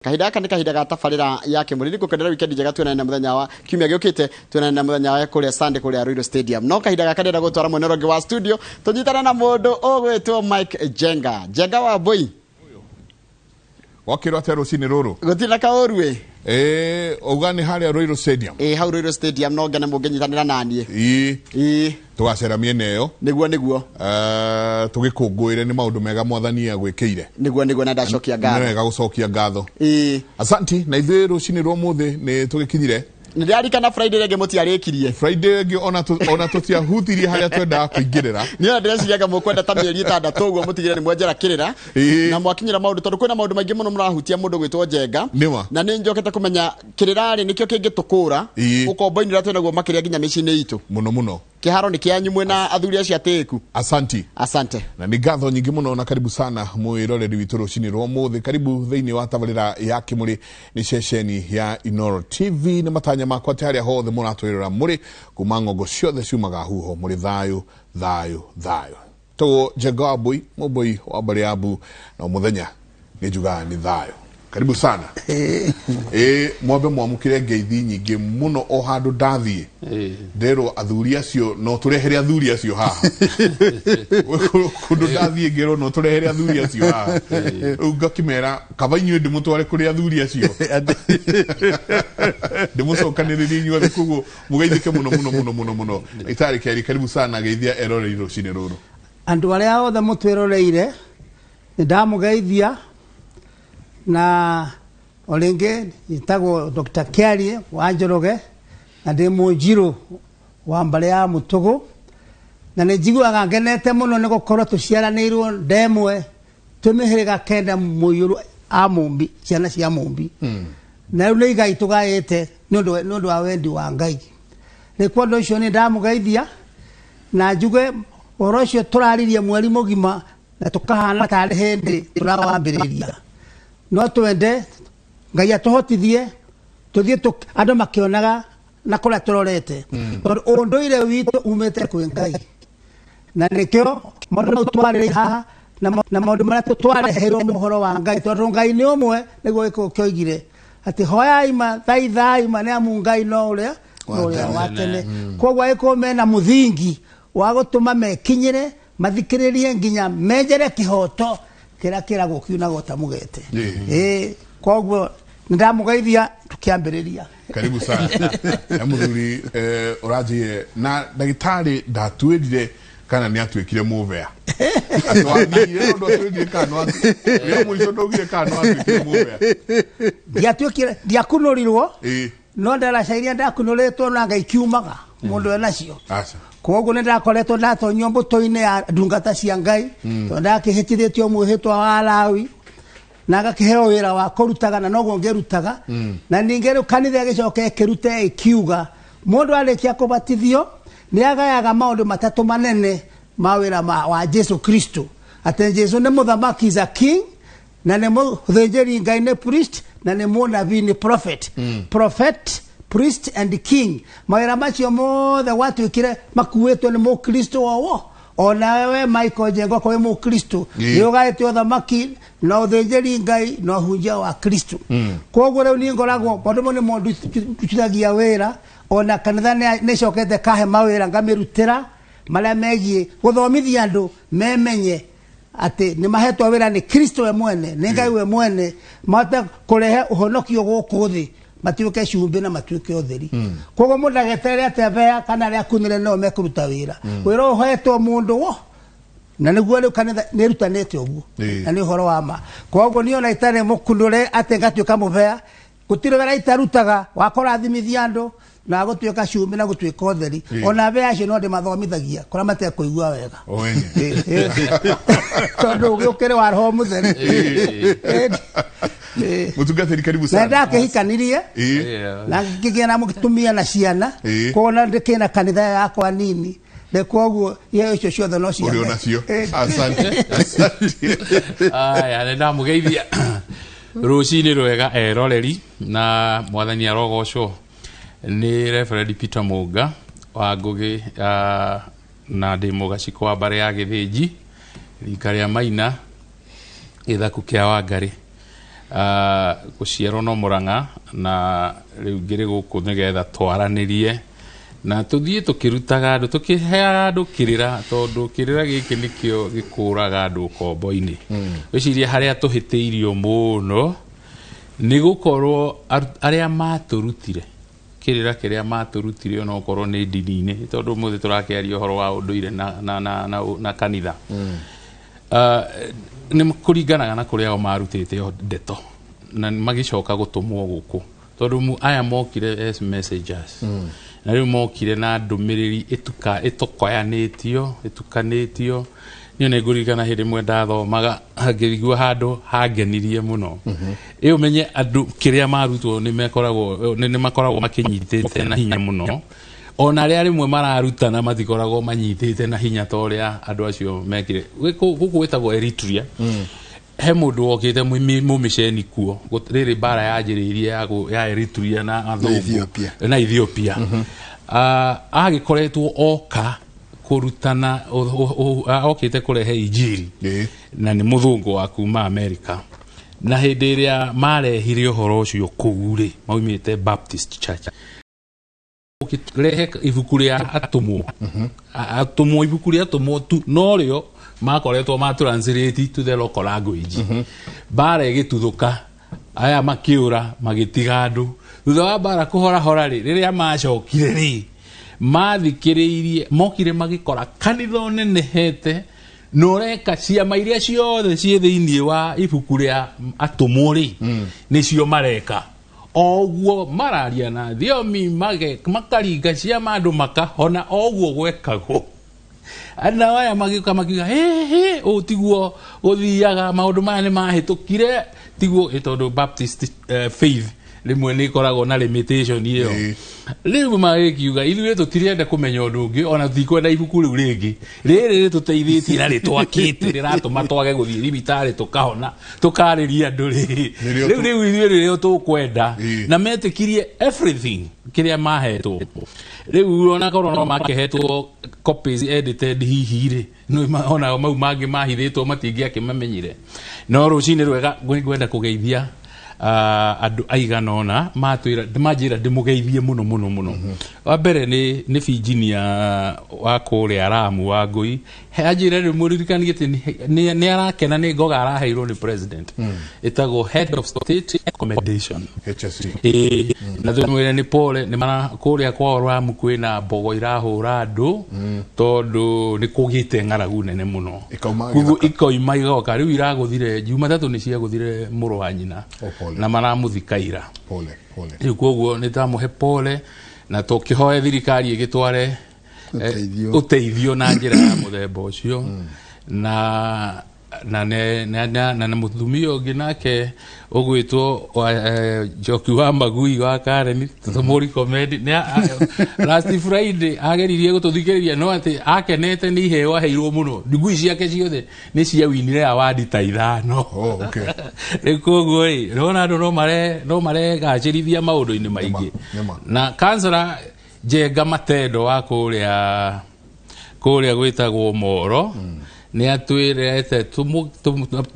Kahinda gaka nĩ kahinda ga tabarĩra ya Kĩmũrĩ. Nĩngũkwendera weekend njega, tuonane na mũthenya wa kiumia gĩũkĩte, tuonane na mũthenya wa kũrĩa Sunday kũrĩa Ruiru Stadium. No kahinda gaka ndĩrenda gũtwara mwena ũrĩa ũngĩ wa studio, tũnyitane na mũndũ ũgwĩtwo Mike Njenga. Njenga wa Mbũi. Wakĩrwo atĩa rũcinĩ rũrũ? Gũtirĩ na kaũru ĩ. Ĩĩ, uga nĩ harĩa Ruiru Stadium. Ĩ, hau Ruiru Stadium, no ngene mũngĩnyitanĩra naniĩ. Ĩĩ. Ĩ. Tũgacera mĩena ĩyo. Nĩguo nĩguo. Tũgĩkũngũĩre nĩ maũndũ mega mwathani agwĩkĩire. Nĩguo nĩguo, na ndacokia Nĩ ngatho. wega gũcokia ngatho. Ĩ. Asanti, na ithuĩ rũcinĩ rwa ũmũthĩ nĩ tũgĩkinyire. Nĩ ndĩrarikana Friday rĩngĩ mũtiarĩkirie. Friday ĩngĩ ona tũtiahutirie harĩa twendaga kũingĩrĩra. Niĩ ona ndĩreciria mũkwenda ta mĩeri 6 ũguo mũtigĩre nĩ mwenjera kĩrĩra. Na mwakinyĩra maũndũ, tondũ kwĩna maũndũ maingĩ mũno mũrahutia mũndũ gwĩtwo Njenga. Nĩma. Na nĩ njokete kũmenya kĩrĩra rĩ nĩkĩo kĩngĩtũkũra ũkombo-inĩ ũrĩa twĩnaguo makĩria nginya mĩciĩ-inĩ itũ. Mũno mũno. Kĩharo nĩ kĩanyu mwĩna athuri acio atĩĩku. Asanti. Asante. Na nĩ ngatho nyingĩ mũno na karibu sana mwĩroreri witũ rũcinĩ rwa ũmũthĩ. Karibu thĩinĩ wa tabarĩra ya Kĩmũrĩ nĩ ceceni ya Inooro TV. Nĩ matanya makwa atĩ harĩa hothe mũratwĩrora mũrĩ kuma ng'ongo ciothe ciumaga huho mũrĩ thayũ thayũ thayũ. Tũgũ Njenga wa Mbũi, mũmbũi wa mbarĩ ya Mbu, na mũthenya nĩ njugaga nĩ thayũ. Karibu sana. Ĩ, mwambe mwamũkĩre ngeithi nyingĩ mũno o handũ ndathiĩ. Nderwo athuri acio no tũrehere athuri acio haha. Kũndũ ndathiĩ ngerwo no tũrehere athuri acio haha. Rĩu ngakĩmera kaba inyuĩ ndĩmũtware kũrĩ athuri acio. Ndĩmũcokanĩrĩrie inyuothe, koguo mũgeithĩke mũno mũno mũno mũno mũno. Itarĩ kerĩ, karibu sana, geithia eroreri rũcinĩ rũrũ. Andũ arĩa othe mũtwĩroreire, nĩ ndamũgeithia, na o rĩngĩ njĩtagwo Dr. Kiarie wa Njoroge, na ndĩ mũnjirũ wa mbarĩ ya Mũtũgũ, na nĩ njiguaga ngenete mũno nĩ gũkorwo tũciaranĩirwo ndemwe twĩ mĩhĩrĩga 9 mũiyũru a Mũmbi, ciana cia Mũmbi. Na rĩu nĩ igai tũgaĩte nĩ ũndũ wa wendi wa Ngai. Rĩu kwa ũndũ ũcio nĩ ndamũgeithia na njuge ũhoro ũcio tũraririe mweri mũgima na tũkahana tarĩ hĩndĩ tũrawambĩrĩria. No twende Ngai atũhotithie tũthiĩ andũ makĩonaga na kũrĩa tũrorete, tondũ ũndũire witũ umĩte kwĩ Ngai, na nĩkĩo maũndũ mau twarĩrĩria haha na maũndũ marĩa twareheirwo mũhoro wa Ngai, tondũ Ngai nĩ ũmwe, nĩguo Gĩkũyũ kĩoigire atĩ hoyai ma thaithai ma nĩ amu Ngai no ũrĩa wa tene. Koguo angĩkorwo mena mũthingi wa gũtũma mekinyĩre mathikĩrĩrie nginya menjere kĩhoto kĩrĩa kĩragwo kiunagwo ta mũgete. Ĩĩ, koguo nĩ ndamũgeithia tũkĩambĩrĩria. Karibu sana na mũthuri ũranjĩire na ndagĩtarĩ ndatuĩrire kana nĩ atuĩkire mũbea. Atwathire ũndũ atuĩrire kana no rĩa mũico ndaugire kana no atuĩkire mũbea. Ndiatuĩkire, ndiakunũrirwo. No ndaraca iria ndakunũrĩtwo na Ngai kiumaga mũndũ enacio. Koguo nĩ ndakoretwo ndatonyio mbũtũ-inĩ ya ndungata cia Ngai, tondũ ndakĩhĩtithĩtio mwĩhĩtwa wa Lawi na ngakĩheo wĩra wa kũrutaga, na noguo ngĩrutaga. Na ningĩ rĩu kanitha ĩgĩcoka ĩkĩruta ĩkiuga mũndũ arĩkia kũbatithio nĩ agayaga maũndũ matatũ manene ma wĩra wa Jesu Kristo, atĩ Jesu nĩ mũthamaki, is a king, na nĩ mũthĩnjĩri Ngai, nĩ priest, na nĩ mũnabii, nĩ prophet. Prophet, priest and king, mawĩra macio mothe gwatuĩkire makuĩtwo nĩ mũkristo wowo. Ona we Michael Njenga okorwo wĩ mũkristo, nĩ ũgaĩte ũthamaki na ũthĩnjĩri Ngai na ũhunjia wa Kristo. Koguo rĩu niĩ ngoragwo maũndũ mau nĩmo ndutithagia wĩra, ona kanitha nĩ ĩcokete kahe mawĩra ngamĩrutĩra marĩa megiĩ gũthomithia andũ memenye atĩ nĩ mahetwo wĩra nĩ Kristo we mwene, nĩ Ngai we mwene, mahote kũrehe ũhonokio gũkũ thĩ, matuĩke cumbĩ na matuĩke ũtheri. Koguo mũndũ ndageterere atĩ abea kana arĩa akunĩre no mekũruta wĩra. Wĩra ũyũ ũhetwo mũndũ wo, na nĩguo rĩu kanitha nĩ ĩrutanĩte ũguo. Na nĩ ũhoro wa ma. Koguo niĩ ona itarĩ mũkunũre atĩ ngatuĩka mũbea, gũtirĩ wĩra itarutaga wa kũrathimithia andũ na gũtuĩka cumbĩ na gũtuĩka ũtheri. Ona abea acio no ndĩmathomithagia kũrĩa matekũigua wega. Tondũ ũgĩ ũkĩrĩ wa roho mũtheru. Mũtungatĩri, karibu Na sana. ndakĩhikanirie na ngĩgĩa na mũtumia na ciana. Koguo na ndĩkĩ na kanitha yakwa nini, nĩ koguo iheo icio ciothe no cia Ũrĩ Ngai. onacio. Asante. Asante. Aya, nĩ ndamũgeithia rũcinĩ rwega eroreri, na mwathani arogocwo. Nĩ Reverend Peter Mũnga wa Ngũgĩ, na ndĩ mũgacikũ wa mbarĩ ya Gĩthĩnji, rika rĩa Maina, gĩthaku kĩa Wangarĩ. Gũciarwo no Mũrang'a, na rĩu ngĩrĩ gũkũ nĩgetha twaranĩrie na tũthiĩ tũkĩrutaga andũ, tũkĩheaga andũ kĩrĩra, tondũ kĩrĩra gĩkĩ nĩkĩo gĩkũraga andũ ũkombo-inĩ. Wĩcirie harĩa tũhĩtĩirio mũno nĩ gũkorwo arĩa matũrutire kĩrĩra kĩrĩa matũrutire, onokorwo nĩ ndini-inĩ, tondũ ũmũthĩ tũrakĩaria ũhoro wa ũndũire na kanitha. Nĩ kũringanaga na kũrĩa o marutĩte o ndeto na magĩcoka gũtũmwo gũkũ, tondũ aya mokire as messengers, na rĩu mokire na ndũmĩrĩri ĩtokoyanĩtio, ĩtukanĩtio. Niĩ nĩ ngũririkana hĩndĩ ĩmwe ndathomaga, ngĩigua handũ hangenirie mũno. Ĩ ũmenye andũ kĩrĩa marutwo nĩ mekoragwo nĩ makoragwo makĩnyitĩte na hinya mũno, ona arĩa rĩmwe mararutana matikoragwo manyitĩte na hinya ta ũrĩa andũ acio mekire. Gũkũ gwĩtagwo Eritrea, he mũndũ wokĩte mũmĩceni kuo. Rĩrĩ mbara yanjĩrĩirie ya Eritrea na athũngũ. Ethiopia. Na Ethiopia. Agĩkoretwo oka kũrutana, okĩte kũrehe injiri, na nĩ mũthũngũ wa kuma America. Na hĩndĩ ĩrĩa marehire ũhoro ũcio kũu rĩ, maumĩte Baptist Church, ũkĩrehe ibuku rĩa atũmwo. Atũmwo, ibuku rĩa atũmwo tu norĩo makoretwo ma translate to the local language. Mbara ĩgĩtuthũka, aya makĩũra, magĩtiga andũ. Thutha wa mbara kũhorahora rĩ, rĩrĩa macokire rĩ, mathikĩrĩirie, mokire magĩkora kanitha ũnenehete na ũreka ciama iria ciothe ciĩ thĩinĩ wa ibuku rĩa atũmwo rĩ, nĩcio mareka o ũguo, mararia na thiomi, makaringa ciama, andũ makahona, o ũguo gwekagwo. Nao aya magĩũka makiuga, "Hĩ, ũũ tiguo gũthiaga, maũndũ maya nĩ mahĩtũkire, tiguo." Tondũ Baptist faith rĩmwe nĩ ĩkoragwo na limitation ĩyo. Rĩu magĩkiuga, "Ithuĩ tũtirenda kũmenya ũndũ ũngĩ, ona tũtikwenda ibuku rĩu rĩngĩ, rĩrĩ rĩtũteithĩtie na rĩtwakĩte, rĩratũma twage gũthiĩ thibitarĩ, tũkahona, tũkarĩria andũ rĩ." Nĩrĩo. Rĩu ithuĩ rĩrĩo tũkwenda. Na metĩkirie everything kĩrĩa mahetwo. Rĩu ona korwo no makĩhetwo copies edited hihi rĩ, no ona mau mangĩ mahithĩtwo matingĩakĩmamenyire. No rũcinĩ rwega, ngwenda kũgeithia andũ aigana ũna matwĩra, manjĩra ndĩmũgeithie mũno mũno mũno. Wa mbere nĩ Virginia wa kũrĩa Ramu wa Ngũi. Anjĩra rĩu mũririkanie atĩ nĩ arakena nĩ ngoga araheirwo nĩ president, ĩtagwo Head of State Commendation. HSC. Ĩĩ, na tũmwĩre nĩ pole nĩ mara kũrĩa kwao Ramu kwĩna mbogo irahũra andũ, tondũ nĩ kũgĩte ng'aragu nene mũno. Ikauma Koguo gĩthaka. ikoima igoka rĩu iragũthire Jumatatũ, nĩ ciagũthire mũrũ wa nyina. Oh, pole. Na maramũthika ira. Pole pole. Rĩu koguo nĩ tamũhe pole, na tũkĩhoe thirikari ĩgĩtware Ũteithio. Ũteithio na njĩra ya mũthemba ũcio. Na na ne, na, na, na, na mũtumia ũngĩ nake ũgwĩtwo Njoki wa Magui wa Karen, tũmũrecommend nĩ last Friday ageririe gũtũthikĩrĩria, no atĩ akenete nĩ iheo aheirwo mũno, ngui ciake ciothe nĩ ciawinire award ta 5. Oh, okay. Rĩu koguo rĩ, nĩwona andũ no maregacĩrithia maũndũ-inĩ maingĩ. Nĩma. Na kansela Njenga Matendo wa kũrĩa gwĩtagwo Moro nĩ atwĩrete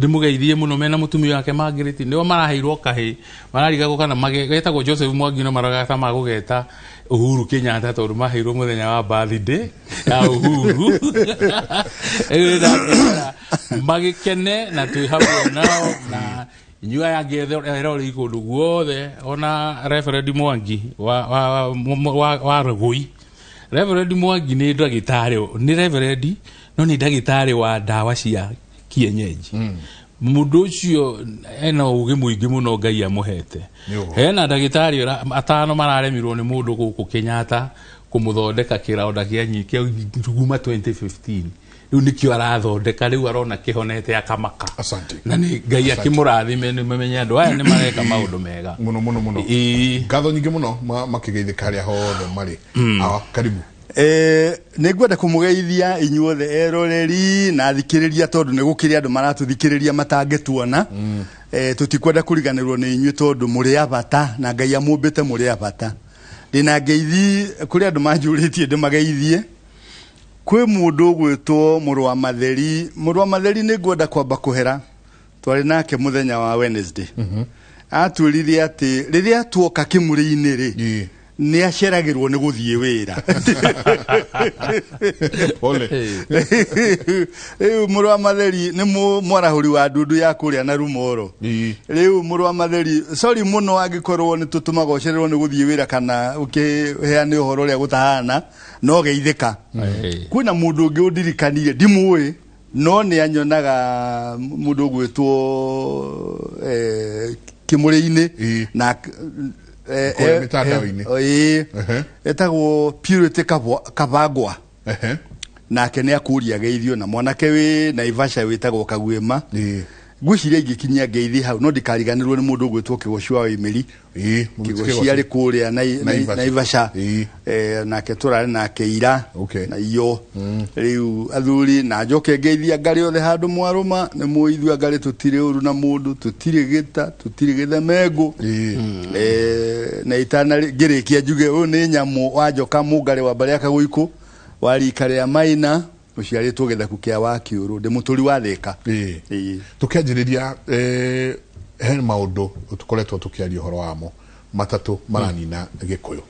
ndĩmũgeithie mũno mena mũtumia wake Margaret, nĩo maraheirwo kahĩ, mararigagwo kana getagwo Joseph Mwangi, no maragata magũgeta Uhuru Kenyatta, tondũ maheirwo mũthenya wa birthday ya Uhuru. Rĩu nĩndakĩra magĩkene na twĩ hamwe nao, na inyuĩ aya angĩ eroreri kũndũ guothe, ona Reverend Mwangi wa Rũgũi. Reverend Mwangi nĩ ndagĩtarĩ, nĩ reverend, no nĩ ndagĩtarĩ wa ndawa cia kienyeji. Mũndũ ũcio ena ũgĩ mũingĩ mũno Ngai amũhete. Nĩ ũguo. Hena ndagĩtarĩ atano mararemirwo nĩ mũndũ gũkũ Kenyatta kũmũthondeka kĩronda kĩa kĩa kuma 2015, rĩu nĩkĩo arathondeka, rĩu arona kĩhonete akamaka. Asante. Na nĩ Ngai akĩmũrathime, nĩ mamenye andũ aya nĩ mareka maũndũ mega. Mũno mũno mũno. Ngatho nyingĩ mũno, makĩgeithĩka harĩa hothe marĩ. Awa, karibu. Nĩ ngwenda kũmũgeithia inyuothe eroreri na athikĩrĩria, tondũ nĩ gũkĩrĩ andũ maratũthikĩrĩria matangĩtuona. Tũtikwenda kũriganĩrwo nĩ inyuĩ, tondũ mũrĩ a bata na Ngai amũmbĩte mũrĩ a bata. Ndĩna ngeithi kũrĩ andũ manjũrĩtie ndĩmageithie. Kwĩ mũndũ ũgwĩtwo mũrũ wa Matheri. Mũrũ wa Matheri, nĩ ngwenda kwamba kũhera. Twarĩ nake mũthenya wa Wednesday. Atwĩrire atĩ rĩrĩa tuoka kĩmũrĩ-inĩ rĩ, nĩ aceragĩrwo nĩ gũthiĩ wĩra. Pole. Rĩu mũrũ wa Matheri nĩ mwarahũri wa ndundu ya kũrĩa na Rumoro. Rĩu mũrũ wa Matheri, sorry mũno angĩkorwo nĩ tũtũmaga ũcererwo nĩ gũthiĩ wĩra kana ũkĩheane ũhoro ũrĩa gũtahana, no geithĩka. Kwĩna mũndũ ũngĩ ũndirikanire, ndimũĩ, no nĩ anyonaga mũndũ ũgwĩtwo kĩmũrĩ-inĩ na Kũrĩa mĩtandao-inĩ. Etagwo Purity Kabangwa. Nake nĩ akũria geithio na mwanake wĩ Naivasha wĩtagwo Kaguĩma. Ngwĩciria ingĩkinyia ngeithi hau no ndikariganĩrwo nĩ mũndũ ũgwĩtwo Kĩgoci wa Wĩmĩri. Kĩgoci arĩ kũrĩa Naivasha. Naivasha. Nake tũrarĩ nake ira na iyo. Rĩu athuri na njoke ngeithia ngarĩ othe handũ mwarũma nĩ mũĩ ithuĩ ngarĩ tũtirĩ ũru na mũndũ, tũtirĩ gĩta, tũtirĩ gĩthemengũ. Na itana ngĩrĩkia njuge ũyũ nĩ nyamũ wa njoka mũngarĩ wa mbarĩ ya Kagũikũ wa rika rĩa Maina ũciarĩtwo gĩthaku kĩa Wakiũrũ, ndĩ mũtũri wa Thĩka. Tũkĩanjĩrĩria, he maũndũ tũkoretwo tũkĩaria ũhoro wamo matatũ maranina Gĩkũyũ,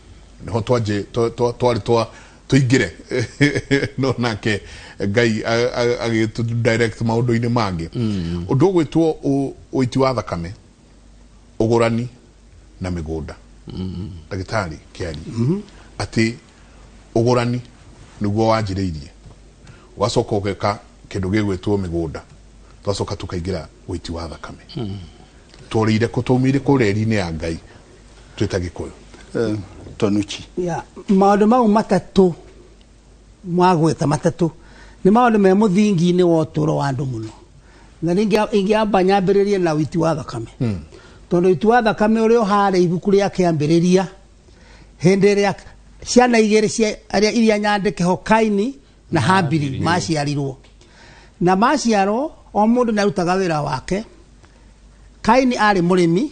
nĩho twarĩ tũingĩre no nake Ngai agĩtũ direct maũndũ-inĩ mangĩ. Ũndũ ũgwĩtwo ũiti wa thakame, ũgũrani na mĩgũnda. Ndagĩtarĩ Kĩari, atĩ ũgũrani nĩguo wanjĩrĩirie, ũgacoka ũgeka kĩndũ gĩgwĩtwo mĩgũnda, twacoka tũkaingĩra ũiti wa thakame. Tũrĩire kũ, twaumire kũ reri-inĩ ya Ngai twĩta Gĩkũyũ? Tonuchi. Ya, maũndũ mau matatũ mwagwĩta matatũ nĩ maũndũ me mũthingi-inĩ wa ũtũũro wa andũ mũno. Na rĩngĩ ingĩamba nyambĩrĩrie na ũiti wa thakame. Tondũ ũiti wa thakame ũrĩa ũharĩ ibuku rĩa kĩambĩrĩria, hĩndĩ ĩrĩa ciana igĩrĩ cia arĩa iria nyandĩke ho, Kaini na Habili, maciarirwo. Na maciarwo, o mũndũ nĩ arutaga wĩra wake. Kaini arĩ mũrĩmi,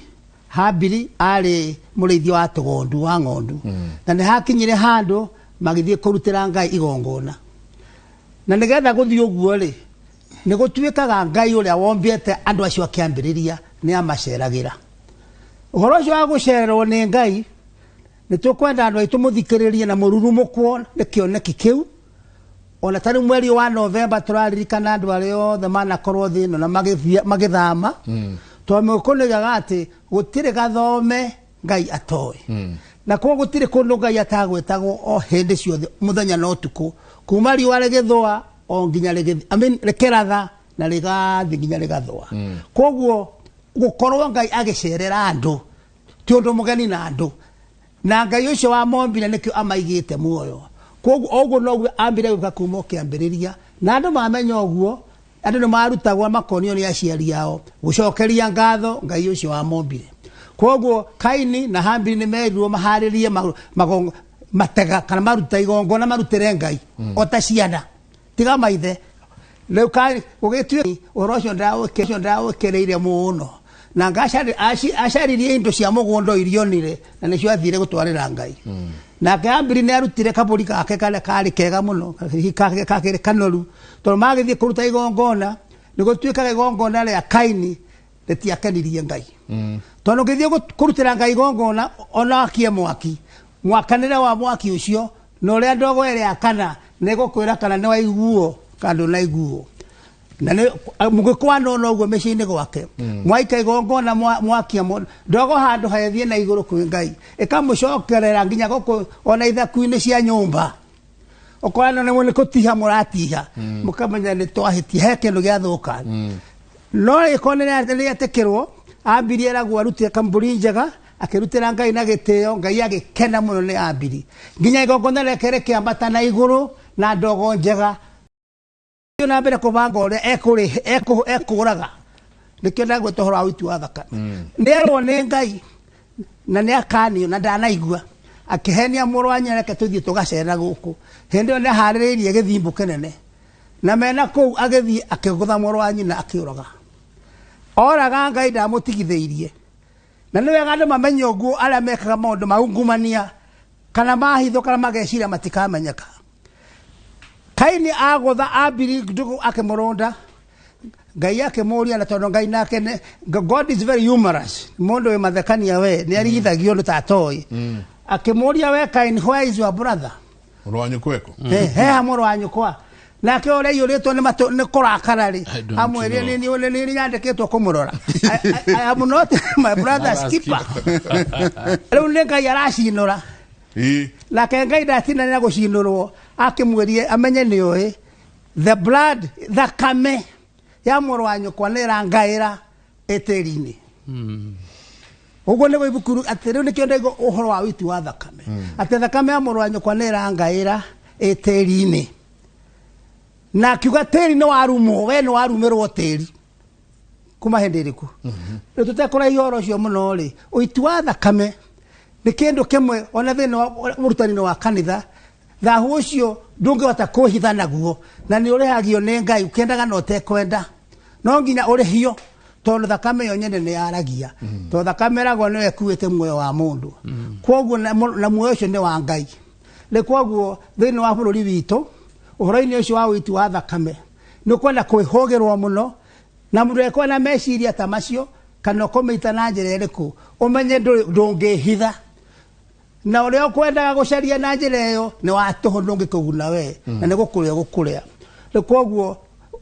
Habili arĩ mũrĩithi wa tũgondu, wa ng'ondu. Na nĩ hakinyire handũ magĩthiĩ kũrutĩra Ngai igongona. Na nĩgetha gũthiĩ ũguo rĩ, nĩ gũtuĩkaga Ngai ũrĩa wombĩte andũ acio akĩambĩrĩria nĩ amaceragĩra. Ũhoro ũcio wa gũcererwo nĩ Ngai, nĩ tũkwenda andũ aitũ mũthikĩrĩrie na mũrurumũkwo nĩ kĩoneki kĩu. Ona tarĩ mweri wa Novemba tũraririkana andũ arĩa othe manakorwo thĩ ĩno na magĩthama. Tondũ mũgĩkũyũ nĩoigaga atĩ gũtirĩ gathome Ngai atoĩ. Na koguo gũtirĩ kũndũ Ngai atagwĩtagwo o hĩndĩ ciothe mũthenya na ũtukũ, kuma riũa rĩgĩthũa o nginya I mean, rĩkĩratha na rĩgathiĩ nginya rĩgathũa. Koguo gũkorwo Ngai agĩcerera andũ ti ũndũ mũgeni na andũ, na Ngai ũcio wamombire nĩkĩo amaigĩte muoyo. Koguo ũguo noguo ambire gwĩka kuma ũkĩambĩrĩria, na andũ mamenya ũguo, andũ nĩ marutagwo makonio nĩ aciari ao gũcokeria ngatho Ngai ũcio wamombire. Koguo Kaini na Habili nĩ merirwo maharĩrie matega kana maruta igongona marutĩre Ngai o ta ciana tiga maithe. Rĩu gũgĩtuĩka ũhoro ũcio ndawĩkĩrĩire mũno, na acaririe indo cia mũgũnda iria onire, na nĩcio athire gũtwarĩra Ngai. Nake Habili nĩ arutire kabũri gake karĩa karĩ kega mũno, hihi kakĩrĩ kanoru, tondũ magĩthiĩ kũruta igongona, nĩ gũtuĩkaga igongona rĩa Kaini rĩtiakenirie Ngai. Tondũ ũngĩthiĩ kũrutĩra Ngai igongona, ona akie mwaki, mwakanĩre wa mwaki ũcio, na ũrĩa ndogo ĩrĩa akana, nĩ gũkwĩra kana nĩ waiguo kana ndũnaiguo. Na nĩ mũgĩkũyũ anona ũguo mĩciĩ-inĩ gwake. Mwaika igongona mwakia ndogo handũ hethiĩ na igũrũ kwĩ Ngai, ĩkamũcokerera nginya gũkũ ona ithaku-inĩ cia nyũmba. Ũkora nĩ kũtiha mũratiha, mũkamenya nĩ twahĩtia, he kĩndũ gĩathũka. No ĩkorwo nĩ rĩetĩkĩrwo, Habili eragwo arutire kambũri njega, akĩrutĩra Ngai na gĩtĩo, Ngai agĩkena mũno nĩ Habili. Nginya igongona rĩake rĩkĩambata na igũrũ na ndogo njega. Na mbere kũbanga ũrĩa ekũraga. Nĩkĩo ndagwĩta ũhoro wa ũiti wa thakame. Nĩerwo nĩ Ngai na nĩ akanio na ndanaigua, akĩhenia mũrũ wa nyina, reke tũthiĩ tũgacerera gũkũ. Hĩndĩ ĩyo nĩaharĩrĩirie gĩthimbu kĩnene, na mena kũu agĩthiĩ akĩgũtha mũrũ wa nyina akĩũraga. Oraga Ngai ndamũtigithĩirie. Na nĩ wega andũ mamenye ũguo, arĩa mekaga maũndũ ma ungumania kana mahitho kana mageciria matikamenyeka. Kaini agũtha Habili ndugu akĩmũrũnda. Ngai akĩmũria, na tondũ Ngai nake God is very humorous, mũndũ wĩ mathekania we nĩ arigithagio nĩ tatoĩ. Akĩmũria, "We Kain, where is your brother?" Mũrũ wa nyũkwa eko? Heha mũrũ wa nyũkwa. Nake ũrĩa aiyũrĩtwo nĩ matũ nĩ kũrakara rĩ, I don't amwĩrire, know. Nĩ nyandĩkĩtwo kũmũrora. I am not my brother's keeper." Rĩu nĩ Ngai aracinũra. Nake Ngai ndatindanĩra gũcinũrwo, akĩmwĩrie amenye nĩ ũĩ the blood, thakame ya mũrũ wa nyũkwa nĩ ĩrangaĩra ĩtĩri-inĩ. Ũguo nĩguo ibuku atĩ rĩu nĩkĩo ndaigua ũhoro wa wĩiti wa thakame, atĩ thakame ya mũrũ wa nyũkwa nĩ ĩrangaĩra ĩtĩri-inĩ. Na akiuga tĩri nĩ warumwo, we nĩ warumĩrwo tĩri kuma hĩndĩ ĩrĩkũ? Rĩu tũtekũraihia ũhoro ũcio mũno rĩ, ũiti wa thakame nĩ kĩndũ kĩmwe ona thĩinĩ wa ũrutani-inĩ wa kanitha. Thahu ũcio ndũngĩhota kwĩhitha naguo, na nĩ ũrĩhagio nĩ Ngai, ũkĩendaga na ũtekwenda, no nginya ũrĩhio, tondũ thakame ĩyo nyene nĩ yaragia, tondũ thakame ĩragwo nĩyo ĩkuĩte muoyo wa mũndũ. Kwoguo na muoyo ũcio nĩ wa Ngai. Rĩ kwoguo thĩinĩ wa bũrũri witũ, ũhoro-inĩ ũcio wa ũiti wa thakame nĩ ũkwenda kwĩhũgĩrwo mũno, na mũndũ ekorwo na meciria ta macio kana ũkũmĩita na njĩra ĩrĩkũ, ũmenye ndũngĩhitha, na ũrĩa ũkwendaga gũcaria na njĩra ĩyo nĩ wa tũhũ, ndũngĩkũguna we, na nĩ gũkũrĩa gũkũrĩa. Rĩu kwoguo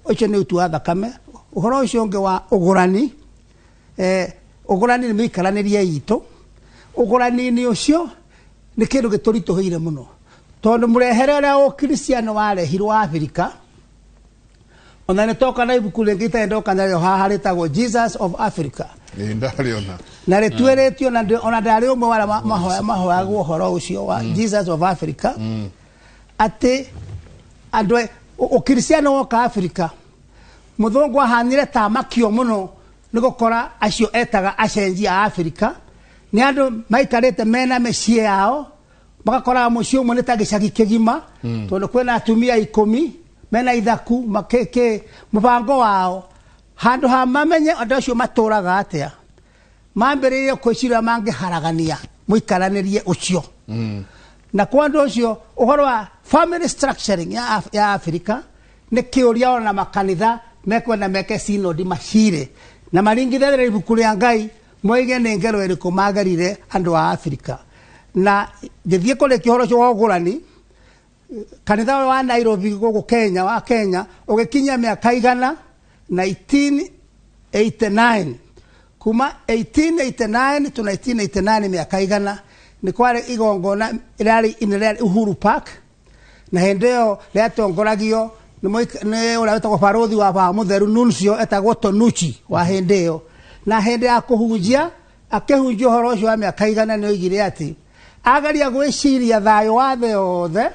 ũcio nĩ ũtu wa thakame. Ũhoro ũcio ũngĩ wa ũgũrani, ũgũrani nĩ mĩikaranĩrie itũ. Ũgũrani-inĩ ũcio nĩ kĩndũ gĩtũritũhĩire mũno, tondũ mũrehere ũrĩa ũkristiano warehirwo Afrika, ona nĩ toka na ibuku rĩngĩ itarĩ ndoka narĩo haha, rĩtagwo Jesus of Africa. Ĩ, ndarĩona. Na rĩtuĩrĩtio na ona ndarĩ ũmwe wa arĩa mahoyagwo ũhoro ũcio wa Jesus of Africa, atĩ andũ ũkristiano woka Africa, mũthũngũ ahanire ta makio mũno nĩ gũkora acio etaga acenji a Africa nĩ andũ maikarĩte mena mĩciĩ yao, magakoraga mũciĩ ũmwe nĩ ta gĩcagi kĩgima, tondũ kwĩna atumia 10 mena ithaku makĩkĩ mũbango wao. Handũ ha mamenye andũ acio matũraga atĩa, mambĩrĩrie kwĩciria mangĩharagania mũikaranĩrie ũcio. Na kwa ũndũ ũcio ũhoro wa family structuring ya Africa nĩ kĩũria ona makanitha mekwenda meke synod, macire na maringithanie ibuku rĩa Ngai, moige nĩ ngero ĩrĩkũ magerire andũ a Africa. Na ngĩthiĩ kũrĩkia ũhoro ũcio wa ũgũrani, kanitha ũyũ wa Nairobi gũkũ Kenya, wa Kenya, ũgĩkinyia mĩaka 100 1989. Kuma 1889 to 1989, mĩaka 100, nĩ kwarĩ igongona rĩarĩ inene rĩarĩ Uhuru Park, na hĩndĩ ĩyo rĩatongoragio nĩ ũrĩa wĩtagwo barũthi wa Baba Mũtheru, nuncio etagwo Tonucci wa hĩndĩ ĩyo. Na hĩndĩ ya kũhunjia, akĩhunjia ũhoro ũcio wa mĩaka 100, nĩ oigire atĩ ageria gwĩciria thayũ wa thĩ yothe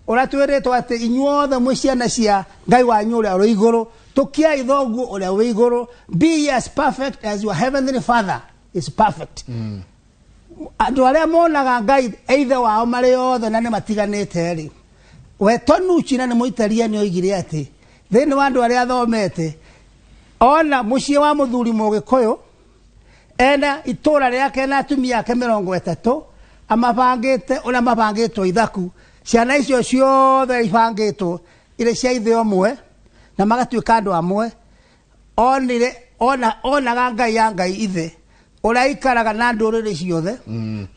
ũrĩa twĩrĩtwo atĩ inyuothe mwĩ ciana cia Ngai wanyu ũrĩa ũrĩ igũrũ, tũkiai thoguo ũrĩa wĩ igũrũ, be ye as perfect as your heavenly father is perfect. Andũ arĩa monaga Ngai eithe wao marĩ othe na nĩ matiganĩte rĩ, we Tonucci na nĩ mũitaria nĩ oigire atĩ thĩinĩ wa andũ arĩa athomete, ona mũciĩ wa mũthuri mũgĩkũyũ ena itũra rĩake na atumia ake 30, amabangĩte ũrĩa mabangĩtwo ithaku, ciana icio ciothe ibangĩtwo irĩ cia ithe ũmwe na magatuĩka andũ amwe. Onire ona onaga Ngai ya Ngai ithe ũrĩa aikaraga na ndũrĩrĩ ciothe,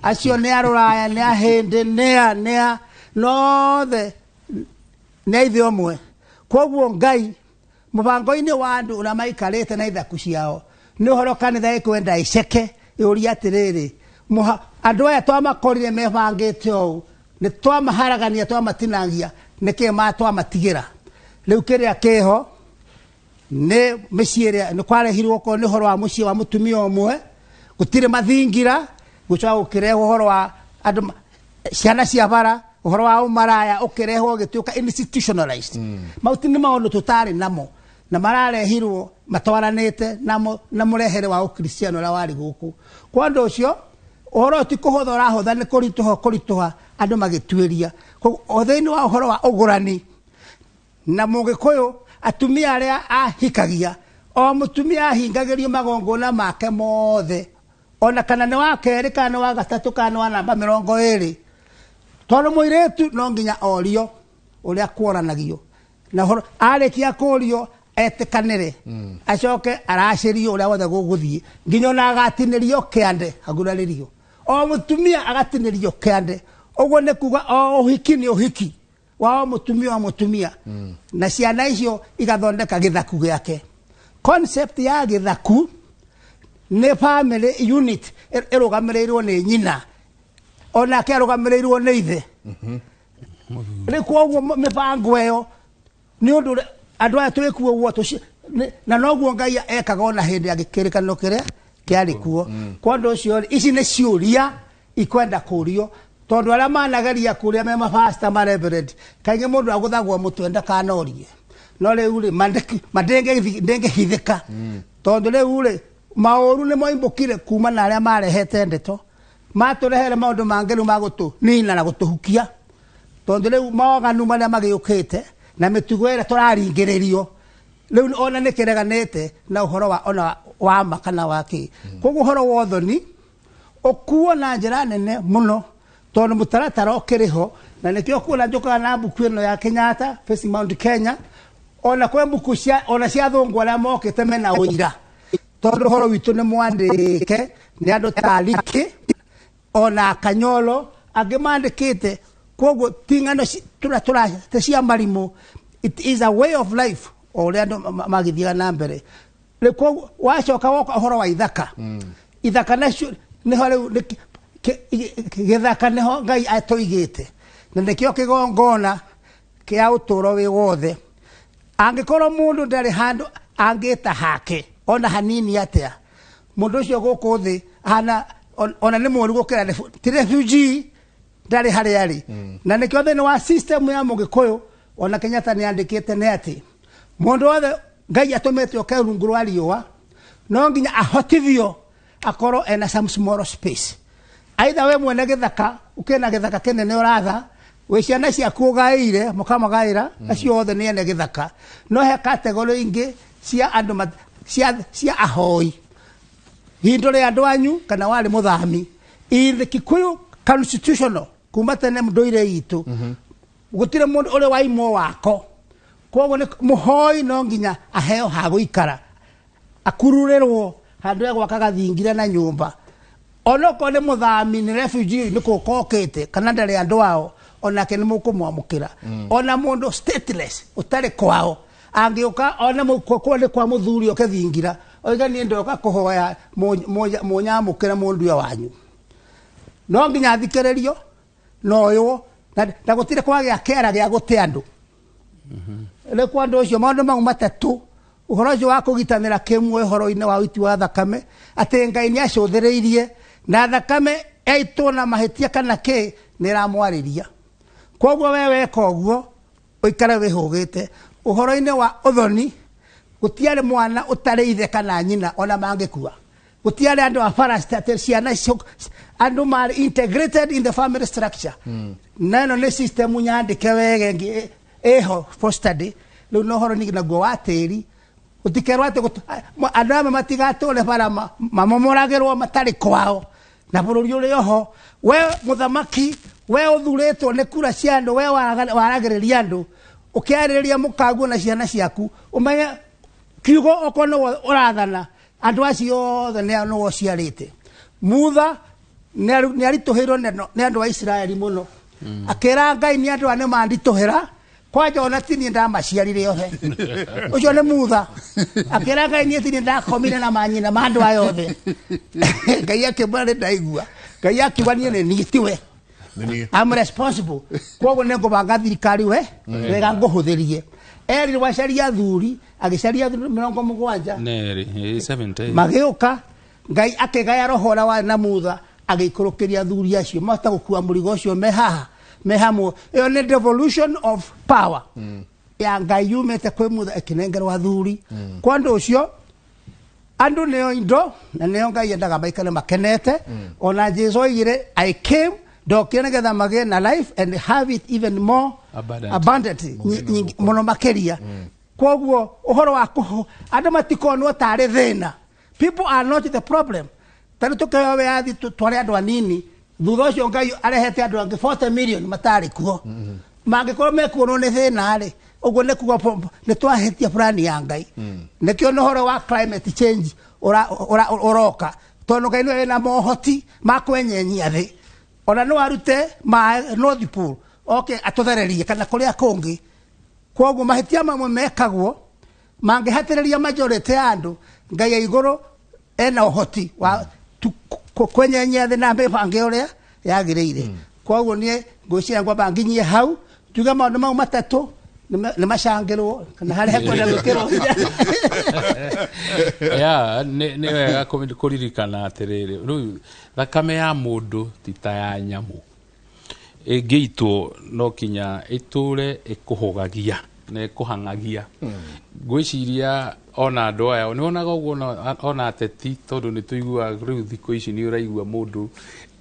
acio nĩ a rũraya, nĩ ahĩndĩ, nĩ a nothe nĩ a ithe ũmwe. Koguo Ngai mũbango-inĩ wa andũ ũrĩa maikarĩte na ithaku ciao nĩ ũhoro kanitha ĩkwenda ĩceke ĩũrie atĩrĩrĩ, andũ aya twamakorire mebangĩte ũũ, nĩ twamaharagania, twamatinangia, nĩkĩ ma twamatigĩra? Rĩu kĩrĩa kĩho nĩ mĩciĩ ĩrĩa nĩ kwarehirwo okorwo nĩ ũhoro wa mũciĩ wa mũtumia ũmwe, gũtirĩ mathingira, gũcoka gũkĩrehwo ũhoro wa andũ ciana cia bara, ũhoro wa ũmaraya ũkĩrehwo ũgĩtuĩka institutionalized. Mau ti nĩ maũndũ tũtarĩ namo na mararehirwo matwaranĩte na mũrehere wa ũkristiano ũrĩa warĩ gũkũ. Kwa ũndũ ũcio ũhoro ũyũ ti kũhũtha ũrahũtha, nĩ kũritũha kũritũha andũ magĩtuĩria. Koguo, o thĩinĩ wa ũhoro wa ũgũrani na mũgĩkũyũ, atumia arĩa ahikagia, o mũtumia ahingagĩrio magongona make mothe, ona kana nĩ wa kerĩ, kana nĩ wa gatatũ, kana nĩ wa namba 20, tondũ mũirĩtu no nginya orio ũrĩa kworanagio na ũhoro arĩkia kũrio. Etĩkanĩre acoke aracĩrio ũrĩa wothe gũgũthiĩ nginya ona agatinĩrio kĩande agurarĩrio o mũtumia agatinĩrio kĩande ũguo nĩ kuga o ũhiki nĩ ũhiki wa o mũtumia o mũtumia na ciana icio igathondeka gĩthaku gĩake. Concept ya gĩthaku nĩ family unit ĩrũgamĩrĩirwo nĩ nyina onake arũgamĩrĩirwo nĩ ithe. Rĩu koguo mĩbango ĩyo nĩ ũndũ andũ aya twĩkuo ũguo na noguo Ngai ekaga ona hĩndĩ ya kĩrĩkanĩro kĩrĩa kĩarĩ kuo. Kwa ũndũ ũcio ici nĩ ciũria ikwenda kũrio tondũ arĩa manageria kũrĩa me mabasta ma reverend kaingĩ mũndũ agũthagwo mũtwe ndakanorie no rĩu rĩ ndĩngĩhithĩka tondũ rĩu rĩ maũru nĩ moimbũkire kuma na arĩa marehete ndeto matũrehere maũndũ mangĩ rĩu magũtũnina na gũtũhukia tondũ rĩu mawaganu marĩa magĩũkĩte na mĩtugo ĩrĩa tũraringĩrĩrio rĩu ona nĩ kĩreganĩte na ũhoro wa ona wa ma kana wa kĩ. Koguo ũhoro wa ũthoni ũkuo na njĩra nene mũno tondũ mũtaratara ũkĩrĩ ho na nĩkĩo kuona njũkaga na mbuku ĩno ya Kenyatta Facing Mount Kenya ona kwĩ mbuku cia ona cia athũngũ arĩa mokĩte mena ũira tondũ ũhoro witũ nĩ mwandĩke nĩ andũ ta Liki ona Kanyolo angĩ mandĩkĩte. Koguo ti ng'ano tũra cia marimũ, it is a way of life o ũrĩa andũ magĩthiaga na mbere. Rĩu koguo wacoka woka ũhoro wa ithaka ithaka nacio nĩho rĩu gĩthaka nĩho Ngai atũigĩte na nĩkĩo kĩgongona kĩa ũtũũro wĩ wothe. Angĩkorwo mũndũ ndarĩ handũ angĩta hake ona hanini atĩa mũndũ ũcio gũkũ thĩ hana ona nĩ mũru gũkĩra ti refugee ndarĩ harĩa arĩ. Na nĩkĩo thĩinĩ wa system ya Mũgĩkũyũ ona Kenyatta nĩ andĩkĩte nĩ atĩ mũndũ wothe Ngai atũmĩte oke rungu rwa riũa no nginya ahotithio akorwo ena some small space. Either we mwene gĩthaka ũkĩna gĩthaka kĩnene ũratha wĩ ciana ciaku ũgaĩire mũkamagaĩra acio othe nĩ ene gĩthaka no he category ingĩ cia andũ cia ahoi hindo rĩa andũ anyu kana warĩ mũthami. In the Kikuyu constitutional kuma tene ndũire itũ gũtirĩ mũndũ ũrĩ waimwo wako. Koguo nĩ mũhoi no nginya aheo ha gũikara akururĩrwo handũ egwaka gathingira na nyũmba onokorwo nĩ mũthami nĩ refugee nĩ kũka okĩte kana ndarĩ andũ ao onake nĩ mũkũmwamũkĩra. Ona mũndũ stateless ũtarĩ kwao angĩũka ona kwa nĩ kwa mũthuri oke thingira oiga niĩ ndoka kũhoya mũnyamũkĩre mũndũ wanyu no nginya athikĩrĩrio no ũyũ na gũtirĩ kwagĩa kĩara gĩa gũte andũ. Rĩu kwa andũ ũcio maũndũ mau matatũ ũhoro ũcio wa kũgitanĩra kĩmwe ũhoro-inĩ wa ũiti wa thakame atĩ Ngai nĩ acũthĩrĩirie na thakame yaitwo na mahĩtia kana kĩ nĩ ĩramwarĩria. Koguo we weka ũguo ũikare wĩhũgĩte. Ũhoro-inĩ wa ũthoni gũtiarĩ mwana ũtarĩ ithe kana nyina ona mangĩkua gũtiarĩ andũ a farasta atĩ ciana icio andũ marĩ integrated in the family structure. Na ĩno nĩ system nyandĩke wega ĩngĩ ĩho for study. Rĩu no ũhoro ningĩ naguo wa tĩri gũtikerwo atĩ andũ amwe matigatũre bara mamomoragĩrwo matarĩ kwao na bũrũri ũrĩ oho. We mũthamaki we ũthurĩtwo nĩ kura cia andũ we waragĩrĩria andũ ũkĩarĩrĩria mũkaguo na ciana ciaku ũmenye kiugo okorwo nĩwe ũrathana andũ acio othe nĩwe ũciarĩte. Mutha nĩ aritũhĩirwo nĩ andũ a Isiraeli mũno akĩra Ngai nĩ andũ aya nĩ manditũhĩra kwanja ona ti niĩ ndamaciarire othe. Ũcio nĩ Mutha akĩra Ngai niĩ ti niĩ ndakomire na manyina ma andũ aya othe. Ngai akĩmwĩra nĩ ndaigua. Ngai akiuga niĩ nĩ niĩ tiwe I'm responsible. Koguo nĩ ngũbanga thirikari we wega ngũhũthĩrie. Erirwo acarie athuri agĩcaria athuri 70 Nerĩ, 70. magĩũka Ngai akĩgaya roho ũrĩa warĩ na Mutha agĩikũrũkĩria athuri acio mahota gũkua mũrigo ũcio me haha me hamwe. Ĩyo nĩ devolution of power ya Ngai yumĩte kwĩ Mutha ĩkĩnengerwo athuri. Kwa ũndũ ũcio andũ nĩo indo na nĩo Ngai endaga maikare makenete. Ona Jesu oigire I came ndokire nĩgetha magĩe na life and have it even more abundantly mũno makĩria. Koguo ũhoro wa andũ matikonwo tarĩ thĩna. People are not the problem. Tarĩ tũkĩheo wĩyathi tware andũ anini thutha ũcio Ngai arehete andũ angĩ 40 million matarĩ kuo. Mangĩkorwo mekuonwo nĩ thĩna rĩ Ũguo nĩ kuga nĩ twahĩtia plani ya Ngai. Nĩkĩo na ũhoro wa climate change ũroka, tondũ Ngai nĩwe wĩna mohoti ma kwenyenyia thĩ. Ona no arute maĩ North Pole oke atũthererie kana kũrĩa kũngĩ. Kwoguo mahĩtia mamwe mekagwo mangĩhatĩrĩria majority ya andũ, Ngai ya igũrũ ena ũhoti wa kwenyenyia thĩ na mĩbango ũrĩa yagĩrĩire. Kwoguo niĩ ngwĩciria ngwamba nginyie hau, njuge maũndũ mau matatũ nĩ macangĩrwo kana harĩa hekwenda gwĩkĩrwo hinya. Ya, nĩ wega kũririkana atĩrĩrĩ, rĩu thakame ya mũndũ ti ta ya nyamũ. Ĩngĩitwo no kinya ĩtũre ĩkũhũgagia na ĩkũhang'agia. Ngwĩciria ona andũ aya nĩ wonaga ũguo, ona ateti, tondũ nĩ tũiguaga rĩu thikũ ici nĩ ũraigua mũndũ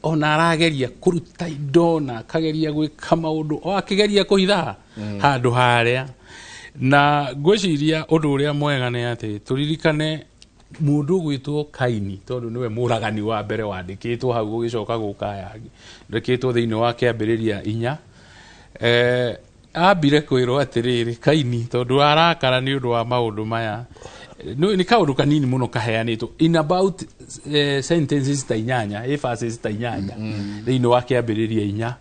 ona arageria kũruta indo na akageria gwĩka maũndũ o akĩgeria kũhitha handũ harĩa. Na ngwĩciria ũndũ ũrĩa mwega nĩ atĩ tũririkane mũndũ ũgwĩtwo Kaini, tondũ nĩwe mũragani wa mbere wandĩkĩtwo hau, gũgĩcoka gũka aya angĩ ndĩkĩtwo thĩinĩ wa Kĩambĩrĩria 4. Ambire kwĩrwo atĩrĩrĩ, Kaini, tondũ arakara nĩ ũndũ wa maũndũ maya, nĩ kaũndũ kanini mũno kaheanĩtwo in about sentences ta 8, verses ta 8 thĩinĩ wa Kĩambĩrĩria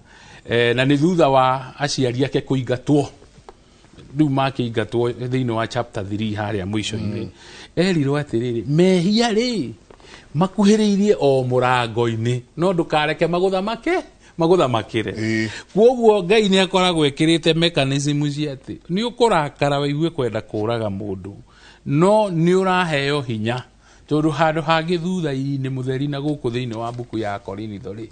4, na nĩ thutha wa aciari ake kũingatwo. Rĩu makĩingatwo thĩinĩ wa chapter 3 harĩa mũico-inĩ, erirwo atĩrĩrĩ, mehia rĩ makuhĩrĩirie o mũrango-inĩ, no ndũkareke magũthamake magũthamakĩre. Kwoguo Ngai nĩ akoragwo ĩkĩrĩte mechanism cia atĩ nĩ ũkũrakara waigue kwenda kũraga mũndũ, no nĩ ũraheo hinya, tondũ handũ hangĩ thutha-inĩ mũtheri na gũkũ thĩinĩ wa mbuku ya Korinitho rĩ,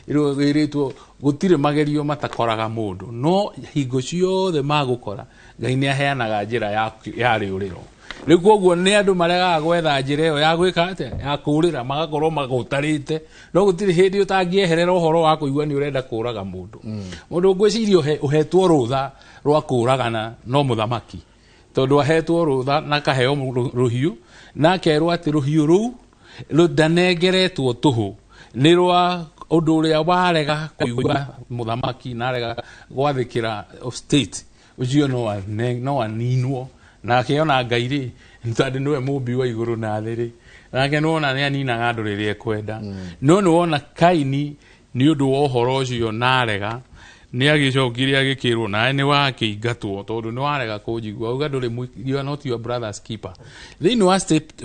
ĩrĩtwo gũtirĩ magerio matakoraga mũndũ, no hingo ciothe magũkora Ngai nĩ aheanaga njĩra ya rĩũrĩro. Rĩu koguo nĩ andũ maregaga gwetha njĩra ĩyo ya gwĩka atĩa, ya kũũrĩra, magakorwo magũtarĩte, no gũtirĩ hĩndĩ ũtangĩeherera ũhoro wa kũigua nĩ ũrenda kũũraga mũndũ. Mũndũ ngwĩciria ũhetwo rũtha rwa kũũragana no mũthamaki, tondũ ahetwo rũtha na akaheo rũhiũ na akerwo atĩ rũhiũ rũu rũndanengeretwo tũhũ, nĩ rwa ũndũ ũrĩa warega kũigua mũthamaki na arega gwathĩkĩra of state ũcio no aninwo. Nake ona Ngai rĩ, tondũ nĩwe mũmbi wa igũrũ na thĩ rĩ, nake nĩwona nĩ aninaga andũ rĩrĩa ekwenda. No nĩwona Kaini nĩ ũndũ wa ũhoro ũcio na arega, nĩ agĩcokire agĩkĩrwo nawe nĩ wakĩingatwo tondũ nĩ warega kũnjigua, auga ndũrĩ you are not your brother's keeper. Thĩinĩ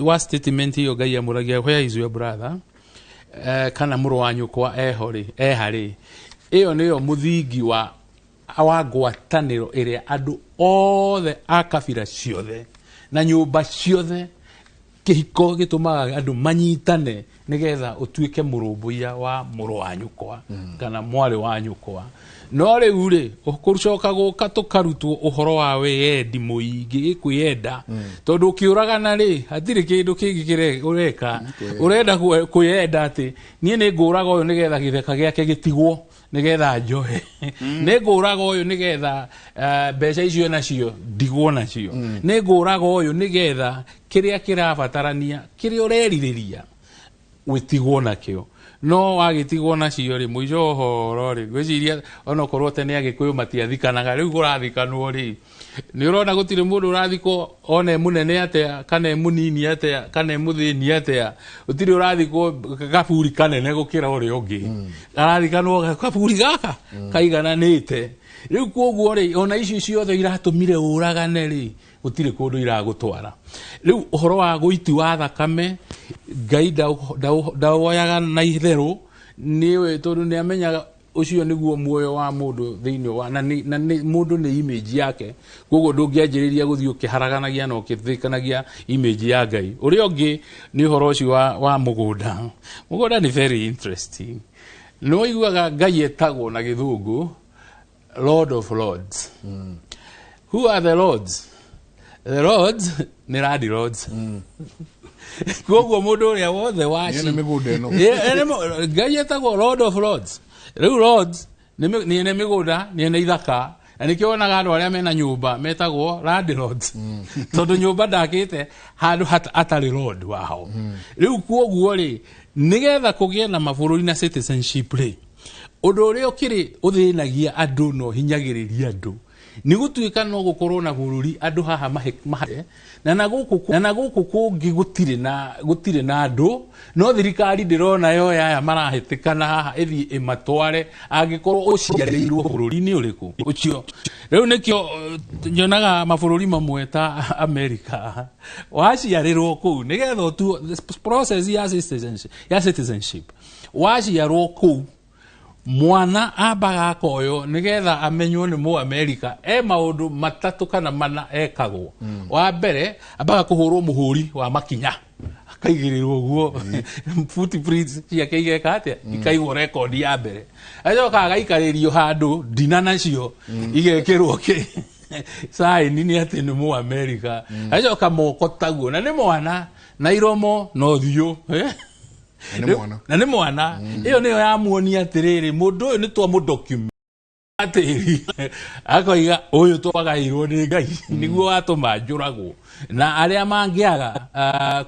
wa statement ĩyo Ngai amũragia where is your brother, kana mũrũ wa nyũkwa eho rĩ, eha rĩ, ĩyo nĩyo mũthingi wa ngwatanĩro ĩrĩa andũ othe a kabira ciothe na nyũmba ciothe. Kĩhiko gĩtũmaga andũ manyitane nĩgetha ũtuĩke mũrũmbũiya wa mũrũ wa nyũkwa kana mwarĩ wa nyũkwa. No rĩu rĩ, ũkũcoka gũka tũkarutwo ũhoro wa wĩyendi mũingĩ, kwĩyenda, tondũ ũkĩũragana rĩ, hatirĩ kĩndũ kĩngĩ ũreka, ũrenda kwĩyenda, atĩ niĩ nĩ ngũraga ũyũ nĩgetha gĩtheka gĩake gĩtigwo nĩgetha njohe, nĩ ngũraga ũyũ nĩgetha mbeca icio nacio ndigwo nacio, nĩ ngũraga ũyũ nĩgetha kĩrĩa kĩrabatarania kĩrĩa ũrerirĩria wĩtigwo nakĩo. No wagĩtigwo nacio rĩ, mũico ũhoro rĩ, ngwĩciria onokorwo tene Agĩkũyũ matiathikanaga, rĩu kũrathikanwo rĩ, nĩ ũrona gũtirĩ mũndũ ũrathikwo ona e mũnene atĩa kana e mũnini atĩa kana e mũthĩni atĩa, gũtirĩ ũrathikwo kaburi kanene gũkĩra ũrĩa ũngĩ, arathikanwo kaburi gaka kaigananĩte. Rĩu koguo rĩ, ona icio ciothe iratũmire ũragane rĩ, gũtirĩ kũndũ iragũtwara. Rĩu ũhoro wa gũiti wa thakame Ngai ndawoyaga na itherũ, nĩwe tondũ nĩ amenyaga ũcio nĩguo muoyo wa mũndũ thĩinĩ wa na nĩ mũndũ nĩ image yake. Koguo ndũngĩanjĩrĩria gũthiĩ ũkĩharaganagia na ũkĩthĩkanagia image ya Ngai. Ũrĩa ũngĩ nĩ ũhoro ũcio wa mũgũnda. Mũgũnda nĩ very interesting. Nĩ ũiguaga Ngai etagwo na gĩthũngũ Lord of Lords. Who are the lords? The lords nĩ landlords. Koguo mũndũ ũrĩa wothe wa Ene mĩgũnda ĩno. Ngai etagwo Lord of Lords. Rĩu lords nĩ ene mĩgũnda, nĩ ene ithaka, na nĩkĩo wonaga andũ arĩa mena nyũmba metagwo landlords, tondũ nyũmba ndakĩte handũ atarĩ lord wao. Rĩu kuoguo rĩ, nĩgetha kũgĩe na mabũrũri na citizenship rĩ, ũndũ ũrĩa ũkĩrĩ ũthĩnagia andũ na ũhinyagĩrĩria andũ Nĩ gũtuĩka no gũkorwo na bũrũri andũ haha mahe, mahe na na gũkũ na na gũkũ kũngĩ gũtirĩ na gũtirĩ na andũ no thirikari ndĩrona yoya aya marahĩtĩkana haha ĩthiĩ ĩmatware angĩkorwo ũciarĩirwo bũrũri-inĩ ũrĩkũ ũcio. Rĩu nĩkĩo nyonaga mabũrũri mamwe ta America waciarĩrwo kũu nĩgetha ũtuo process ya citizenship, ya citizenship waciarwo kũu mwana ambaga akoywo nigetha amenywo nĩ mũ America e maũndũ matatũ kana mana ekagwo. Wa mbere ambaga kũhũrwo mũhũri wa makinya akaigĩrĩrwo ũguo footprints ciake igeka atĩa ikaigwo rekondi ya mbere, acoka agaikarĩrio handũ ndina nacio igekĩrwo kĩ saini nĩ atĩ nĩ mũ America, acoka moko taguo na nĩ mwana na iromo na ũthiũ Na nĩ mwana. Na nĩ mwana ĩyo nĩyo yamuonia atĩrĩrĩ mũndũ ũyũ nĩ twamũdocument atĩri akoiga ũyũ twagairwo nĩ Ngai nĩguo watũma njũragwo na arĩa mangĩaga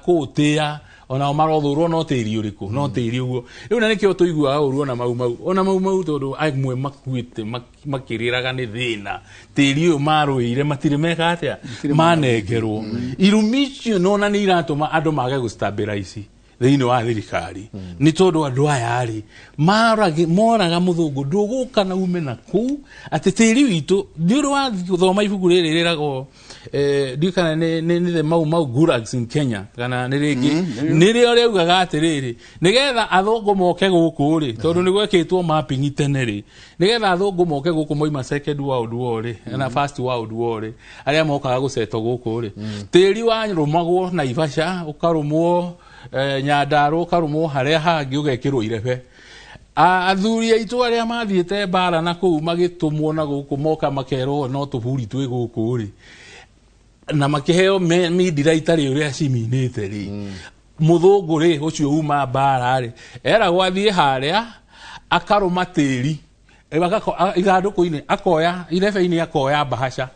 kũũtĩa onao marothũrwo no tĩri ũrĩkũ no tĩri ũguo. Rĩu na nĩkĩo tũiguaga ũru ona mau mau ona mau mau tondũ amwe makuĩte makĩrĩraga nĩ thĩna tĩri ũyũ marũĩire matirĩ meka atĩa manengerwo irumi icio nona nĩ iratũma andũ mage gũstabilize thĩinĩ wa thirikari nĩ tondũ andũ aya rĩ moraga mũthũngũ ndũgũka na ume na kũu atĩ tĩri witũ nĩ ũrĩ wa gũthoma ibuku rĩrĩ rĩragwo ndiũĩ kana nĩ the Mau Mau Gulags in Kenya kana nĩ rĩngĩ nĩrĩo rĩaugaga atĩrĩrĩ nĩgetha athũngũ moke gũkũ rĩ tondũ nĩ gwekĩtwo mapping tene rĩ nĩgetha athũngũ moke gũkũ moima Second World War rĩ na First World War rĩ arĩa mokaga gũcetwo gũkũ rĩ tĩri warũmagwo Naivasha ũkarũmwo Nyandarua ũkarũmwo harĩa hangĩ ũgekĩrwo irebe. Athuri aitũ arĩa mathiĩte mbara na kũu magĩtũmwo na gũkũ moka makerwo no tũburi twĩ gũkũ rĩ na makĩheo mindira itarĩ ũrĩa ciminĩte rĩ mũthũngũ rĩ ũcio uma mbara rĩ eragwo athiĩ harĩa akarũma tĩri ithandũkũ-inĩ akoya irebe-inĩ akoya mbahaca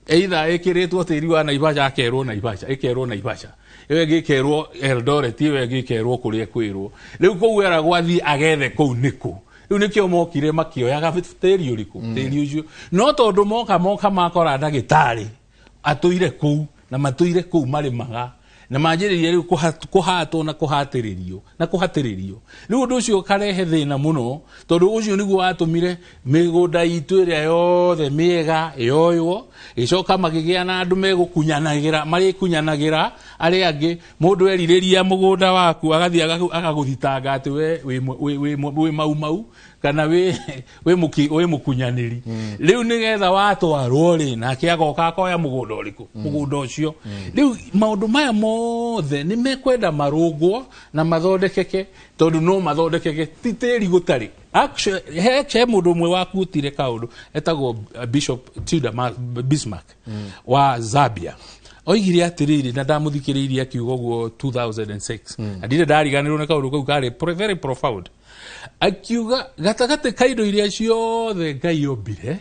either ĩkĩrĩtwo tĩri wa Naivasha akerwo Naivasha ĩkerwo Naivasha ĩyo ĩngĩ ĩkerwo Eldoret ĩyo ĩngĩ ĩkerwo kũrĩa kwĩrwo rĩu kũu eragwo athiĩ agethe kũu nĩkũ rĩu nĩkĩo mokire makĩoyaga tĩri ũrĩkũ tĩri ũcio no tondũ moka makora ndagĩtarĩ atũire kũu na matũire kũu marĩmaga na manjĩrĩria rĩu kũhatwo na kũhatĩrĩrio na kũhatĩrĩrio rĩu ũndũ ũcio ũkarehe thĩna mũno tondũ ũcio nĩguo watũmire mĩgũnda itũ ĩrĩa yothe mĩega yoywo ĩcoka makĩgĩa na andũ megũkunyanagĩra marĩkunyanagĩra arĩa angĩ mũndũ erirĩria mũgũnda waku agathiĩ agagũthitanga atĩ we wĩ mau mau kana wĩ mũkunyanĩri rĩu nĩgetha watwarwo rĩ nake agoka akoya mũgũnda ũrĩkũ mũgũnda ũcio rĩu maũndũ maya mothe nĩ mekwenda marũngwo na mathondekeke tondũ no mathondekeke ti tĩri gũtarĩ. Actually he mũndũ ũmwe wakuutire kaũndũ etagwo Bishop Tudor Bismarck wa Zambia oigire atĩrĩrĩ na ndamũthikĩrĩirie akiuga ũguo 2006 na ndirĩ ndariganĩrwo nĩ kaũndũ kau karĩ very profound akiuga gatagatĩ ka indo iria ciothe Ngai ombire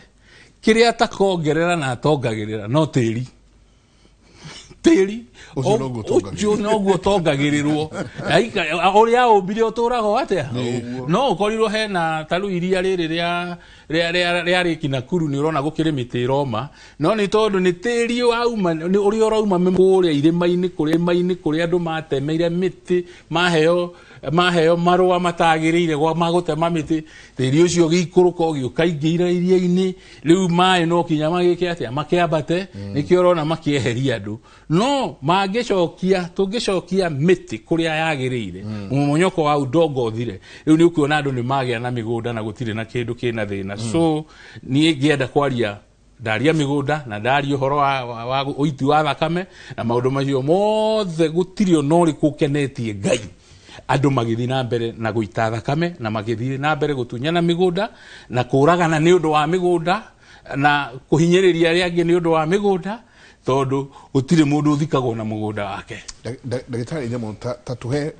kĩrĩa atakongerera na atongagĩrĩra no tĩri tĩri ũcio noguo ũtongagĩrĩrwo ũrĩa ũmbire ũtũragwo atĩa no ũkorirwo hena ta rĩu iria rĩrĩ rĩa Lake Nakuru nĩ ũrona gũkĩrĩ mĩtĩ ĩroma no nĩ tondũ nĩ tĩri wauma ũrĩa ũrauma kũrĩa irĩma-inĩ kũrĩa andũ matemeire mĩtĩ maheo marũa matagĩrĩire gwa magũtema mĩtĩ tĩri ũcio ũgĩikũrũka ũgĩũka ingĩira iria-inĩ rĩu maĩ no kinya magĩke atĩa makĩambate nĩkĩo ũrona makĩeheria andũ no mangĩcokia tũngĩcokia mĩtĩ kũrĩa yagĩrĩire mũmonyoko wa udongo ũthire rĩu nĩ ũkuona andũ nĩ magĩa na mĩgũnda na gũtirĩ na kĩndũ kĩna thĩna. So niĩ ngĩenda kwaria ndaria mĩgũnda na ndaria ũhoro wa ũiti wa thakame na maũndũ macio mothe gũtirĩ ona ũrĩkũ ũkenetie Ngai andũ magĩthiĩ na mbere na gũita thakame na magĩthiĩ na mbere gũtunyana mĩgũnda na kũragana nĩ ũndũ wa mĩgũnda na kũhinyĩrĩria arĩa angĩ nĩ ũndũ wa mĩgũnda tondũ gũtirĩ mũndũ ũthikagwo na mũgũnda wake. Ndagĩtarĩ Nyamũ, ta tũhe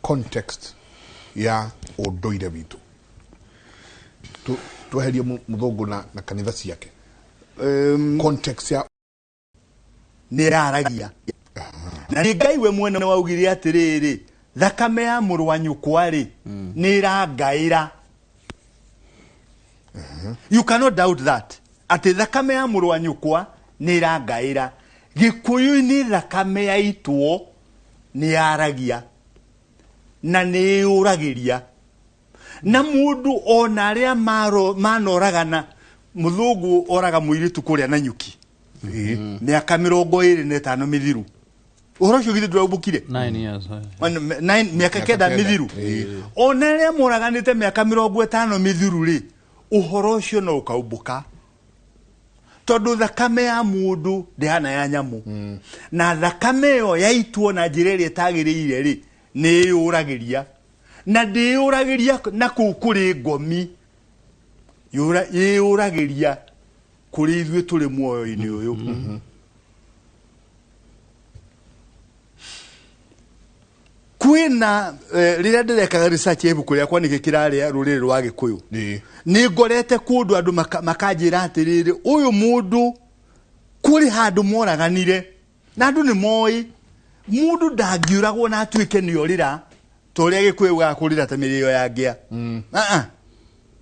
context ya ũndũire witũ tweherie mũthũngũ na kanitha ciake context ya nĩ ĩraragia na nĩ Ngai we mwene waugire atĩrĩrĩ thakame ya mũrũ wa nyũkwa rĩ nĩ ĩrangaĩra. You cannot doubt that. Atĩ thakame ya mũrũ wa nyũkwa nĩ ĩrangaĩra. Gĩkũyũ-inĩ thakame yaitwo nĩ yaragia na nĩ ĩyũragĩria. Na mũndũ ona arĩa manoragana, mũthũngũ oraga mũirĩtu kũrĩa Nanyuki mĩaka 25 mĩthiru. Ũhoro ũcio githĩ ndũraumbũkire? 9 years. Mĩaka 9 mĩthiru. Ona arĩa moraganĩte mĩaka 50 mĩthiru rĩ, ũhoro ũcio no ũkaumbũka. Tondũ thakame ya mũndũ ndĩhana ya nyamũ. Na thakame ĩyo yaitwo na njĩra ĩrĩa ĩtagĩrĩire rĩ, nĩ ĩyũragĩria. Na ndĩyũragĩria na kũu kũrĩ ngomi. Ĩyũragĩria kũrĩ ithuĩ tũrĩ muoyo-inĩ ũyũ. Kwĩna rĩrĩa ndĩrekaga research ya ibuku rĩakwa nĩkĩ kĩrarĩa rũrĩrĩ rwa Gĩkũyũ. Nĩ ngorete kũndũ andũ makanjĩra atĩrĩrĩ, ũyũ mũndũ kũrĩ handũ moraganire na andũ nĩ moĩ mũndũ ndangĩũragwo na atuĩke nĩ orĩra ta ũrĩa Gĩkũyũ ugaga kũrĩra ta mĩrĩo ya ngĩa.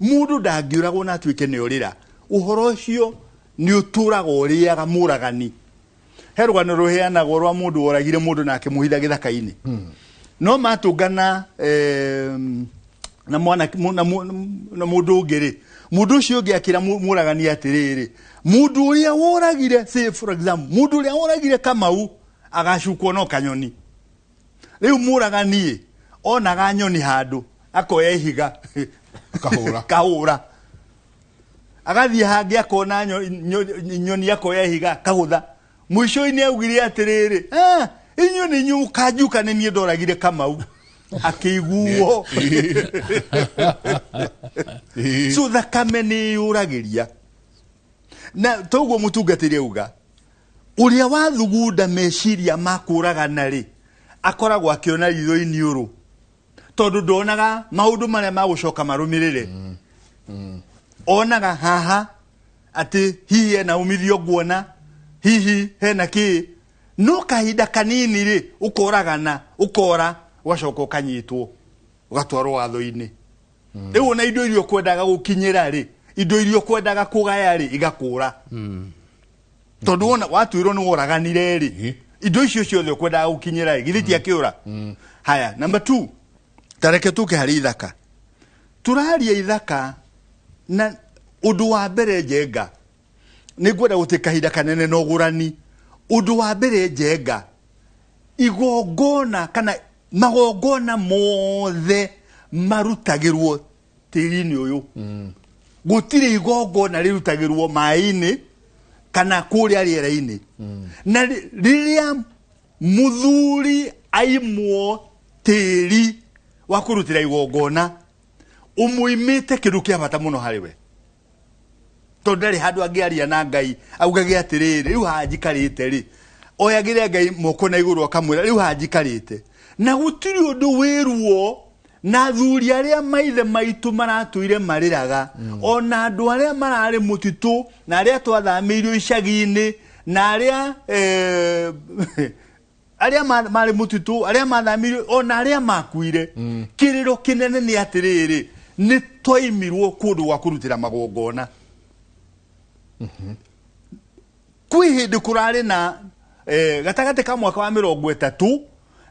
Mũndũ ndangĩũragwo na atuĩke nĩ orĩra. Ũhoro ũcio nĩ ũtũraga ũrĩaga mũragani. He rũgano rũheanagwo rwa mũndũ woragire mũndũ na akĩmũhitha gĩthaka-inĩ. No matũngana na mwana na mũndũ ũngĩ rĩ, mũndũ ũcio ũngĩ akĩra mũragani atĩrĩrĩ, mũndũ ũrĩa woragire, say for example, mũndũ ũrĩa woragire Kamau agacukwo no kanyoni. Rĩu mũragani onaga nyoni handũ akoya ihiga kahũra. Kahũra. Agathiĩ hangĩ akona nyoni akoya ihiga kagũtha. Mũico-inĩ augire atĩrĩrĩ, inyuĩ nĩ inyuĩ mũkanjuka nĩ niĩ ndoragire Kamau. Akĩiguo. So thakame nĩ yũragĩria. Na toguo mũtungatĩri auga, ũrĩa wathugunda meciria ma kũragana rĩ, akoragwo akĩona ritho-inĩ ũrũ. Tondũ ndonaga maũndũ marĩa magũcoka marũmĩrĩre. Onaga haha atĩ hihi hena umithio nguona, hihi hena kĩ. No kahinda kanini rĩ, ũkoragana, ũkora, ũgacoka ũkanyitwo, ũgatwarwo watho-inĩ. Rĩu ona indo iria ũkwendaga gũkinyĩra rĩ, indo iria ũkwendaga kũgaya rĩ, igakũra. Tondũ wona watuĩrwo nĩ woraganire rĩ, indo icio ciothe ũkwendaga gũkinyĩra rĩ, githĩ tiakĩũra? Haya, number 2, tareke tũke harĩ ithaka. Tũraria ithaka na ũndũ wa mbere Njenga, nĩ ngwenda gũtĩ kahinda kanene na ũgũrani. Ũndũ wa mbere Njenga, igongona kana magongona mothe marutagĩrwo tĩri-inĩ ũyũ. Gũtirĩ igongona rĩrutagĩrwo maĩ-inĩ kana kũrĩa rĩera-inĩ. Na rĩrĩa mũthuri aimwo tĩri wa kũrutĩra igongona, ũmũimĩte kĩndũ kĩa bata mũno harĩ we. Tondũ ndarĩ handũ angĩaria na Ngai augage atĩrĩrĩ, rĩu haha njikarĩte rĩ, oyagĩre Ngai moko na igũrũ akamwĩra rĩu haha njikarĩte. Na gũtirĩ ũndũ wĩruo na athuri arĩa maithe maitũ maratũire marĩraga, ona andũ arĩa mararĩ mũtitũ na arĩa twathamĩirio icagi-inĩ na arĩa arĩa marĩ mũtitũ, arĩa mathamĩirio, ona arĩa makuire. Kĩrĩro kĩnene nĩ atĩrĩrĩ, nĩ twaimirwo kũndũ gwa kũrutĩra magongona. Kwĩ hĩndĩ kũrarĩ na gatagatĩ ka mwaka wa 30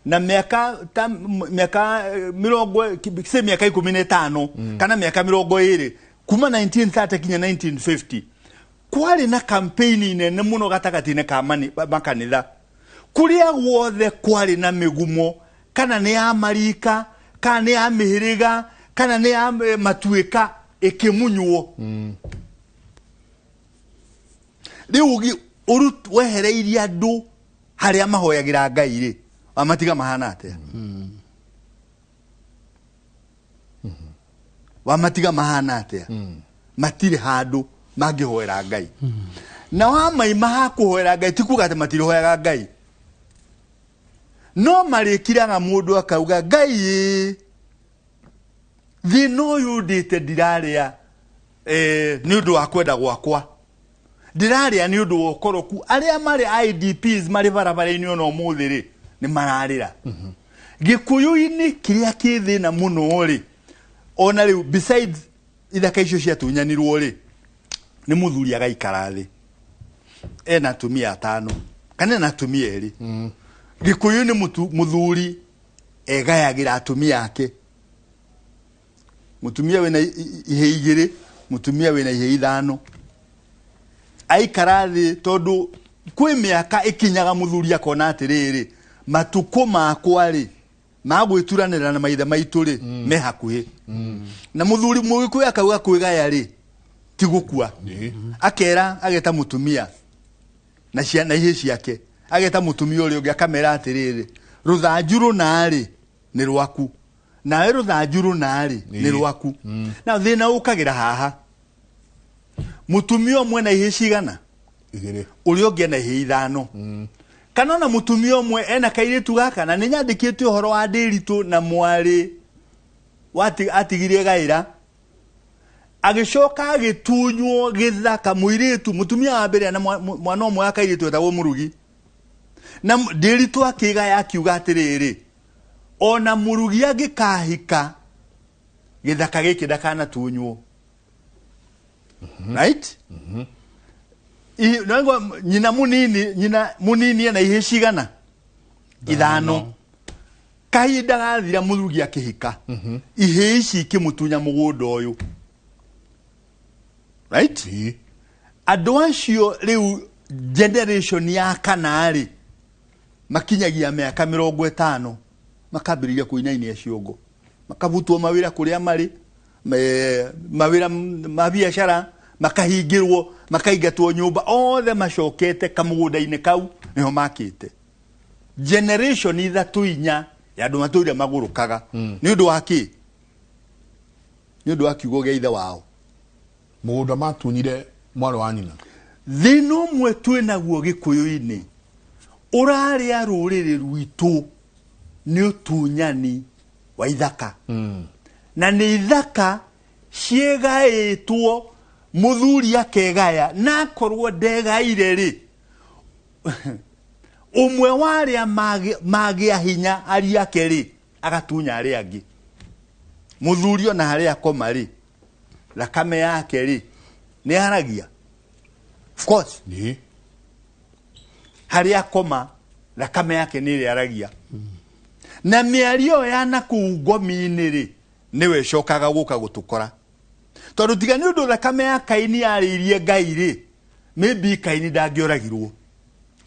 na mĩaka ta mĩaka mĩrongo, say mĩaka 15 kana mĩaka 20, kuma 1930 kinya 1950, kwarĩ na campaign nene mũno gatagatĩ-inĩ ka makanitha. Kũrĩa guothe kwarĩ na mĩgumo, kana nĩ ya marika, kana nĩ ya mĩhĩrĩga, kana nĩ ya matuĩka, ĩkĩmunywo. Rĩu wehereirie andũ harĩa mahoyagĩra Ngai rĩ, wamatiga mahana atĩa? Wamatiga mahana atĩa? Matirĩ handũ mangĩhoera Ngai. Na wamaima ha kũhoera Ngai, ti kuga atĩ matirihoyaga Ngai. No marĩkiraga mũndũ akauga, Ngai ĩ, thĩna ũyũ ndĩte ndirarĩa, nĩ ũndũ wa kwenda gwakwa. Ndĩrarĩa nĩ ũndũ wa ũkoroku. Arĩa marĩ IDPs marĩ barabara-inĩ ona ũmũthĩ rĩ, nĩ mararĩra. Gĩkũyũ-inĩ kĩrĩa kĩ thĩna mũno rĩ, ona rĩu besides ithaka icio ciatunyanirwo rĩ, Nĩ mũthuri agaikara thĩ ena atumia atano kana ena atumia erĩ. Gĩkũyũ nĩ mũthuri egayagĩra atumia ake. Mũtumia wĩna ihe igĩrĩ, mũtumia wĩna ihe ithano. Aikara thĩ tondũ kwĩ mĩaka ĩkinyaga mũthuri akona atĩrĩrĩ, matukũ makwa rĩ ma gwĩturanĩra na maithe maitũ rĩ me hakuhĩ. Na mũthuri mũgĩkũyũ akauga kwĩgaya rĩ ti gũkua. Akera ageta mũtumia na ciana ihe ciake, ageta mũtumia ũrĩa ũngĩ akamera atĩrĩrĩ, rũthanju rũna rĩ nĩ rwaku, nawe rũthanju rũna rĩ nĩ rwaku. Na thĩna ũkagĩra haha, mũtumia ũmwe na ihe cigana? Igĩrĩ. Ũrĩa ũngĩ ena ihe ithano. Kana ona mũtumia ũmwe ena kairĩtu gaka, na nĩ nyandĩkĩte ũhoro wa Ndĩritũ na mwarĩ atigire gaĩra, agĩcoka agĩtunywo gĩthaka mũirĩtu, mũtumia wa mbere na mwana ũmwe wa kairĩtu etagwo Mũrugi. Na Ndĩritũ akĩgaya akiuga atĩrĩrĩ, ona Mũrugi angĩkahika gĩthaka gĩkĩ ndakanatunywo. Right? Nyina mũnini ena ihe cigana? Ithano. Kahinda gathira Mũrugi akĩhika, ihe ici ikĩmũtunya mũgũnda ũyũ. Right? Andũ acio rĩu generation ya kana rĩ makinyagia mĩaka 50 makambĩrĩria kũinainia ciongo, makabutwo mawĩra kũrĩa marĩ, mawĩra ma biacara makahingĩrwo, makaingatwo nyũmba, othe macokete kamũgũnda-inĩ kau nĩho makĩte. Generation ithatũ inya ya andũ matũire magũrũkaga. Nĩ ũndũ wa kĩ? Nĩ ũndũ wa kiugo gĩa ithe wao. Mũgũnda matunyire mwarĩ wa nyina. Thĩna ũmwe twĩnaguo Gĩkũyũ-inĩ ũrarĩa rũrĩrĩ rwitũ nĩ ũtunyani wa ithaka. Na nĩ ithaka ciĩgaĩtwo, mũthuri akegaya, na akorwo ndegaire rĩ, ũmwe wa arĩa magĩa hinya ariũ ake rĩ, agatunya arĩa angĩ. Mũthuri ona harĩa akoma rĩ, thakame yake rĩ, nĩ aragia. Of course. Harĩa akoma, thakame yake nĩ ĩrĩa aragia. Na mĩario ya na kũu ngomi-inĩ rĩ, nĩwe ĩcokaga gũka gũtũkora. Tondũ tiga nĩ ũndũ thakame ya Kaini yarĩirie Ngai rĩ, maybe Kaini ndangĩoragirwo.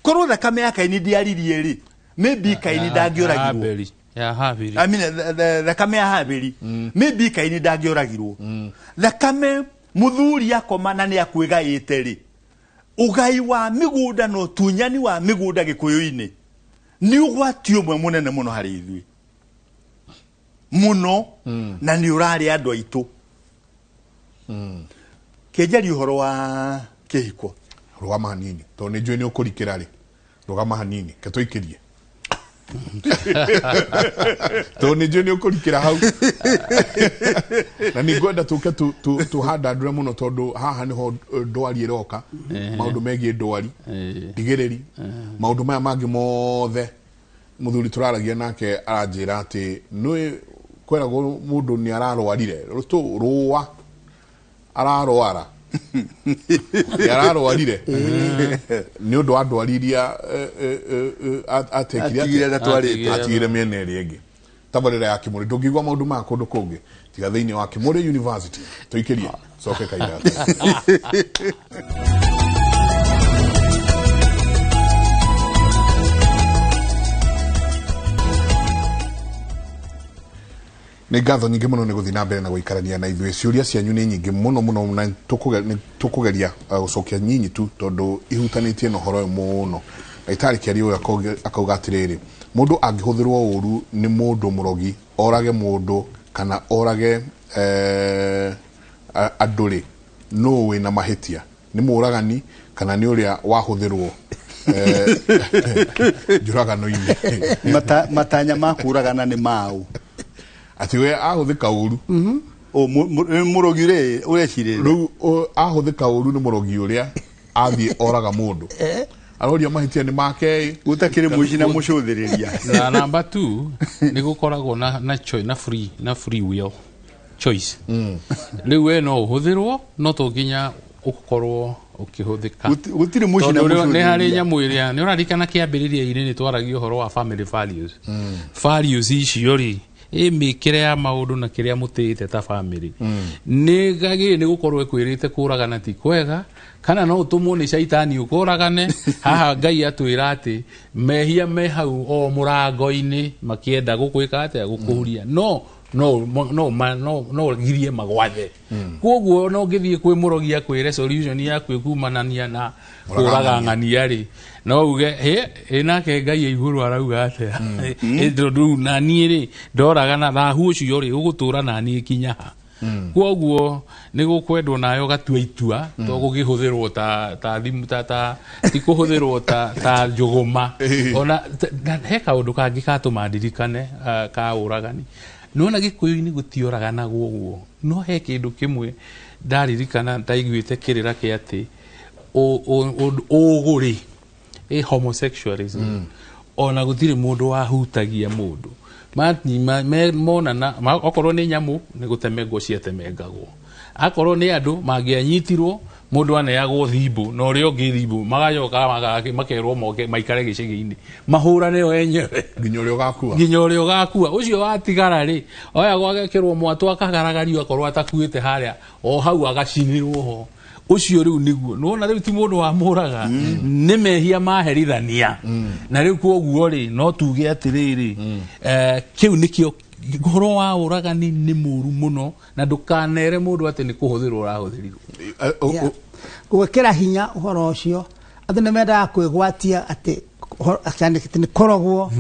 Korwo thakame ya Kaini ndĩaririe rĩ, maybe Kaini ndangĩoragirwo. Ya Habili. I mean, thakame ya Habili. Maybe Kaini ndangĩoragirwo. Thakame mũthuri akoma na nĩ akwĩgaĩte rĩ, ũgai wa mĩgũnda na ũtunyani wa mĩgũnda Gĩkũyũ-inĩ nĩ ũgwati ũmwe mũnene mũno harĩ ithuĩ mũno, na nĩ ũrarĩa andũ aitũ. Kĩnjaria ũhoro wa kĩhiko. Rũgama hanini tondũ nĩ njũĩ nĩ ũkũrikĩra rĩ, rũgama hanini ke tũikĩrie tondũ nĩ njũĩ nĩ ũkũrikĩra hau, na nĩ ngwenda tũke tũhandandũre mũno tondũ haha nĩho ndwari ĩroka, maũndũ megiĩ ndwari, ndigĩrĩri, maũndũ maya mangĩ mothe. Mũthuri tũraragia nake aranjĩra atĩ nĩ kweragwo mũndũ nĩ ararwarire rũa ararwara nĩ ararwarire nĩ ũndũ wa ndwari iria atekire atigire mĩena ĩrĩa ĩngĩ. Tabarĩra ya Kĩmũrĩ ndũngĩigua maũndũ maya kũndũ kũngĩ tiga thĩinĩ wa Kĩmũrĩ University. Tũikĩrie coke kainda. Nĩ ngatho nyingĩ mũno nĩ gũthiĩ na mbere na gũikarania na ithuĩ. Ciũria cianyu nĩ nyingĩ mũno mũno na tũkũgeria gũcokia nyinyi tu tondũ ihutanĩtie na ũhoro ũyũ mũno. Ndagĩtarĩ Kĩario ũyũ akauga atĩrĩrĩ, mũndũ angĩhũthĩrwo ũru nĩ mũndũ mũrogi, orage mũndũ kana orage andũ rĩ, nũ wĩna mahĩtia? Nĩ mũragani kana nĩ ũrĩa wahũthĩrwo njũragano-inĩ? Matanya ma kũragana nĩ maũ? Atĩ we ahũthĩka ũru. Mũrogi rĩ, ũrecirĩria. Rĩu ahũthĩka ũru nĩ mũrogi ũrĩa athiĩ oraga mũndũ. Aroria mahĩtia nĩ make. Gũtakĩrĩ mũici na mũcũthĩrĩria. Na namba 2 nĩ gũkoragwo na choice, na free will choice. Rĩu we no ũhũthĩrwo, no to nginya Ũkorwo ũkĩhũthĩka. Gũtirĩ mũici na Tondũ nĩ harĩ mũcũthĩrĩria. Nyamũ ĩrĩa nĩ ũraririkana kĩambĩrĩria-inĩ nĩ twaragia ũhoro wa family values. Values icio rĩ, ĩ mĩkĩre ya maũndũ na kĩrĩa mũtĩĩte ta family, nĩ gagĩrĩ nĩ gũkorwo ĩkwĩrĩte kũragana ti kwega, kana no ũtũmwo nĩ caitani ũkũragane. Haha Ngai atwĩra atĩ mehia me hau o mũrango-inĩ makĩenda gũkwĩka atĩa, gũkũhuria, no girie magwathe. Koguo no ngĩthiĩ kwĩ mũrogi akwĩre solution yaku ĩkumanania na kũraga ng'ania rĩ, no uge hĩ ĩ nake Ngai e igũrũ arauga atĩa? Ĩ, tondũ rĩu na niĩ rĩ, ndoraga na thahu ũcio rĩ, ũgũtũra na niĩ kinya ha? Koguo nĩ gũkwendwo nawe ũgatua itua, to gũkĩhũthĩrwo ta thimũ, ta ti kũhũthĩrwo ta njũgũma. Ona na he kaũndũ kangĩ katũma ndirikane, ka ũragani. Nĩwona Gĩkũyũ-inĩ gũtiũraganagwo ũguo, no he kĩndũ kĩmwe ndaririkana ndaiguĩte kĩrĩra kĩa atĩ ũgũrĩ, ĩ homosexualism, ona gũtirĩ mũndũ wahutagia mũndũ. Monana, okorwo nĩ nyamũ nĩ gũtemengwo ciatemengagwo, akorwo nĩ andũ mangĩanyitirwo, mũndũ aneagwo thimbũ na ũrĩa ũngĩ thimbũ, magacoka makerwo moke maikare gĩcagi-inĩ mahũrane o enyewe. Nginya ũrĩa ũgakua. Nginya ũrĩa ũgakua. Ũcio watigara rĩ, oyagwo agekĩrwo mwatũ akagaragario, akorwo atakuĩte harĩa o hau agacinĩrwo ho. Ũcio rĩu nĩguo nĩwona rĩu ti mũndũ wamũraga, nĩ mehia maherithania. Na rĩu koguo rĩ, no tuge atĩrĩrĩ, kĩu nĩkĩo ũhoro wa ũragani nĩ mũru mũno, na ndũkanere mũndũ atĩ nĩ kũhũthĩrwo ũrahũthĩrirwo. Gwĩkĩra hinya ũhoro ũcio andũ nĩ mendaga kwĩgwatia atĩ nĩ korogwo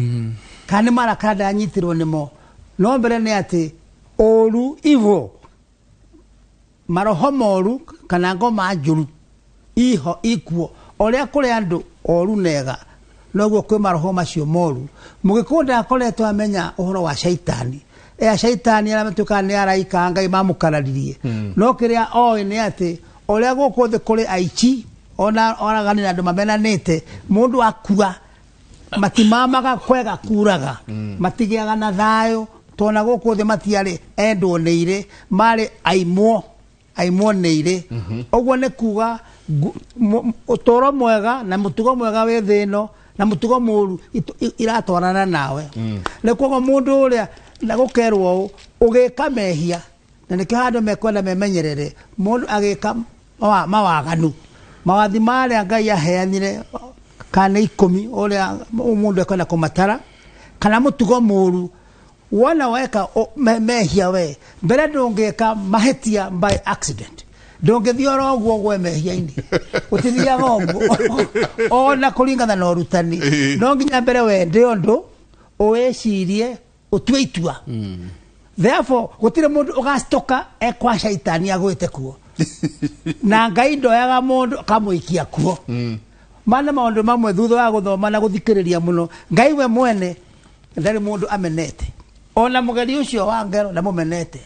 kana nĩ marakara ndanyitirwo nĩmo. No mbere nĩ atĩ ũru, evil, maroho moru kana ngoma njũru iho ikuo. Ũrĩa kũrĩ andũ oru nega, noguo kwĩ maroho macio moru. Mũgĩkũyũ ndakoretwo amenya ũhoro wa caitani, ea caitani arĩa matuĩkaga nĩ araika a Ngai mamũkararirie. No kĩrĩa oĩ nĩ atĩ ũrĩa gũkũ thĩ kũrĩ aici ona oragani na andũ mamenanĩte, mũndũ akua matimamaga kwega kuraga, matigĩaga na thayũ, tona gũkũ thĩ matiarĩ endwo nĩ irĩ, marĩ aimwo nĩ irĩ. Ũguo nĩ kuga ũtũũro mwega na mũtugo mwega wĩ thĩ ĩno na mũtugo mũru iratwarana nawe. Nĩ koguo mũndũ ũrĩa na gũkerwo ũũ ũgĩka mehia, na nĩkĩo handũ mekwenda memenyerere, mũndũ agĩka mawaganu, mawathi marĩa Ngai aheanire kana 10 ũrĩa mũndũ ekwenda kũmatara, kana mũtugo mũru wona weka mehia, we mbere ndũngĩka mahĩtia by accident. Ndũngĩthiĩ oro ũguo ũgwe mehia-inĩ, ũtithiaga ũguo ona kũringana na ũrutani. No nginya mbere wende ũndũ, ũwĩcirie, ũtue itua. Therefore gũtirĩ mũndũ ũgacitoka ekwa caitani agwĩte kuo, na Ngai ndoyaga mũndũ akamũikia kuo. Mana maũndũ mamwe thutha wa gũthoma na gũthikĩrĩria mũno, Ngai we mwene ndarĩ mũndũ amenete, ona mũgeri ũcio wa ngero ndamũmenete.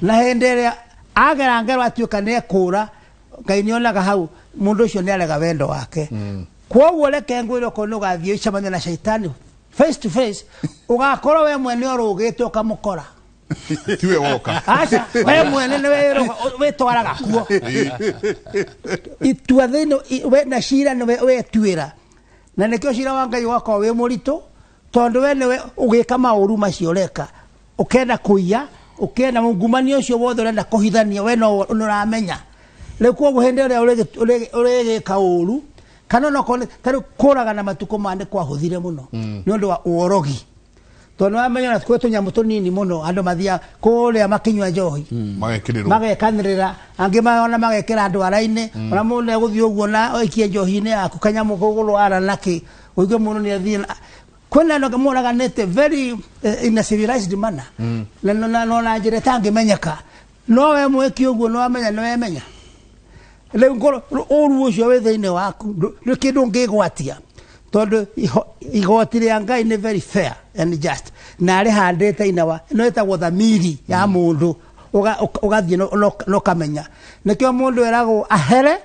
Na hĩndĩ ĩrĩa agera ngero atuĩka nĩ ekũra, Ngai nĩonaga hau mũndũ ũcio nĩ arega wendo wake. Kwoguo reke ngwĩre, okorwo nĩ ũgathiĩ ũcemanie na caitani face to face, ũgakorwo we mwene ũrũgĩte ũkamũkora. Tiwe woka. Aca, we mwene nĩwe wĩtwaraga kuo itua thĩinĩ we na cira nĩwe wetuĩra. Na nĩkĩo cira wa Ngai ũgakorwo wĩ mũritũ, tondũ we nĩwe ũgĩka maũru macio ũreka, ũkenda kũiya, ũkenda ungumania ũcio wothe ũrenda kũhithania, we no nĩũramenya. Rĩu koguo hĩndĩ ĩrĩa ũrĩgĩka ũru, kana onokorwo nĩ ta rĩu kũraga na matukũ maya nĩ kwahũthire mũno nĩ ũndũ wa ũrogi, tondũ nĩwamenya ona kwĩ tũnyamũ tũnini mũno andũ mathiaga kũrĩa makĩnyua njohi, Magekĩrĩrwo. Magekanĩrĩra, angĩ ona magekĩra ndwara-inĩ. Ona mũndũ nĩegũthiĩ ũguo na oikie njohi-inĩ yaku kanyamũ kũgũrwara nakĩ, ũigue mũndũ nĩ athiĩ kwĩna andũ angĩ moraganĩte very in a civilized manner na njĩra ĩtangĩmenyeka. No we mwĩki ũguo nĩwamenya, nĩwemenya. Rĩu ngorwo ũru ũcio wĩ thĩinĩ waku, nĩ kĩndũ ũngĩgwatia, tondũ igoti rĩa Ngai nĩ very fair and just, na arĩhandĩte inawa ĩno ĩtagwo thamiri ya mũndũ. Ũgathiĩ na ũkamenya. Nĩkĩo mũndũ eragwo ahere,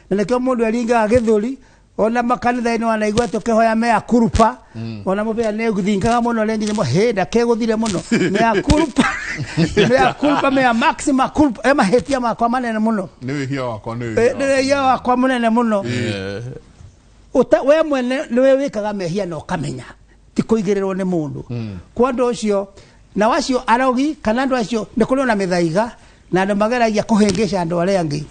na nĩkĩo mũndũ eringaga gĩthũri. Ona makanitha-inĩ wanaigua tũkĩhoya mea culpa, ona mũbĩa nĩ thingaga mũno rĩngĩ nyamũ hĩ ndakĩgũthire mũno mea culpa, mea culpa, mea maxima culpa, e mahĩtia makwa manene mũno. Nĩ wĩhia wakwa, nĩ Eh, wĩhia nĩ wĩhia wakwa mũnene mũno. Ũta, we mwene nĩwe wĩkaga mehia na ũkamenya ti kũigĩrĩrwo nĩ mũndũ. Kwa ũndũ ũcio na wacio arogi kana andũ acio nĩ kũrĩ ona mĩthaiga na andũ mageragia kũhĩngĩca andũ arĩa angĩ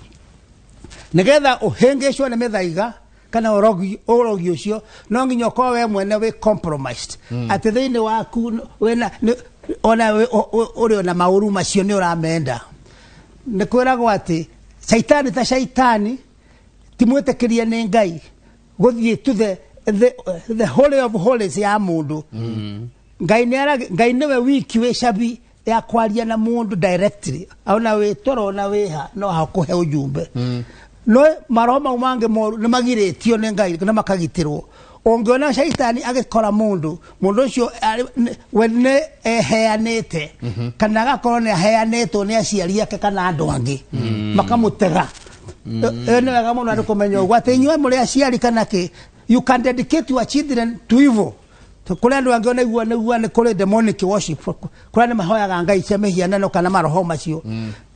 nĩgetha ũhĩngĩcwo nĩ mĩthaiga kana ũrogi ũrogi ũcio no nginya ũkorwo we mwene wĩ compromised, atĩ thĩinĩ waku wĩna ona ũrĩ ona maũru macio nĩ ũramenda. Nĩ kwĩragwo atĩ caitani ta caitani ti mwĩtĩkĩrie nĩ Ngai gũthiĩ to the holy of holies ya mũndũ. Ngai nĩ Ngai nĩwe wiki wĩ cabi ya kwaria na mũndũ directly, ona wĩ toro ona wĩha no hakũhe ujumbe. No maroho mau mangĩ moru nĩ magirĩtio nĩ Ngai na makagitĩrwo. Ũngĩona caitani agĩkora mũndũ, mũndũ ũcio we nĩ eheanĩte kana agakorwo nĩ aheanĩtwo nĩ aciari ake kana andũ angĩ makamũtega. Ĩyo nĩ wega mũno andũ kũmenya ũguo atĩ inyuĩ mũrĩ aciari kana kĩ, you can dedicate your children to evil. Kũrĩ andũ angĩ ona igua nĩgua nĩ kũrĩ demonic worship, kũrĩa nĩ mahoyaga ngai cia mĩhianano kana maroho macio,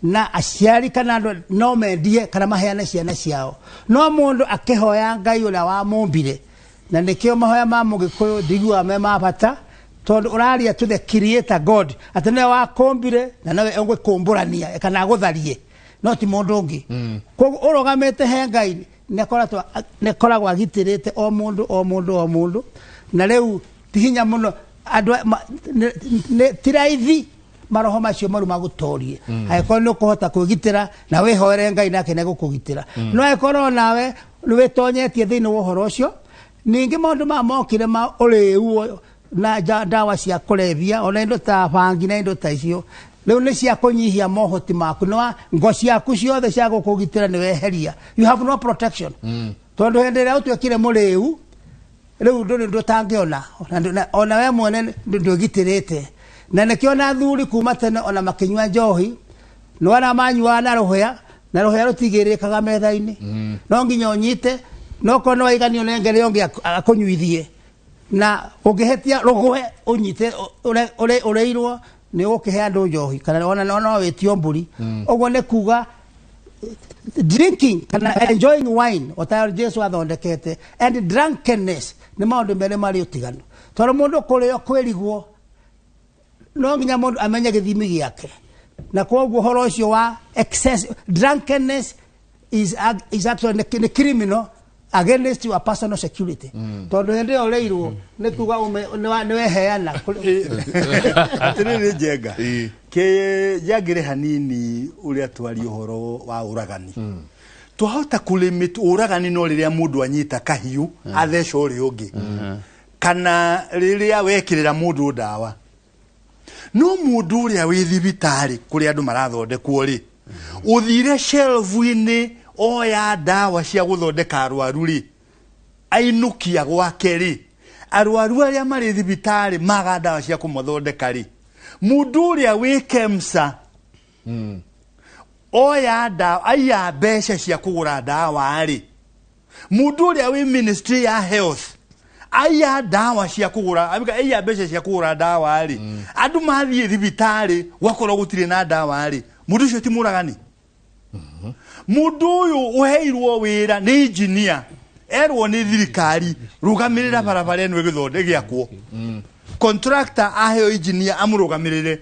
na aciari kana andũ no mendie kana maheane ciana ciao. No mũndũ akĩhoya Ngai ũrĩa wamũmbire, na nĩkĩo mahoya ma mũgĩkũyũ ndiguaga me ma bata, tondũ ũraria to the creator God atĩ nĩwe wakũmbire na nowe ũgũkũmbũrania kana agũtharie, no ti mũndũ ũngĩ. Koguo ũrũgamĩte he Ngai nĩakoragwo agitĩrĩte o mũndũ o mũndũ o mũndũ, na rĩu ti hinya mũno andũ ti raithi maroho macio maru magũtorie angĩkorwo nĩ ũkũhota kwĩgitĩra na wĩhoere Ngai nake nĩegũkũgitĩra. No angĩkorwo nawe nĩ wĩtonyetie thĩinĩ wa ũhoro ũcio, ningĩ maũndũ maya mokire ma ũrĩu na ndawa cia kũrebia ona indo ta bangi na indo ta icio rĩu nĩ cia kũnyihia mohoti maku no ngo ciaku ciothe cia gũkũgitĩra nĩ weheria, you have no protection, tondũ hĩndĩ ĩrĩa ũtuĩkire mũrĩu rĩu ndũrĩ ũndũ ũtangĩona ona we mwene ndwĩgitĩrĩte. Na nĩkĩo na athuri kuma tene ona makĩnyua njohi nĩ arĩa manyuaga na rũhĩa, na rũhĩa rũtigĩrĩkaga metha-inĩ, no nginya ũnyite no korwo nĩ waiganio nengere ũngĩ akũnyuithie, na ũngĩhĩtia rũgwe ũnyite ũrĩirwo nĩ ũgũkĩhe andũ njohi kana ona no wĩtio mbũri. Ũguo nĩ kuga drinking kana enjoying wine o ta Jesu athondekete and drunkenness nĩ maũndũ merĩ marĩ ũtiganu, tondũ mũndũ kũrĩo kwĩrigwo no nginya mũndũ amenye gĩthimi gĩake, na koguo ũhoro ũcio wa excess drunkenness is actually nĩ criminal against your personal security, tondũ hĩndĩ ĩyo ũrĩirwo nĩ kuga nĩ weheana. Atĩrĩrĩ Njenga, kä njangĩre hanini ũrĩa twaria ũhoro wa ũragani, twahota kũlimit ũragani no rĩrĩa mũndũ anyita kahiũ atheca ũrĩa ũngĩ kana rĩrĩa wekĩrĩra mũndũ ndawa. No mũndũ ũrĩa wĩ thibitarĩ kũrĩa andũ marathondekwo rĩ, ũthire shelf-inĩ oya ndawa cia gũthondeka arwaru rĩ, ainũkia gwake rĩ, arwaru arĩa marĩ thibitarĩ maga ndawa cia kũmathondeka rĩ, mũndũ ũrĩa wĩ KEMSA oya ndawa aiya mbeca cia kũgũra ndawa rĩ, mũndũ ũrĩa wĩ ministry ya health aiya ndawa cia kũgũra aiya mbeca cia kũgũra ndawa rĩ, andũ mathiĩ thibitarĩ gwakorwo gũtirĩ na ndawa rĩ, mũndũ ũcio ti mũragani? Mũndũ ũyũ ũheirwo wĩra nĩ engineer, erwo nĩ thirikari rũgamĩrĩra barabara ĩno ĩgĩakwo, contractor aheo engineer amũrũgamĩrĩre.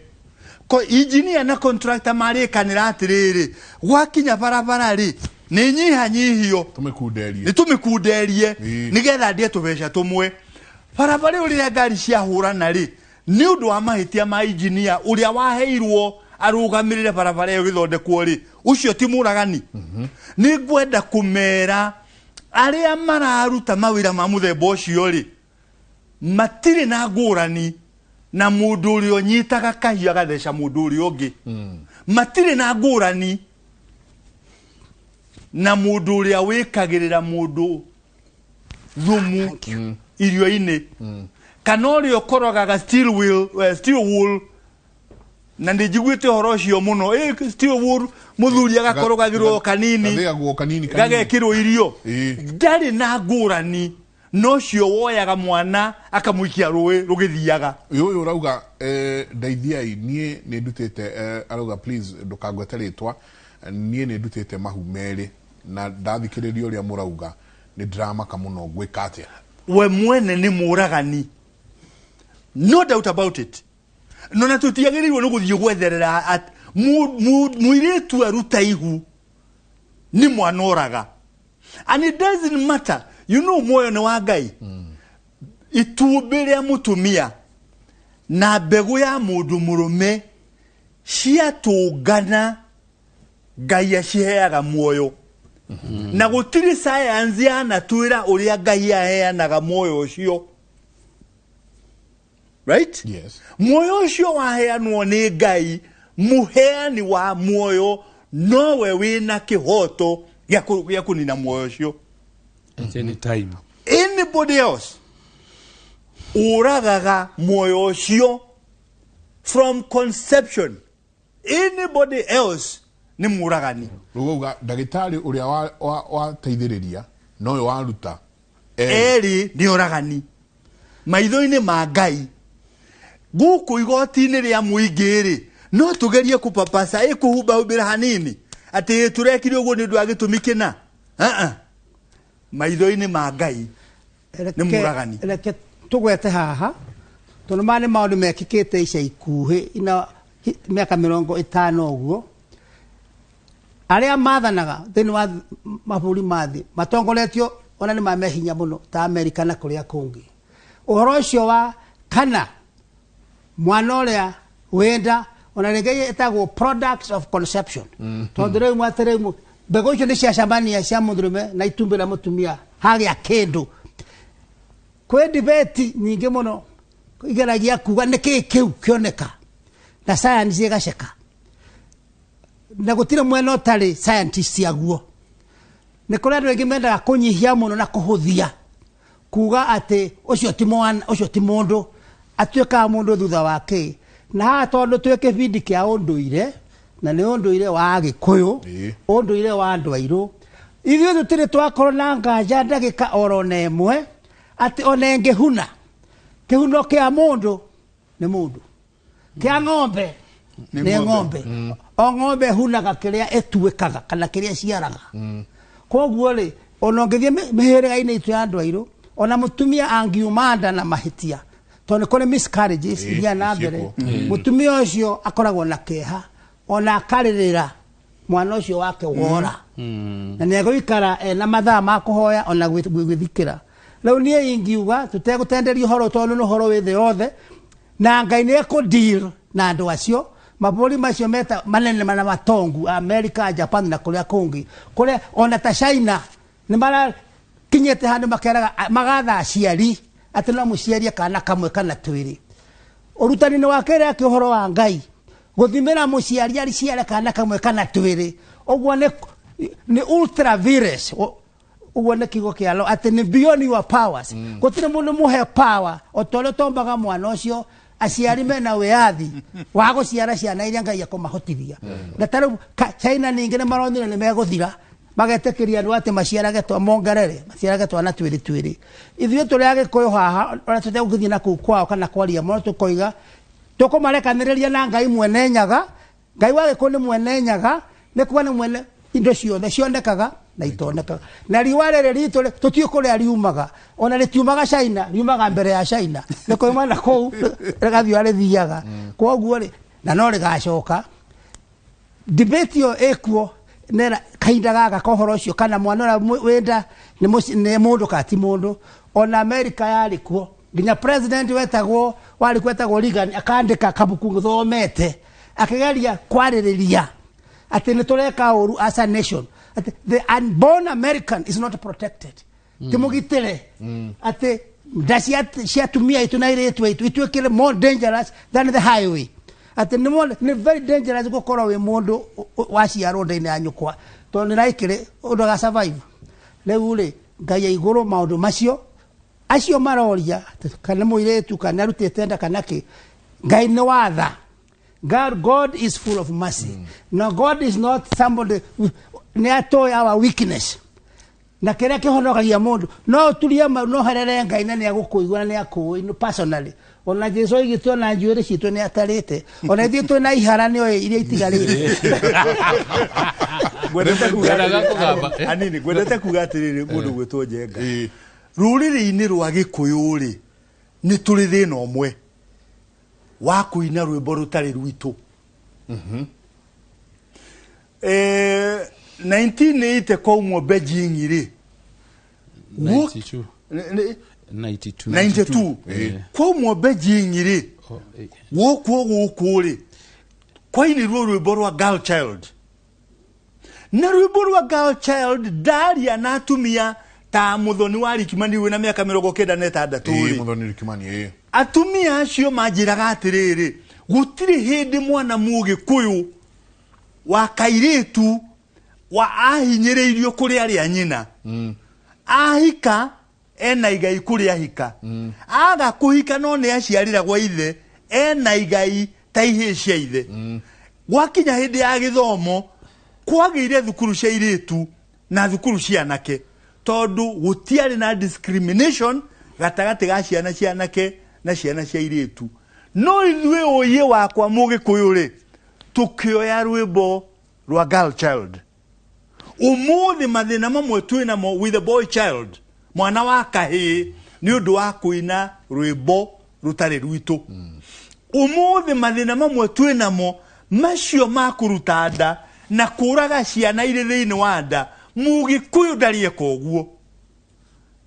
Ko engineer na contractor marĩkanĩra atĩrĩrĩ, gwakinya barabara rĩ nĩ nyihanyihio tũmĩkunderie, nĩ tũmĩkunderie nĩgetha ndĩe tũbeca tũmwe. Barabara ĩyo rĩrĩa ngari ciahũrana rĩ, nĩ ũndũ wa mahĩtia ma engineer ũrĩa waheirwo arũgamĩrĩre barabara ĩyo ĩgĩthondekwo rĩ, ũcio ti mũragani? Nĩ ngwenda kũmera arĩa mararuta mawĩra ma mũthemba ũcio rĩ, matirĩ na ngũrani na mũndũ ũrĩa ũnyitaga kahiũ agatheca mũndũ ũrĩa ũngĩ, matirĩ na ngũrani na mũndũ ũrĩa wĩkagĩrĩra mũndũ thumu irio-inĩ kana ũrĩa ũkorogaga steel wool Na nĩ njiguĩte ũhoro ũcio mũno. Ti ũru mũthuri agakorwo gathirwo kanini. Gathĩagwo kanini kanini. Gagekĩrwo irio. Ĩĩ. Ndarĩ na ngũrani na ũcio woyaga mwana akamũikia rũĩ rũgĩthiaga. Ũyũ ũrauga, ndeithiai, niĩ nĩ ndutĩte, arauga please ndũkangwete rĩtwa, niĩ nĩ ndutĩte mahu merĩ na ndathikĩrĩria ũrĩa mũrauga nĩ ndĩramaka mũno, ngwĩka atĩa? We mwene nĩ mũragani, no doubt about it. No na tũtiagĩrĩirwo nĩ gũthiĩ gwetherera mũirĩtu aruta ihu nĩ mwana oraga, and it doesn't matter, muoyo nĩ wa Ngai. Itumbĩ rĩa mũtumia na mbegũ ya mũndũ mũrũme ciatũngana, Ngai aciheaga muoyo, na gũtirĩ science yanatwĩra ũrĩa Ngai aheanaga muoyo ũcio, right? Yes. Muoyo ũcio waheanwo nĩ Ngai. Mũheani wa muoyo nowe wĩna kĩhoto gĩa kũnina muoyo ũcio. At any time. Anybody else ũragaga muoyo ũcio from conception, anybody else nĩ mũragani. Rĩu wauga ndagĩtarĩ ũrĩa wateithĩrĩria nowe waruta erĩ. Erĩ nĩ oragani maitho-inĩ ma Ngai. Gũkũ igoti-inĩ rĩa mũingĩ rĩ, no tũgerie kũpapasa ĩkũhumbahumbĩra hanini atĩ tũrekire ũguo nĩ ũndũ wa gĩtũmi kĩna. Ah-ah. Maitho-inĩ ma Ngai nĩ mũragani. Reke tũgwete haha tondũ maya nĩ maũndũ mekĩkĩte ica ikuhĩ ina mĩaka 50 ũguo. Arĩa mathanaga thĩinĩ wa mabũrũri ma thĩ matongoretio ona nĩ ma mehinya mũno ta Amerika na kũrĩa kũngĩ, ũhoro ũcio wa kana mwana ũrĩa wenda ona rĩngĩ ĩtagwo products of conception, tondũ rĩu atĩ rĩu mbegũ icio nĩ ciacemania cia mũndũrũme na itumbĩ rĩa mũtumia hagĩa kĩndũ. Kwĩ debate nyingĩ mũno igeragia kuga nĩ kĩĩ kĩu kĩoneka na science ĩgaceka, na gũtirĩ mwena ũtarĩ scientist aguo. Nĩ kũrĩ andũ aingĩ mendaga kũnyihia mũno na kũhũthia kuga atĩ ũcio ti mwana, ũcio ti mũndũ, atuĩkaga mũndũ thutha wa kĩ. Na haha tondũ twĩ kĩbindi kĩa ũndũire, na nĩ ũndũire wa Agĩkũyũ, ũndũire wa andũ airũ, ithuĩ tũtirĩ twakorwo na nganja ndagĩka oro na ĩmwe atĩ ona ĩngĩhuna kĩhuno kĩa mũndũ nĩ mũndũ, kĩa ng'ombe nĩ nĩ ng'ombe. Ng'ombe o ng'ombe ĩhunaga kĩrĩa ĩtuĩkaga kana kĩrĩa ĩciaraga. Koguo rĩ, ona ũngĩthiĩ mĩhĩrĩga-inĩ itũ ya andũ airũ, ona mũtumia angiuma nda na mahĩtia, tondũ nĩ kũrĩ miscarriages iria na mbere, ciĩkuo. Mũtumia ũcio akoragwo na kĩeha ona akarĩrĩra mwana ũcio wake wora, na nĩ egũikara ena mathaa ma kũhoya ona gwĩthikĩra. Rĩu niĩ ingiuga tũtegũtenderia ũhoro tondũ nĩ ũhoro wĩ thĩ yothe, na Ngai nĩ ekũ-deal na andũ acio mabũrũri macio meta manene na matongu, America, Japan na kũrĩa kũngĩ, kũrĩa ona ta China nĩ marakinyĩte handũ makeraga magatha aciari atĩ no mũciarie kana kamwe kana twĩrĩ. Ũrutani-inĩ wa kĩrĩa kĩa ũhoro wa Ngai, gũthimĩra mũciari ariciare kana kamwe kana twĩrĩ ũguo nĩ ultra vires. Ũguo nĩ kiugo kĩa law atĩ nĩ beyond your powers. Gũtirĩ mũndũ mũhe power o ta ũrĩa ũtombaga mwana ũcio. Aciari mena wĩyathi wa gũciara ciana iria Ngai akũmahotithia. Na ta rĩu China ningĩ nĩ maronire nĩ megũthira, magetĩkĩria andũ atĩ maciarage twa mongerere maciarage twana twĩrĩ twĩrĩ. Ithuĩ tũrĩ Agĩkũyũ haha, ũrĩa tũtegũgĩthiĩ na kũu kwao kana kwaria mũno, tũkoiga tũkũmarekanĩrĩria na Ngai mwene Nyaga. Ngai wa Gĩkũyũ nĩ mwene Nyaga, nĩ kuga nĩ mwene indo ciothe cionekaga na itonekaga. Na riũa rĩrĩ ritũ rĩ, tũtiũĩ kũrĩa riumaga, ona rĩtiumaga China, riumaga mbere ya China, nĩ kuuma na kũu rĩgathiĩ ũrĩa rĩthiaga. Koguo rĩ, na no rĩgacoka debate ĩyo ĩkuo nera kahinda gaka ka ũhoro ũcio kana mwana ũrĩa wĩnda nĩ mũndũ kana ti mũndũ. Ona America yarĩ kuo, nginya president wetagwo warĩ kuo etagwo Reagan akandĩka kabuku thomete akĩgeria kwarĩrĩria atĩ nĩ tũreka ũru as a nation, atĩ the unborn American is not protected, ti mũgitĩre, atĩ nda cia atumia aitũ na airĩtu aitũ ituĩkire more dangerous than the highway, atĩ nĩ very dangerous gũkorwo wĩ mũndũ waciarwo nda-inĩ ya nyũkwa, tondũ nĩ raikĩrĩ ũndũ aga survive. Rĩu rĩ, Ngai ya igũrũ maũndũ macio acio maroria atĩ kana mũirĩtu kana arutĩte nda kana kĩ, Ngai nĩ watha. God is full of mercy. No, God is not somebody nĩ atoĩ our weakness. Na kĩrĩa kĩhonokagia mũndũ no ũturie mau no herere Ngai na nĩ agũkũigua na nĩ akũĩ personally. Ona Jesu oigĩte ona njuĩrĩ citũ nĩ atarĩte. Ona ithuĩ twĩna ihara nĩ oĩ iria itigarĩte. Ngwendete kuga Ngwendaga atĩrĩrĩ- kũgamba, eh? Anini, ngwendete kuga atĩrĩrĩ mũndũ gwĩtwo Njenga. Ĩĩ. Rũrĩrĩ-inĩ rwa Gĩkũyũ rĩ, nĩ tũrĩ thĩna ũmwe wa kũina rwĩmbo rũtarĩ rwitũ. 1980 kwaumwo Beijing rĩ, 92. 92 92. Kwaumwo Beijing rĩ, Oh, eh. gũkũ gũkũ rĩ, kwainirwo rwĩmbo rwa girl child, na rwĩmbo rwa girl child ndaria na atumia ta Muthoni wa Rikimani wĩna mĩaka 96 rĩ. Muthoni Rikimani, ĩĩ. Atumia acio manjĩraga atĩrĩrĩ, gũtirĩ hĩndĩ mwana mũgĩkũyũ wa kairĩtu wa ahinyĩrĩirio kũrĩ arĩa nyina. Ahika ena igai kũrĩ ahika, aga kũhika no nĩ aciarĩra gwa ithe ena igai ta ihĩĩ cia ithe. Gwakinya hĩndĩ ya gĩthomo, kwagĩire thukuru cia irĩtu na thukuru cia anake, tondũ gũtiarĩ na discrimination gatagatĩ ga ciana cia anake na ciana cia irĩtu. No ithuĩ ũyĩ wakwa mũgĩkũyũ rĩ, tũkĩoya rwĩmbo rwa girl child. Ũmũthĩ mathĩna mamwe twĩ namo with the boy child, mwana wa kahĩĩ, nĩ ũndũ wa kũina rwĩmbo rũtarĩ rwitũ. Ũmũthĩ mathĩna mamwe twĩ namo macio ma kũruta nda na kũraga ciana irĩ thĩinĩ wa nda, mũgĩkũyũ ndarĩ eka ũguo.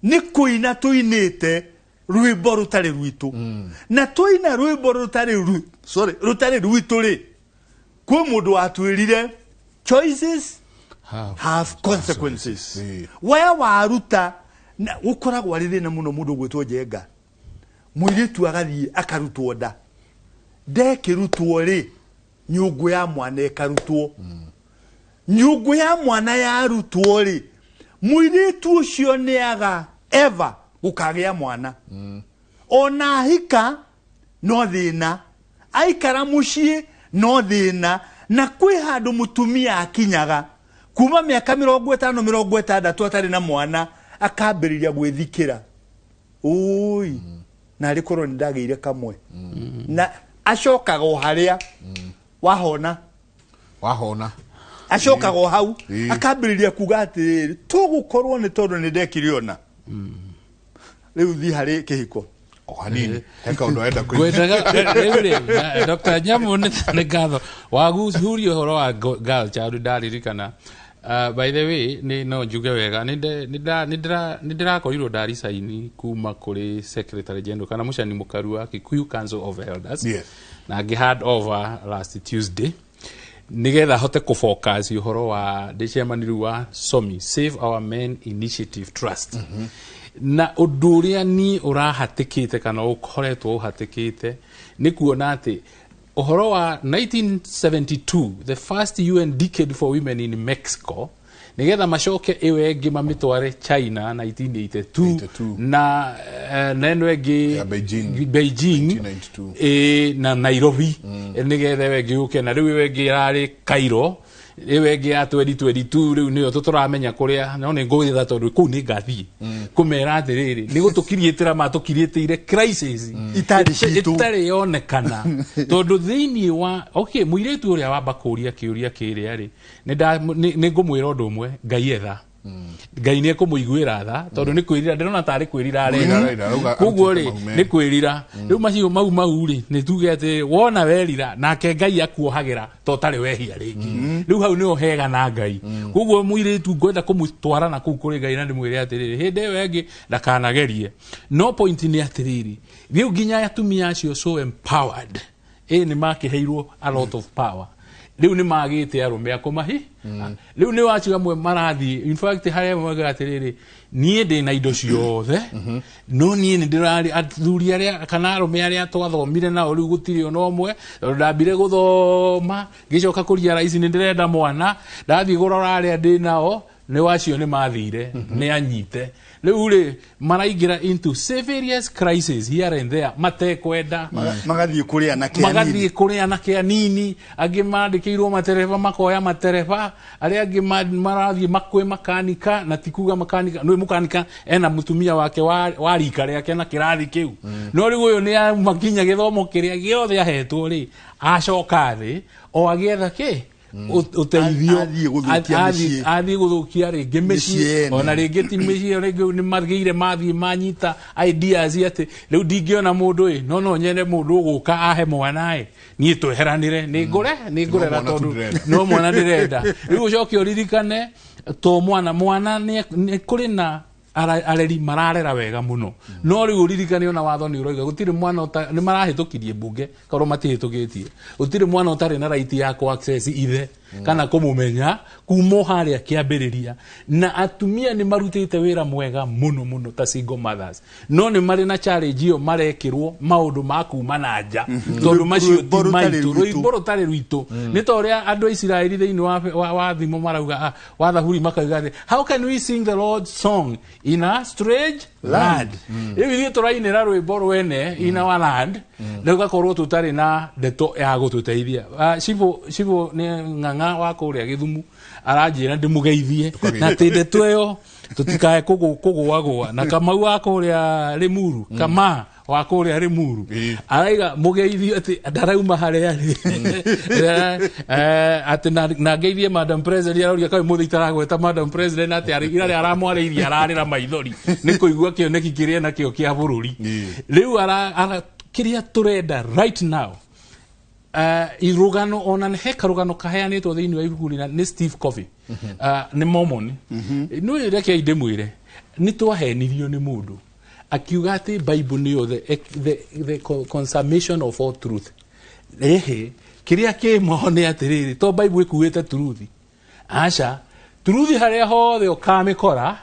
Nĩ kũina tũinĩte rwĩmbo rũtarĩ rwitũ, na twaina rwĩmbo rũtarĩ sorry, rũtarĩ rwitũ rĩ, kwĩ mũndũ watwĩrire choices have consequences. We waruta na gũkoragwo arĩ thĩna mũno mũndũ gwĩtwo Njenga, mũirĩtu agathiĩ akarutwo nda, ndekĩrutwo rĩ, nyũngũ ya mwana ĩkarutwo. Nyũngũ ya mwana yarutwo rĩ, mũirĩtu ũcio nĩ aga ever gũkagĩa mwana. Ona ahika no thĩna, aikara mũciĩ no thĩna. Na kwĩ handũ mũtumia akinyaga kuma mĩaka 50, 60 atarĩ na mwana, akambĩrĩria gwĩthikĩra, ũi narĩ korwo nĩ ndagĩire kamwe, na acokaga o harĩa wahona. Wahona. Acokaga o hau. Akambĩrĩria kuga atĩrĩrĩ, tũgũkorwo nĩ tondũ nĩ ndekire ona rĩu thiĩ harĩ kĩhiko. O hanini, he kaũndũ arenda kũigua. Ngwendaga rĩu rĩ, Dr. Nyamu, nĩ ngatho waguhuria ũhoro wa girl child, ndaririkana. By the way, nĩ no njuge wega nĩ ndĩrakorirwo ndaricaini kuma kũrĩ secretary general kana mũcani mũkaru wa Kikuyu Council of Elders na ngĩ hand over last Tuesday nigetha hote kũfocus ũhoro wa ndĩ chairman rĩu wa SOMI, Save Our Men Initiative Trust. Na ũndũ ũrĩa niĩ ũrahatĩkĩte kana ũkoretwo ũhatĩkĩte nĩ kuona atĩ ũhoro wa 1972, the first UN Decade for Women in Mexico, nigetha macoke ĩyo ĩngĩ mamĩtware China 1982. 82. Na na ĩno ĩngĩ Ya Beijing. Beijing. 1992. Ĩ, na Nairobi nigetha ĩyo ĩngĩ yũke, na rĩu ĩyo ĩngĩ ĩrarĩ Cairo, ĩyo ĩngĩ ya 2022 rĩu nĩyo tũtũramenya kũrĩa, no nĩ ngũgĩtha tondũ kũu nĩ ngathiĩ kũmera atĩrĩrĩ, nĩ gũtũkiriĩtĩra matũkiriĩtĩire crisis Itarĩ citũ. Ĩtarĩ yonekana, tondũ thĩinĩ wa okay mũirĩtu ũrĩa wamba kũũria kĩũria kĩrĩa rĩ, nĩ ngũmwĩra ũndũ ũmwe, Ngai etha Ngai nĩ ekũmũiguĩra tha, tondũ nĩ kwĩrira ndĩrona tarĩ kwĩrira Kwĩrira areka. arerira, arauga Koguo arutĩte rĩ, mau merĩ. nĩ kwĩrira rĩu macio mau rĩ, nĩ tuge atĩ wona werira nake Ngai akuohagĩra to ũtarĩ wehia rĩngĩ. Rĩu hau nĩho hega na Ngai. Koguo mũirĩtu ngwenda kũmũtwara na kũu kũrĩ Ngai na ndĩmwĩre atĩrĩrĩ, hĩndĩ ĩyo ĩngĩ ndakanagerie. No point nĩ atĩrĩrĩ, rĩu nginya atumia acio so empowered, ĩ nĩ makĩheirwo a lot of power, rĩu nĩ magĩte arũme a kũmahi. Rĩu nĩ wacio amwe marathiĩ, in fact harĩa moigaga atĩrĩrĩ, niĩ ndĩ na indo ciothe, no niĩ nĩ ndĩrarĩ athuri arĩa kana arũme arĩa twathomire nao rĩu gũtirĩ ona ũmwe, tondũ ndambire gũthoma ngĩcoka kũria ici nĩ ndĩrenda mwana, ndathiĩ kũrora arĩa ndĩ nao. Nĩ wacio nĩ mathire nĩ anyite rĩu rĩ maraingĩra into serious crisis here and there matekwenda. Magathiĩ kũrĩ anake anini. Magathiĩ kũrĩ anake anini, angĩ mandĩkĩirwo matereba makoya matereba, arĩa angĩ marathiĩ makwĩ makanika, na ti kuga makanika nĩ mũkanika ena mũtumia wake wa rika rĩake na kĩrathi kĩu, no rĩu ũyũ nĩ auma nginya gĩthomo kĩrĩa gĩothe ahetwo rĩ, acoka thĩ o agĩetha kĩ ũteithio. Athiĩ gũthũkia mĩciĩ. Athiĩ gũthũkia rĩngĩ mĩciĩ mĩciĩ ene. Ona rĩngĩ ti mĩciĩ, rĩngĩ nĩ magĩire mathiĩ manyita ideas atĩ rĩu ndingĩona mũndũ ĩ, no nyene mũndũ ũgũka ahe mwana ĩ, niĩ tweheranĩre nĩ ngũre nĩ ngũrera. No mwana tu Tondũ ndĩrenda. no mwana ndĩrenda. Rĩu ũcoke ũririkane to mwana nĩ kũrĩ na areri mararera wega mũno, no rĩu ũririkane ona watho nĩ ũroiga gũtirĩ mwana nĩ marahĩtũkirie mbunge korwo matihĩtũkĩtie, gũtirĩ mwana ũtarĩ na right ya kũ access ithe kana kũmũmenya kuma o harĩa kĩambĩrĩria. Na atumia nĩ marutĩte wĩra mwega mũno mũno ta single mothers, no nĩ marĩ na challenge ĩyo marekĩrwo maũndũ ma kuma na nja tondũ macio ti Rwĩmbo rũtarĩ maitũ. rwitũ. Rwĩmbo rũtarĩ rwitũ nĩ ta ũrĩa andũ a Isiraeli thĩinĩ wa thimo marauga, wa Thaburi makauga atĩ, "How can we sing the Lord's song in a strange land?" Rĩu ithuĩ tũrainĩra rwĩmbo rwene in our land, rĩu gakorwo tũtarĩ na ndeto ya gũtũteithia. Cibũ cibũ nĩ ng'ang'a wa kũrĩa Gĩthumu aranjĩra ndĩmũgeithie na atĩ ndeto ĩyo tũtikae kũgũagũa na Kamau wa kũrĩa Rĩmuru, kama wa kũrĩa Rĩmuru araiga mũgeithio atĩ ndarauma harĩa arĩ. Atĩ na ngeithie Madam President. Arauria kaĩ mũthĩ itaragweta Madam President atĩ ira rĩ aramwarĩirie ararĩra maithori nĩ kũigua kĩoneki kĩrĩa nakĩo kĩa bũrũri. Rĩu kĩrĩa tũrenda right now, irũgano ona he karũgano kaheanĩtwo thĩinĩ wa ibuku rĩna nĩ Steve Covey, nĩ Mormon. Nĩ reke ndĩmwĩre nĩ twahenirio nĩ mũndũ akiuga atĩ Bible nĩyo the consummation of all truth. Ĩhĩ, kĩrĩa kĩmo nĩ atĩrĩrĩ, to Bible ĩkuĩte truth, aca, truth harĩa hothe ũkamĩkora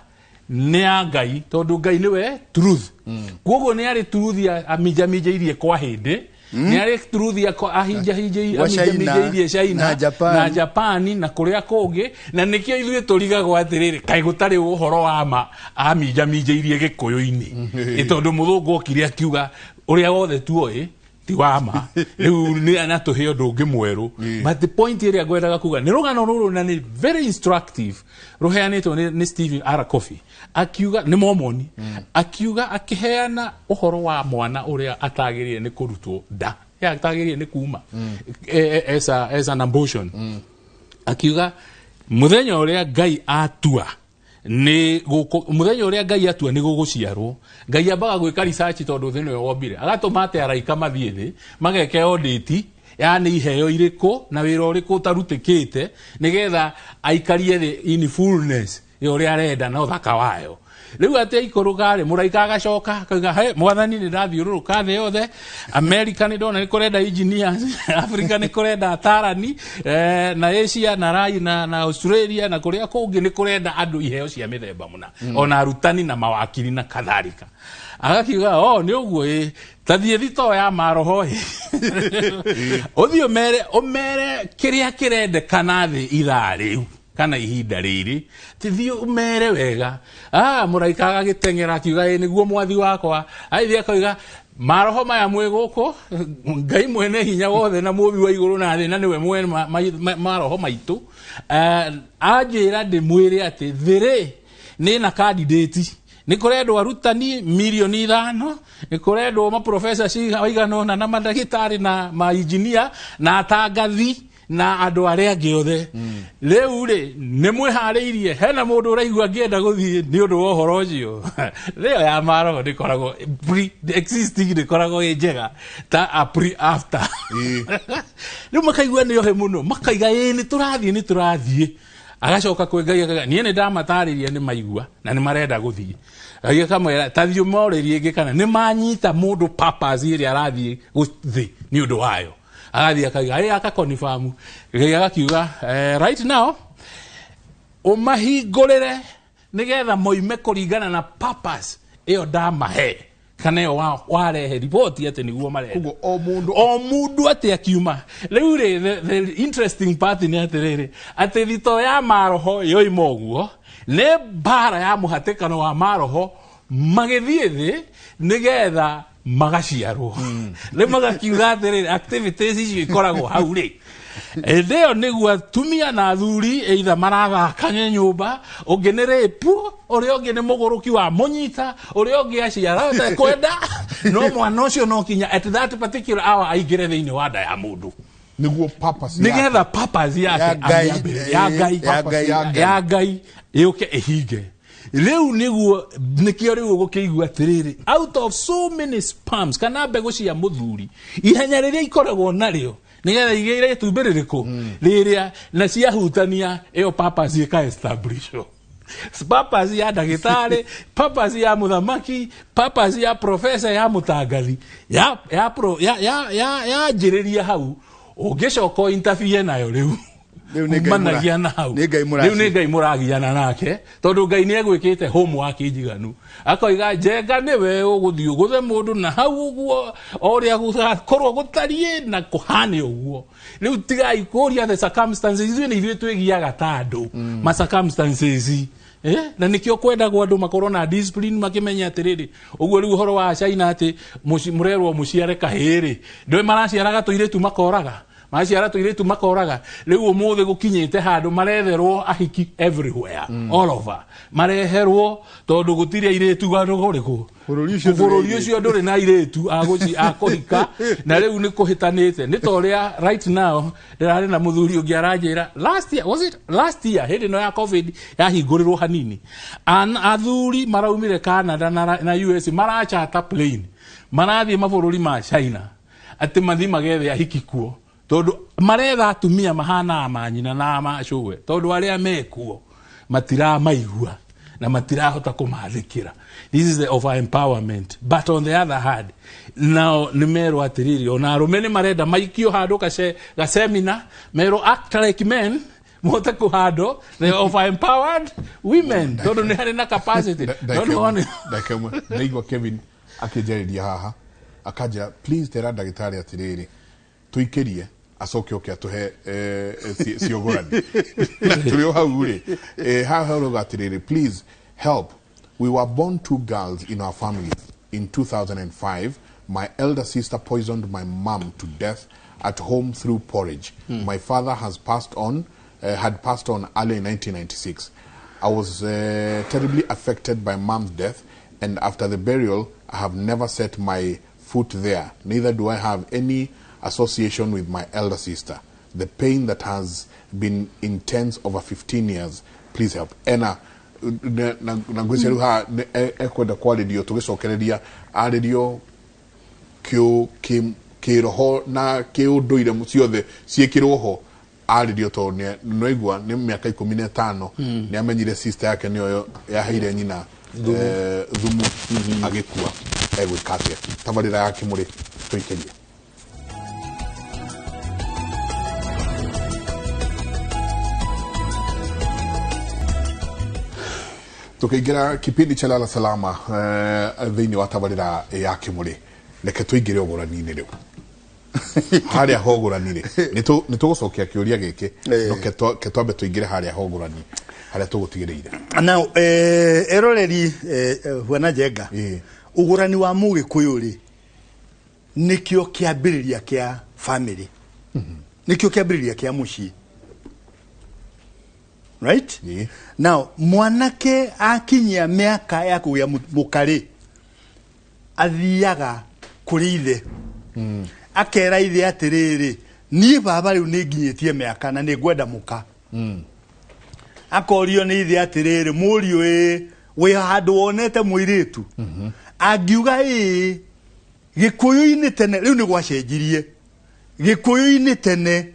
nĩ ya Ngai, tondũ Ngai nĩwe truth. Koguo nĩ arĩ truth aminjaminjairie kwa hĩndĩ, nĩ arĩ truth Wa China, aminjaminjairie China na Japan. Na Japani na kũrĩa kũngĩ, na nĩkĩo ithuĩ tũrigagwo atĩrĩrĩ, kaĩ gũtarĩ ũhoro wa ma aminjaminjairie Gĩkũyũ-inĩ? Ĩ tondũ mũthũngũ okire akiuga ũrĩa wothe tuoĩ ti wa ma, rĩu nĩ anatũhe ũndũ ũngĩ mwerũ. But the point ĩrĩa ngwendaga kuga nĩ rũgano rũrũ na nĩ very instructive, rũheanĩtwo nĩ Stephen R. Covey, akiuga nĩ Mormon, akiuga akĩheana ũhoro wa mwana ũrĩa atagĩrĩire nĩ kũrutwo nda, atagĩrĩire nĩ kuma as an abortion. Akiuga mũthenya ũrĩa Ngai atua nĩ gũkũ, mũthenya ũrĩa Ngai atua nĩ gũgũciarwo, Ngai ambaga gwĩka research tondũ thĩ nĩwe wombire, agatũma atĩ araika mathiĩ thĩ mageke audit ya nĩ iheo irĩkũ na wĩra ũrĩkũ ũtarutĩkĩte nĩgetha aikarie thĩ in fullness ya ũrĩa arenda na ũthaka wayo. Rĩu atĩ aikũrũka rĩ, mũraika agacoka akauga, "He mwathani, nĩ ndathiũrũrũka thĩ yothe. America nĩ ndona nĩ kũrenda engineers, Africa nĩ kũrenda atarani, na Asia na, Rai, na Australia na kũrĩa kũngĩ nĩ kũrenda andũ iheo cia mĩthemba mũna, ona arutani na mawakiri na kadhalika." Agakiuga, "O nĩ ũguo ĩ, tathiĩ thitoo ya maroho ĩ, ũthiĩ ũmere kĩrĩa kĩrendekana thĩ ithaa rĩu kana ihinda rĩrĩ, tithiĩ ũmere wega." Mũraika agagĩteng'era akiuga, "Ĩ nĩguo mwathi wakwa." Agĩthiĩ akauga, "Maroho maya mwĩ gũkũ, Ngai mwene hinya wothe na mũmbi wa igũrũ na thĩ na nĩwe mwene maroho maitũ, anjĩra ndĩmwĩre atĩ thĩ rĩ nĩ na candidate, nĩ kũrendwo arutani 5,000,000, nĩ kũrendwo maprofesa maigana ũna na mandagĩtarĩ na mainjinia na atangathi na andũ arĩa angĩ othe. Rĩu rĩ nĩ mwĩharĩirie? Hena mũndũ ũraigua angĩenda gũthiĩ nĩ ũndũ wa ũhoro ũcio?" Thĩyo ya maroho ndĩkoragwo pre existing, ndĩkoragwo ĩ njega ta a pre after. Rĩu makaigua nĩ ohe mũno, makaiga, "Ĩ nĩ tũrathiĩ, nĩ tũrathiĩ." Agacoka kwĩ Ngai akauga, "Niĩ nĩ ndamatarĩria, nĩ maigua na nĩ marenda gũthiĩ." Ngai akamwĩra, "Tathiĩ ũmorĩrie ĩngĩ kana nĩ manyita mũndũ purpose ĩrĩa arathiĩ gũthĩ nĩ ũndũ wayo." Agathiĩ akauga ĩ, akakonfamu. Ngai agakiuga, "Right now ũmahingũrĩre nĩgetha moime kũringana na purpose ĩyo ndamahe." Kana ĩyo warehe riboti atĩ nĩguo marenda. Koguo o mũndũ o mundu atĩ akiuma rĩu rĩ, the interesting part nĩ atĩrĩrĩ, atĩ thito ya maroho yoima ũguo nĩ mbara ya mũhatĩkano wa maroho magĩthiĩ thĩ nĩgetha magaciarwo. Rĩu magakiuga atĩrĩrĩ, activities icio ikoragwo hau rĩ, hĩndĩ ĩyo nĩguo atumia na athuri either marathakanye nyũmba, ũngĩ nĩ rape, ũrĩa ũngĩ nĩ mũgũrũki wa mũnyita, ũrĩa ũngĩ aciara atekwenda, no mwana ũcio no kinya at that particular hour aingĩre thĩinĩ wa nda ya mũndũ. Nĩguo purpose yake. Nĩgetha purpose yake Ya Ngai, amĩambĩrĩrie. Ya Ngai. Ya Ngai. Ya Ngai. Ya Ngai yũke ĩhinge. Rĩu nĩguo nĩkĩo rĩu ũgũkĩigua atĩrĩrĩ, out of so many sperms kana mbegũ cia mũthuri, ihenya rĩrĩa ikoragwo narĩo nĩgetha igĩre itumbĩ rĩrĩkũ rĩrĩa na ciahutania, ĩyo purpose ĩka establish purpose ya ndagĩtarĩ, purpose ya mũthamaki, purpose ya professor, ya mũtangathi, ya ya pro, ya ya ya yanjĩrĩria hau ũngĩcoka interfere nayo rĩu. Rĩu nĩ Ngai Kumanagia na hau. Nĩ Ngai rĩu nĩ Ngai mũragiana nake, tondũ Ngai nĩ egwĩkĩte homework njiganu, akoiga njenga nĩwe ũgũthiĩ ũgũthe mũndũ na hau ũguo o ũrĩa gũgakorwo gũtariĩ na kũhane ũguo. Rĩu tigai kũria the circumstances, ithuĩ nĩ ithuĩ twĩgiaga ta andũ ma circumstances. Na nĩkĩo kwendagwo andũ makorwo na discipline, makĩmenya atĩrĩrĩ, ũguo rĩu ũhoro wa China atĩ mũrerwo mũciare kahĩĩ-rĩ, ndũĩ maraciaraga tũirĩtu makoraga, maraciara tũirĩtu makoraga. Rĩu ũmũthĩ gũkinyĩte handũ maretherwo ahiki everywhere, all over mareherwo, tondũ gũtirĩ airĩtu handũ kũrĩkũ. Bũrũri ũcio ndũrĩ Bũrũri airĩtu. Ũcio ndũrĩ na airĩtu a kũhika, na rĩu nĩ kũhĩtanĩte. Nĩ ta ũrĩa right now ndĩrarĩ na mũthuri ũngĩ aranjĩra, last year, was it last year, hĩndĩ ĩno ya COVID yahingũrĩrwo hanini. Athuri maraumire Canada na US, marachata plane, marathiĩ mabũrũri ma China atĩ mathiĩ magethe ahiki kuo, tondũ maretha atumia mahana manyina na macũwe, tondũ arĩa mekuo matiramaigua na matirahota kũmathĩkĩra. This is the over empowerment. But on the other hand, nao nĩ merwo atĩrĩrĩ, ona arũme nĩ marenda maikio handũ gasemina, merwo act like men, mote kũhandwo the over empowered women, tondũ nĩ harĩ na capacity. No nĩ Ndagĩka ĩmwe ndaigua Kevin akĩnjarĩria haha, akanjĩra, "Please tera ndagĩtarĩ atĩrĩrĩ, tũikĩrie acoke oke atũhe ciogorani." Na tũrĩ o hau rĩ, haha ũrauga atĩrĩrĩ, "Please help. We were born two girls in our family. In 2005 my elder sister poisoned my mom to death at home through porridge. My father has passed on had passed on early in 1996. I was terribly affected by mom's death, and after the burial I have never set my foot there. Neither do I have any association with my elder sister. The pain that has been intense over 15 years. Please help." Ena na ngwĩciria rĩu haha ekwenda kwarĩrio, tũgĩcokereria arĩrio kĩroho na kĩũndũire ciothe ciĩkĩrwo ho, arĩrio, tondũ nĩwaigua nĩ mĩaka 15 nĩ amenyire sister yake nĩyo yaheire nyina thumu agĩkua. Egwĩka atĩa? Tabarĩra ya Kĩmũrĩ, tũikĩrie. Tukiingira kipindi cha Lala Salama, thĩinĩ wa tabarĩra ya Kĩmũrĩ, reke tũingĩre ũgũrani-inĩ rĩu. Harĩa hogũrani rĩ, nĩ tũgũcokia kĩũria gĩkĩ, no ke twambe tũingĩre harĩa hogũrani, harĩa tũgũtigĩrĩire. Now, eroreri, bwana Njenga, ũgũrani wa mũgĩkũyũ rĩ, nĩkĩo kĩambĩrĩria kĩa family, nĩkĩo kĩambĩrĩria kĩa mũciĩ, right? Now mwanake akinyia mĩaka ya kũgĩa mũka rĩ, athiaga kũrĩ ithe, akera ithe atĩrĩrĩ, "Niĩ baba rĩu nĩ nginyĩtie mĩaka na nĩ ngwenda mũka." Akorio nĩ ithe atĩrĩrĩ, "Mũriũ ĩ, wĩ handũ wonete mũirĩtu?" Angiuga ĩĩ, gĩkũyũ-inĩ tene, rĩu nĩ gwacenjirie, gĩkũyũ-inĩ tene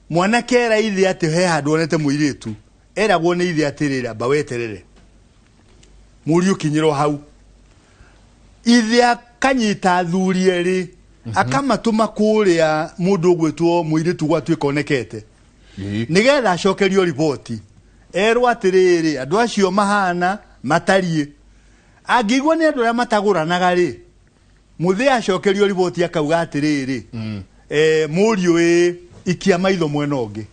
mwanake era ithe atĩ he handũ wonete mũirĩtu, eragwo nĩ ithe atĩrĩrĩ, "Amba weterere mũriũ kinyĩrwo hau." Ithe akanyita athuri erĩ, akamatũma kũrĩa mũndũ ũgwĩtwo mũirĩtu gwatuĩka onekete, nĩgetha acokerio riboti, erwo atĩrĩrĩ, andũ acio mahana matariĩ. Angĩigua nĩ andũ arĩa matagũranaga rĩ, mũthĩ acokerio riboti akauga atĩrĩrĩ, mũriũ ĩ ikia maitho mwena ũngĩ.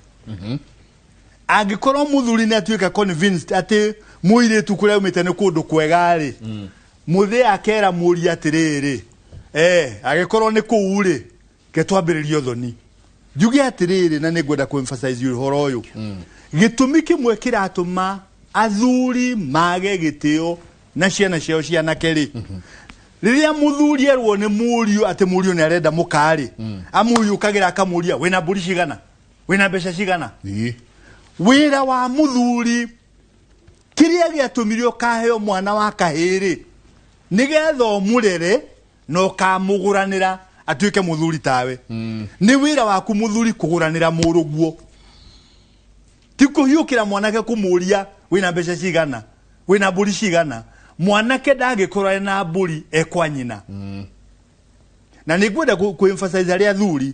Angĩkorwo mũthuri nĩ atuĩka convinced atĩ mũirĩtu kũrĩa aumĩte nĩ kũndũ kwega rĩ, mũthĩ akera mũriũ atĩrĩrĩ, angĩkorwo nĩ kũu rĩ, ke twambĩrĩrie ũthoni. Njuge atĩrĩrĩ, na nĩngwenda kũ emphasize ũhoro ũyũ. Gĩtũmi kĩmwe kĩratũma athuri mage gĩtĩo na ciana ciao cianake rĩ, rĩrĩa mũthuri erwo nĩ mũriũ atĩ mũriũ nĩ arenda mũka rĩ, amũhiũkagĩra akamũria wĩna mbũri cigana, wĩna mbeca cigana. Wĩra wa mũthuri kĩrĩa gĩatũmire ũkaheo mwana wa kahĩĩ rĩ, nĩgetha ũmũrere na ũkamũgũranĩra atuĩke mũthuri tawe. Nĩ wĩra waku mũthuri kũgũranĩra mũrũguo, ti kũhiũkĩra mwanake kũmũria wĩna mbeca cigana, wĩna mbũri cigana. Mwanake ndangĩkorwo ena mbũri ekwa nyina. Na nĩ ngwenda kũ emphasize arĩa athuri,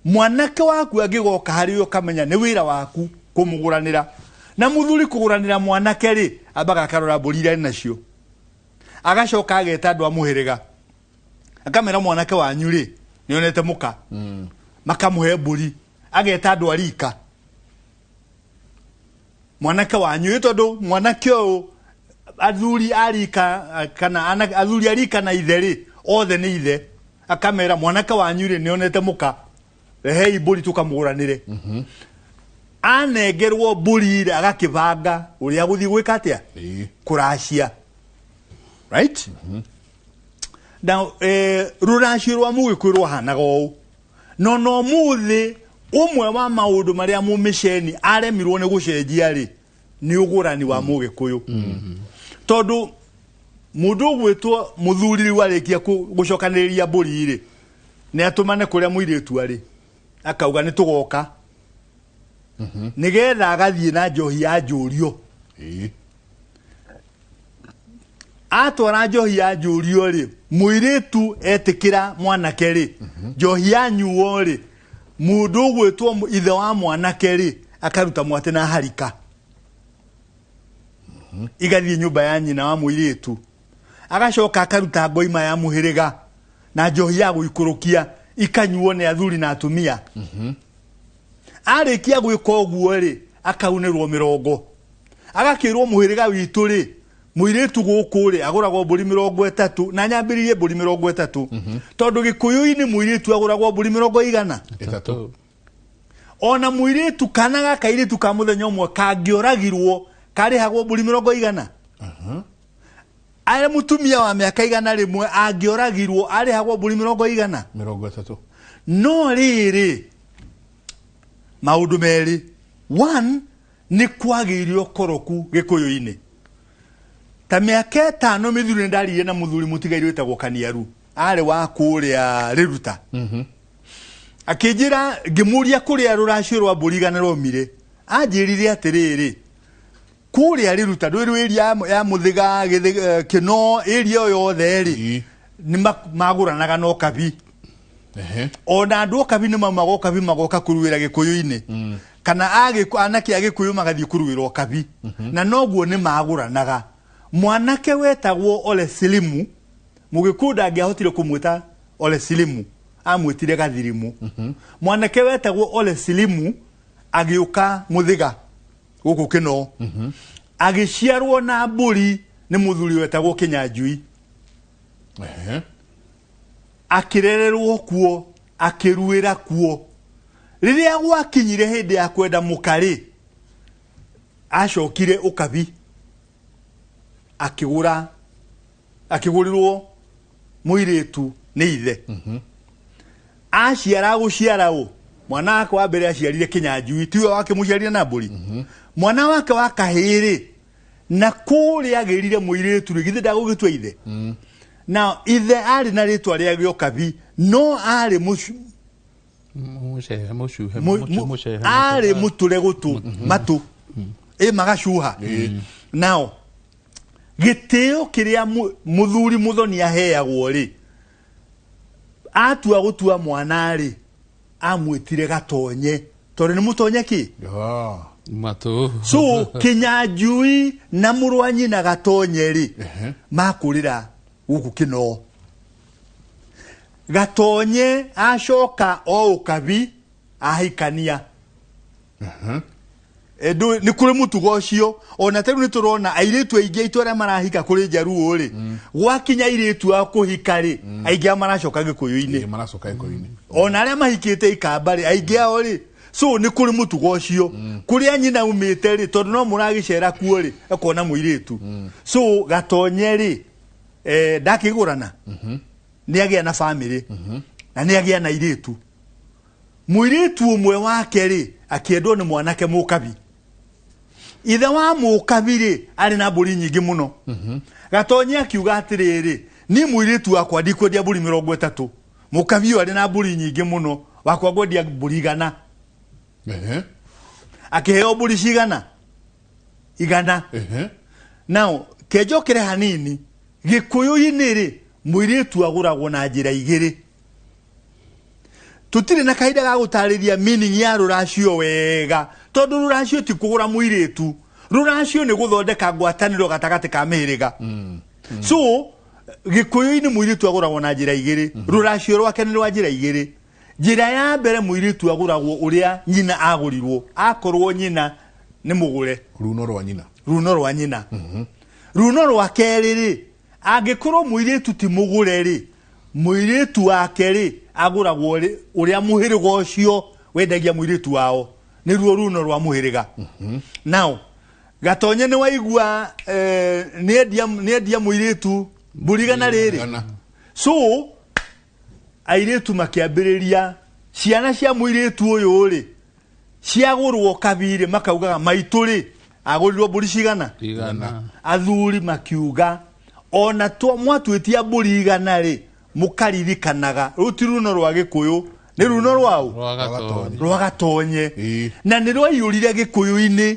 mwanake waku angĩgoka harĩ we ũkamenya nĩ wĩra waku kũmũgũranĩra. Na mũthuri kũgũranĩra mwanake rĩ, ambaga akarora mbũri iria arĩ nacio, agacoka ageta andũ a mũhĩrĩga akamera mwanake wanyu rĩ nĩonete mũka, makamũhe mbũri, ageta andũ a rika mwanake wanyu ĩ, tondũ mwanake ũyũ athuri a rika kana athuri a rika na ithe rĩ othe nĩ ithe, akamera mwanake wanyu rĩ nĩonete mũka, rehei mbũri tũkamũgũranĩre. Anengerwo mbũri rĩ, agakĩbanga ũrĩa agũthiĩ gwĩka atĩa, kũracia. Right? Now, rũracio rwa mũgĩkũyũ rwahanaga ũũ, no no mũthĩ ũmwe wa maũndũ marĩa mũmĩceni aremirwo nĩ gũcenjia rĩ, nĩ ũgũrani wa mũgĩkũyũ. Tondũ mũndũ ũgwĩtwo mũthuri rĩu arĩkia gũcokanĩrĩria mbũri rĩ, nĩ atũmane kũrĩa mũirĩtu arĩ, akauga nĩ tũgoka, nĩgetha agathiĩ na njohi ya njũrio. Atwara njohi ya njũrio rĩ, mũirĩtu etĩkĩra mwanake rĩ, njohi ya nyuo rĩ, mũndũ ũgwĩtwo ithe wa mwanake rĩ, akaruta mwatĩ na harika, igathiĩ nyũmba ya nyina wa mũirĩtu, agacoka akaruta ngoima ya mũhĩrĩga na njohi ya gũikũrũkia ikanyuo nĩ athuri na atumia. Arĩkia gwĩka ũguo rĩ, akaunĩrwo mĩrongo, agakĩrwo mũhĩrĩga witũ rĩ, mũirĩtu gũkũ rĩ agũragwo mbũri 30, na nyambĩrĩrie mbũri 30, tondũ gĩkũyũ-inĩ mũirĩtu agũragwo mbũri 100. Ona mũirĩtu kana gakairĩtu ka mũthenya ũmwe kangĩoragirwo karĩhagwo mbũri 100. Arĩa mũtumia wa mĩaka 101 angĩoragirwo arĩhagwo mbũri 100. 30. No rĩrĩ, maũndũ merĩ. One, nĩ kwagĩire ũkoroku gĩkũyũ-inĩ. Ta mĩaka 5 mĩthiru nĩ ndaririe na mũthuri mũtigairĩ wĩtagwo Kaniaru, arĩ wa kũrĩa Rĩruta. Akĩnjĩra, ngĩmũria kũrĩa rũracio rwa mbũri igana rwaumire, anjĩrire atĩrĩrĩ, kũrĩa Rĩruta ndũĩ rwĩ area ya Mũthĩga, Kĩno, area ĩyo yothe rĩ, nĩ magũranaga na ũkabi. Ona andũ ũkabi nĩ maumaga ũkabi magoka kũruĩra gĩkũyũ-inĩ. Kana anake a gĩkũyũ magathiĩ kũruĩra ũkabi. Na noguo nĩ magũranaga. Mwanake wetagwo Ole Silimu, mũgĩkũyũ ndangĩahotire kũmwĩta Ole Silimu, amwĩtire Gathirimu. Mwanake wetagwo Ole Silimu agĩũka Mũthĩga gũkũ Kĩno, agĩciarwo na mbũri nĩ mũthuri wetagwo Kĩnyanjui. Akĩrererwo kuo, akĩruĩra kuo. Rĩrĩa gwakinyire hĩndĩ ya kwenda mũka-rĩ, acokire ũkabi, akĩgũrĩrwo mũirĩtu nĩ ithe. Aciara gũciara ũ, mwana wake wa mbere aciarire Kĩnyanjui, tiwe wakĩmũciarire na mbũri. Mwana wake wa kahĩĩ-rĩ, na kũrĩa agĩrire mũirĩtu rĩ, githĩ ndagũgĩtua ithe? Na ithe arĩ na rĩtwa rĩa gĩũkabi, no arĩ arĩ mũtũre gũtũ, matũ. Ĩ magacuha. Nao, gĩtĩo kĩrĩa mũthuri mũthoni aheagwo rĩ, atua gũtua mwana rĩ, amwĩtire Gatonye, tondũ nĩ mũtonye kĩ? Matũ. So Kinyanjui na mũrũ wa nyina Gatonye rĩ, makũrĩra gũkũ Kĩnoo. Gatonye acoka o Ũkabi ahikania. Nĩ kũrĩ mũtugo ũcio ona ta rĩu nĩ tũrona airĩtu aingĩ aitũ arĩa marahika kũrĩ Njaruo rĩ, gwakinya airĩtu a kũhika rĩ, aingĩ ao maracoka Gĩkũyũ-inĩ. Maracoka Gĩkũyũ-inĩ. Ona arĩa mahikĩte Ikamba rĩ, aingĩ ao rĩ, so nĩ kũrĩ mũtugo ũcio. Kũrĩa nyina umĩte rĩ, tondũ no mũragĩcera kuo rĩ, akona mũirĩtu. So Gatonye rĩ, ndakĩgũrana, nĩ agĩa na famĩlĩ na nĩ agĩa na airĩtu. Mũirĩtu ũmwe wake rĩ, akĩendwo nĩ mwanake Mũkabi. Ithe wa Mũkabi rĩ, arĩ na mbũri nyingĩ mũno. Gatonye akiuga atĩrĩrĩ, niĩ mũirĩtu wakwa ndikwendia mbũri 30. Mũkabi ũyũ arĩ na mbũri nyingĩ mũno, wakwa ngwendia mbũri 100. Akĩheo mbũri cigana? 100. Now, kenjokere hanini, Gĩkũyũ-inĩ rĩ, mũirĩtu agũragwo na njĩra igĩrĩ. Tũtirĩ na kahinda ga gũtarĩria meaning ya rũracio wega, tondũ rũracio ti kũgũra mũirĩtu. Rũracio nĩ gũthondeka ngwatanĩro gatagatĩ ka mĩhĩrĩga. So, Gĩkũyũ-inĩ mũirĩtu agũragwo na njĩra igĩrĩ. Rũracio rwake nĩ rwa njĩra igĩrĩ. Njĩra ya mbere mũirĩtu agũragwo ũrĩa nyina agũrirwo, akorwo nyina nĩ mũgũre. Runo rwa nyina. Runo rwa nyina. Runo rwa kerĩ rĩ, angĩkorwo mũirĩtu ti mũgũre rĩ, mũirĩtu wake rĩ, agũragwo ũrĩa mũhĩrĩga ũcio wendagia mũirĩtu wao. Nĩruo runo rwa mũhĩrĩga. Now, Gatonye nĩ waigua, nĩendia mũirĩtu mbũri 100 rĩrĩ. Igana. So, airĩtu makĩambĩrĩria ciana cia mũirĩtu ũyũ rĩ, ciagũrwo kabirĩ makaugaga maitũ rĩ, agũrirwo mbũri cigana? 100. Athuri makiuga ona mwatuĩtia mbũri 100 rĩ, mũkaririkanaga rũu ti runo rwa Gĩkũyũ, nĩ runo rwaũ? Rwa Gatonye. Rwa Gatonye. Na nĩ rwaiyũrire Gĩkũyũ-inĩ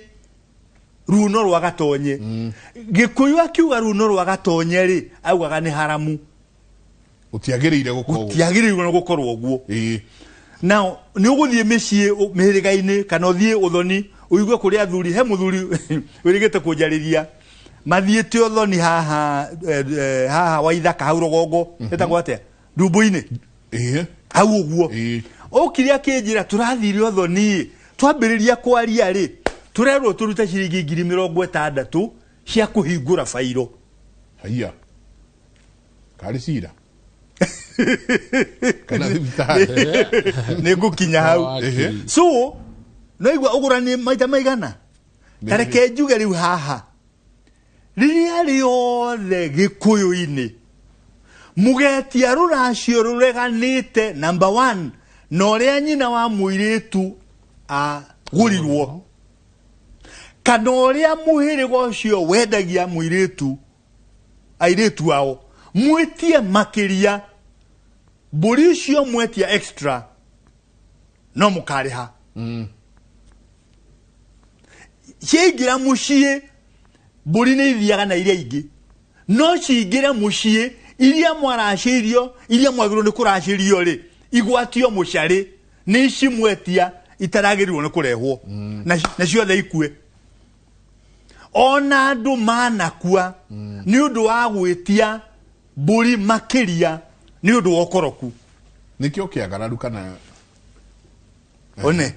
runo rwa Gatonye. Gĩkũyũ akiuga runo rwa Gatonye rĩ, augaga nĩ haramu. Gũtiagĩrĩire gũkorwo ũguo. Gũtiagĩrĩirwo nĩ gũkorwo ũguo. Now, nĩ ũgũthiĩ mĩciĩ mĩhĩrĩga-inĩ kana ũthiĩ ũthoni ũigue kũrĩ athuri, he mũthuri wĩrĩgĩte kũnjarĩria mathiĩte ũthoni haha, haha Waithaka hau rũgongo, ĩtagwo atĩa? Ndumbũ-inĩ. Hau ũguo. Okire akĩnjĩra tũrathire ũthoni, twambĩrĩria kwaria rĩ, tũrerwo tũrute ciringi ngiri mĩrongo ĩtandatũ cia kũhingũra bairo. Haiya. Karĩ cira. Kana thibitarĩ. Nĩ ngũkinya hau. So, no igua ũgũrani maita maigana? Ta reke njuge rĩu haha. Rĩrĩa rĩothe Gĩkũyũ-inĩ mũgetia rũracio rũreganĩte number 1 na ũrĩa nyina wa mũirĩtu agũrirwo, kana ũrĩa mũhĩrĩga ũcio wendagia mũirĩtu airĩtu ao, mwĩtie makĩria mbũri icio mwetia extra no mũkarĩha. Ciaingĩra mũciĩ mbũri nĩ ithiaga na iria ingĩ, no cingĩre mũciĩ iria mwaracĩirio, iria mwagĩrĩirwo nĩ kũracĩrio rĩ, igwatio mũcarĩ nĩ ici mwetia itaragĩrĩirwo nĩ kũrehwo. Na ciothe ikue. Ona andũ manakua nĩ ũndũ wa gwĩtia mbũri makĩria nĩ ũndũ wa ũkoroku. Nĩkĩo kĩagararu kana one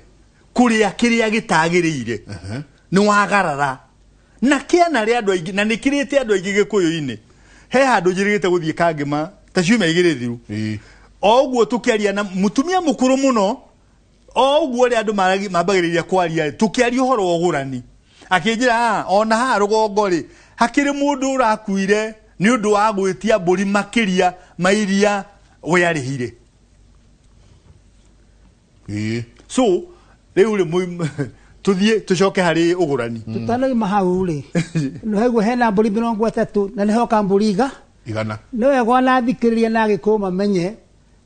kũrĩa kĩrĩa gĩtagĩrĩire nĩ wagarara na kĩana rĩa andũ aingĩ, na nĩ kĩrĩte andũ aingĩ Gĩkũyũ-inĩ. He handũ njĩrĩgĩte gũthiĩ Kangĩma ta ciumia igĩrĩ thiru. O ũguo tũkĩaria na mũtumia mũkũrũ mũno, o ũguo ũrĩa andũ mambagĩrĩria kwaria, tũkĩaria ũhoro wa ũgũrani, akĩnjĩra, ona haha rũgongo rĩ, hakĩrĩ mũndũ ũrakuire nĩ ũndũ wa gwĩtia mbũri makĩria ma iria we arĩhire. So, rĩu rĩ, tũthiĩ tũcoke harĩ ũgũrani. Tũtanoima hau rĩ, nĩ haigua hena mbũri 30 na nĩ hoka mbũri 100. Nĩ wega ona athikĩrĩria na Agĩkũyũ mamenye,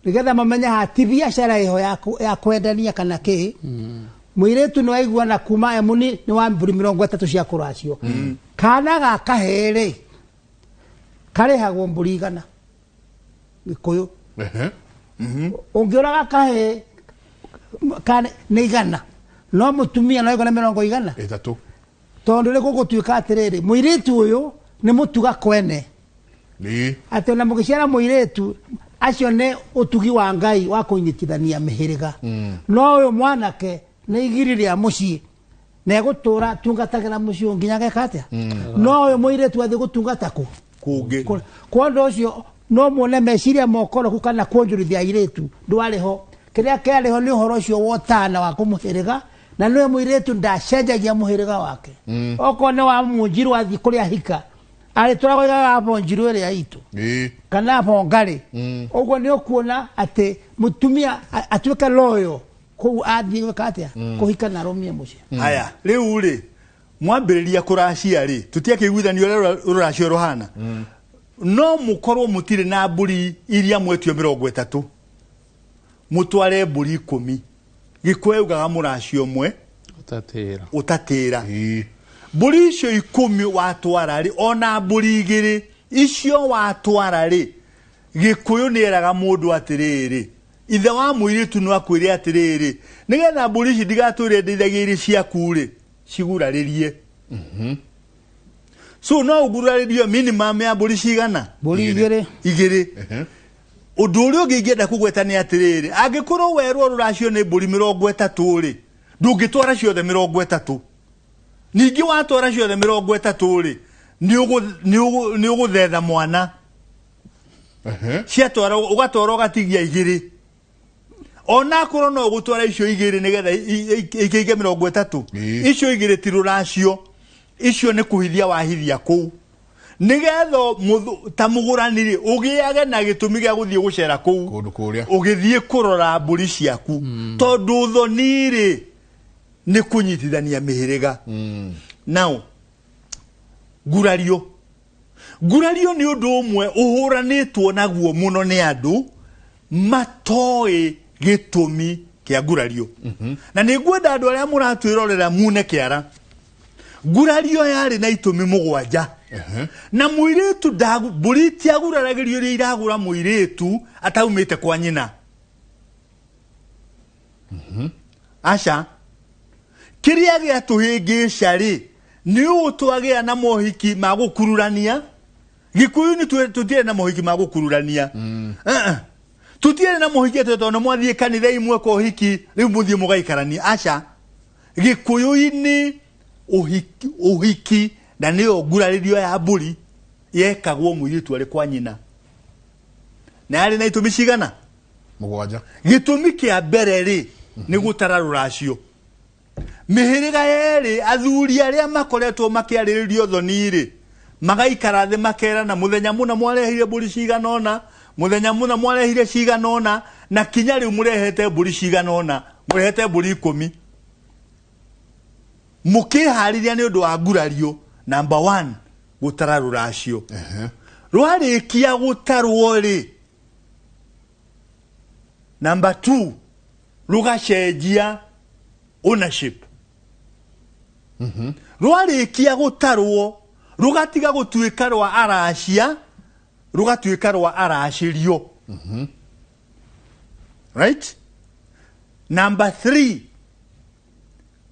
nĩgetha mamenye haha ti biacara ĩho ya kwendania kana kĩ. Mũirĩtu nĩ waigua na kuma Emuni nĩ wa mbũri 30 cia kũracio. Kana ga kahĩĩ rĩ, karĩhagwo mbũri 100. Gĩkũyũ. Ũngĩũraga kahĩĩ, nĩ 100. No mũtumia no aigana mĩrongo igana Ĩtatũ. Tondũ nĩ gũgũtuĩka atĩrĩrĩ, mũirĩtu ũyũ nĩ mũtuga kwene. Ĩĩ. Atĩ ona mũgĩciara mũirĩtu acio nĩ ũtugi wa Ngai wa kũnyitithania mĩhĩrĩga. No ũyũ mwanake nĩ igiri rĩa mũciĩ na egũtũra tungatagĩra mũciĩ ũyũ nginya ageka atĩa? No ũyũ mũirĩtu athiĩ gũtungata kũ? Kũngĩ. Kwa ũndũ ũcio no muone meciria mokoroku kana kuonjorithia airĩtu ndwarĩ ho. Kĩrĩa kĩarĩ ho nĩ ũhoro ũcio wa ũtana wa kũmũhĩrĩga, na nĩwe mũirĩtu ndacenjagia mũhĩrĩga wake. Okorwo nĩ wa Mũnjirũ athiĩ kũrĩa hika, arĩtũraga oigaga Bonjirũ ĩrĩa itũ kana Bongarĩ. Ũguo nĩ ũkuona atĩ mũtumia atuĩke loyo kũu athiĩ gwĩka atĩa? Kũhika na arũmie mũciĩ. Haya, rĩu rĩ, mwambĩrĩria kũracia rĩ, tũtiakĩiguithanio ũrĩa rũracio rũhana. No mũkorwo mũtirĩ na mbũri iria mwetio 30, mũtware mbũri 10. Gĩkũyũ yaugaga mũracio ũmwe ũtatĩra. Ũtatĩra. Mbũri icio 10 watwara rĩ, ona mbũri 2 icio watwara rĩ, Gĩkũyũ nĩ eraga mũndũ atĩrĩrĩ, ithe wa mũirĩtu no akwĩre atĩrĩrĩ, nĩgetha mbũri ici ndigatũre ndeithagia irĩ ciaku rĩ, cigurarĩrie. So no ũgurarĩrio minimum ya mbũri cigana? Mbũri 2. 2. Ũndũ ũrĩa ũngĩ ingĩenda kũgweta nĩ atĩrĩrĩ, angĩkorwo werwo rũracio nĩ mbũri 30 rĩ, ndũngĩtwara ciothe 30. Ningĩ watwara ciothe 30 rĩ, nĩ ũgũthetha mwana. Ciatwara ũgatwara ũgatigia 2. Ona akorwo no ũgũtwara icio 2 nĩgetha ikĩige 30. Icio 2 ti rũracio. Icio nĩ kũhithia wahithia kũu. Nĩgetha ta mũgũrani rĩ, ũgĩage na gĩtũmi gĩa gũthiĩ gũcera kũu. Kũndũ kũrĩa. Ũgĩthiĩ kũrora mbũri ciaku. Tondũ thoni rĩ, nĩ kũnyitithania mĩhĩrĩga. Now, ngurario. Ngurario nĩ ũndũ ũmwe ũhũranĩtwo naguo mũno nĩ andũ matoĩ gĩtũmi kĩa ngurario. Na nĩ ngwenda andũ arĩa mũratwĩrorera mune kĩara. Ngurario yarĩ na itũmi 7. Na mũirĩtu mbũri itiaguraragĩrio iria iragũra mũirĩtu ataumĩte kwa nyina. Aca. Kĩrĩa gĩatũhĩngĩca rĩ, nĩ ũũ twagĩa na mohiki ma gũkururania. Gĩkũyũ nĩ tũtirĩ na mohiki ma gũkururania. Tũtirĩ na mohiki atĩ tondũ mwathiĩ kanitha imwe kwa ũhiki, rĩu mũthiĩ mũgaikarania. Aca. Gĩkũyũ-inĩ ũhiki na nĩyo ngurarĩrio ya mbũri yekagwo mũirĩtu arĩ kwa nyina. Na yarĩ na itũmi cigana? 7. Gĩtũmi kĩa mbere rĩ, nĩ gũtara rũracio. Mĩhĩrĩga yerĩ, athuri arĩa makoretwo makĩarĩrĩrio thoni rĩ, magaikara thĩ makerana mũthenya mũna mwarehire mbũri cigana ũna, mũthenya mũna mwarehire cigana ũna, na kinya rĩu mũrehete mbũri cigana ũna, mũrehete mbũri 10. Mũkĩharĩria nĩ ũndũ wa ngurario, number 1, gũtara rũracio. Rwarĩkia gũtarwo rĩ, number 2, rũgacenjia ownership. Rwarĩkia gũtarwo, rũgatiga gũtuĩka rwa aracia, rũgatuĩka rwa aracĩrio. Right? Number 3,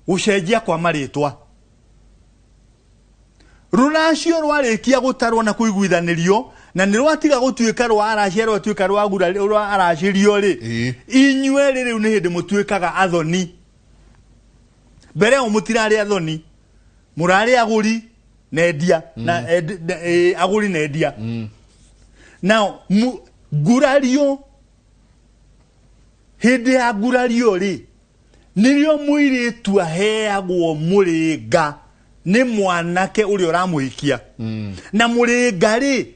gũcenjia kwa marĩtwa. Rũracio rwarĩkia gũtarwo na kũiguithanĩrio, na nĩ rwatiga gũtuĩka rwa aracia, rwatuĩka rwa gura, rwa aracĩrio rĩ, inyuĩ rĩ, rĩu nĩ hĩndĩ mũtuĩkaga athoni. Mbere ĩyo mũtirarĩ athoni, mũrarĩ agũri na endia, na agũri na endia. Now, ngurario, hĩndĩ ya ngurario rĩ, nĩrĩo mũirĩtu aheagwo mũrĩnga nĩ mwanake ũrĩa ũramũhikia. Na mũrĩnga rĩ,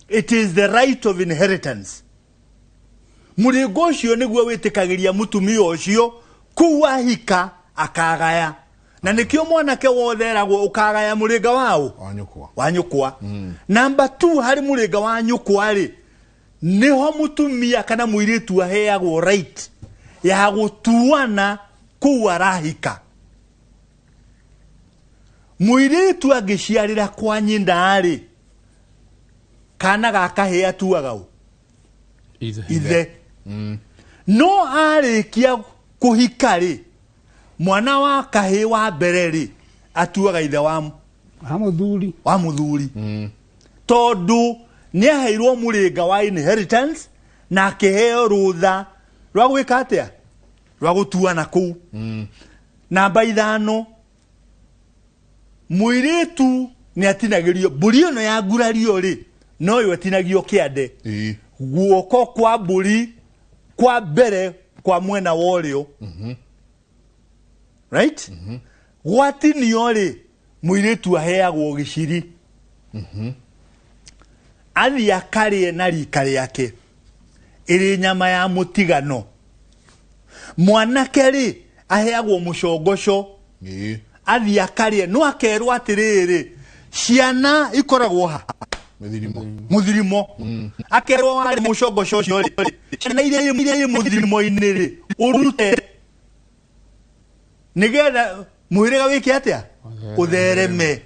it is the right of inheritance. Mũrĩnga ũcio nĩguo wĩtĩkagĩria mũtumia ũcio kũu ahika akagaya. Na nĩkĩo mwanake wothe eragwo ũkagaya mũrĩnga waũ? Wa nyũkwa. Wa nyũkwa. Number 2, harĩ mũrĩnga wa nyũkwa rĩ, nĩho mũtumia kana mũirĩtu aheagwo right ya gũtuana kũu arahika. Mũirĩtu angĩciarĩra kwa nyina rĩ, kana gakahĩa atuaga ũ? Ithe. Ithe. No arĩkia kũhika rĩ, Mwana wa kahĩĩ wa mbere rĩ atuaga ithe wa wa mũthuri. Wa mũthuri. Tondũ nĩ aheirwo mũrĩnga wa inheritance na akĩheo rũtha rwa gwĩka atĩa? Rwa gũtuana kũu. Namba 5, mũirĩtu nĩ atinagĩrio mbũri ĩno ya ngurario rĩ, noyo ĩtinagio kĩande. Guoko kwa mbũri kwa mbere kwa mwena wa ũrĩo. Right? Gwatinio rĩ, mũirĩtu aheagwo gĩciri. Athiĩ akarĩe na rika rĩake ĩrĩ nyama ya mũtigano. Mwanake rĩ aheagwo mũcongoco. Athiĩ akarĩe, no akerwo atĩrĩrĩ, ciana ikoragwo ha? Mũthirimo. Akerwo warĩ mũcongoco ũcio rĩ, ciana iria irĩ mũthirimo-inĩ rĩ, ũrute nĩgetha mũhĩrĩga wĩke atĩa? Ũthereme.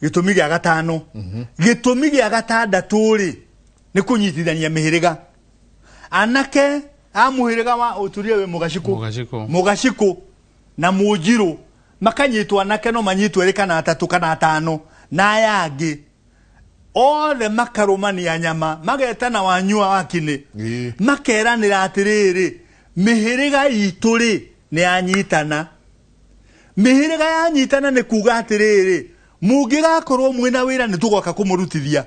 Gĩtũmi gĩa gatano. Gĩtũmi gĩa gatandatũ rĩ, nĩ kũnyitithania mĩhĩrĩga. Anake a mũhĩrĩga wa ũturie wĩ Mũgacikũ. Mũgacikũ. Mũgacikũ na Mũnjirũ makanyitwo anake no manyitwo erĩ kana atatũ kana atano na aya angĩ othe makarũmania nyama magetana wanyua wakinĩ. Makeranĩra atĩrĩrĩ, mĩhĩrĩga itũ rĩ nĩ yanyitana. Mĩhĩrĩga yanyitana nĩ kuga atĩrĩrĩ, mũngĩgakorwo mwĩna wĩra nĩ tũgoka kũmũrutithia,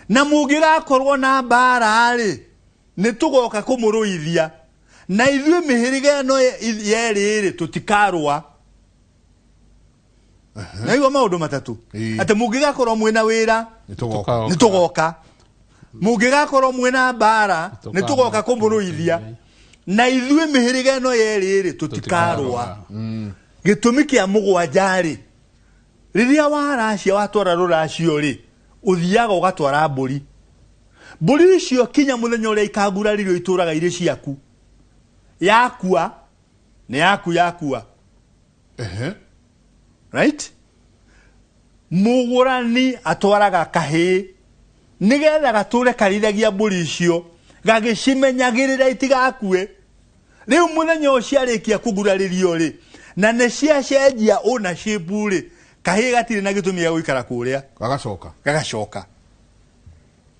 na mũngĩgakorwo na mbara rĩ nĩ tũgoka kũmũrũithia, na ithuĩ mĩhĩrĩga ĩno yerĩ rĩ tũtikarũa. Naigua maũndũ matatũ. Atĩ mũngĩgakorwo mwĩna wĩra nĩ nĩ tũgoka, mũngĩgakorwo mwĩna mbara nĩ tũgoka kũmũrũithia, na ithuĩ mĩhĩrĩga ĩno yerĩ rĩ tũtikarũa. Gĩtũmi kĩa mũgwanja rĩ, rĩrĩa waracia watwara rũracio rĩ, ũthiaga ũgatwara mbũri. Mbũri icio kinya mũthenya ũrĩa ikanguraririo itũraga irĩ ciaku. Yakua nĩ yaku yakua. Right? Mũgũrani atwaraga kahĩĩ nĩgetha gatũre karĩithagia mbũri icio, gagĩcimenyagĩrĩra itigakue. Rĩu mũthenya ũcio ciarĩkia kũgurarĩrio rĩ, na nĩ ciacenjia ownership rĩ, kahĩĩ gatirĩ na gĩtũmi gĩa gũikara kũrĩa. Gagacoka. Gagacoka.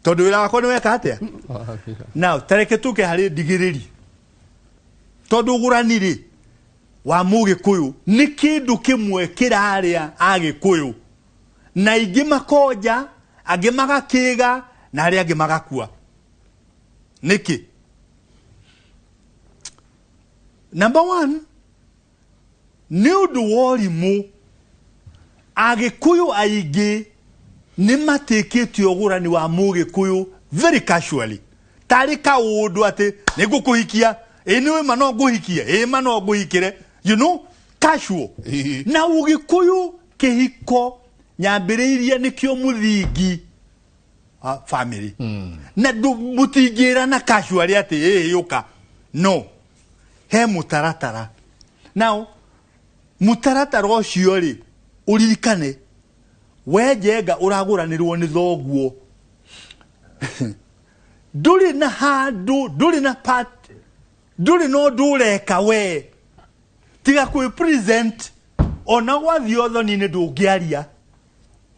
Tondũ wĩra wakwa nĩ weka atĩa? Now, tareke tũke harĩ ndigĩrĩri. Tondũ ũgũrani rĩ, wa Mũgĩkũyũ nĩ kĩndũ kĩmwe kĩrarĩa Agĩkũyũ, na ingĩ makonja, angĩ magakĩga, na arĩa angĩ magakua. Nĩkĩ? Number 1, nĩ ũndũ wa ũrimũ, Agĩkũyũ aingĩ nĩ matĩkĩtie ũgũrani wa Mũgĩkũyũ very casually. Tarĩ kaũndũ atĩ nĩ ngũkũhikia, ĩ nĩ ma no ngũhikie, ĩ ma no ngũhikĩre, you know, casual. Na Ũgĩkũyũ kĩhiko nyambĩrĩirie nĩkĩo mũthingi wa family. Na mũtingĩrana casually atĩ ĩ yũka. No, he mũtaratara. Now, mũtaratara ũcio rĩ, ũririkane, we Njenga ũragũranĩrwo nĩ thoguo. Ndũrĩ na handũ, ndũrĩ na part, ndũrĩ na ũndũ ũreka we. Tiga kwĩ present, ona gwathiĩ ũthoni-inĩ ndũngĩaria.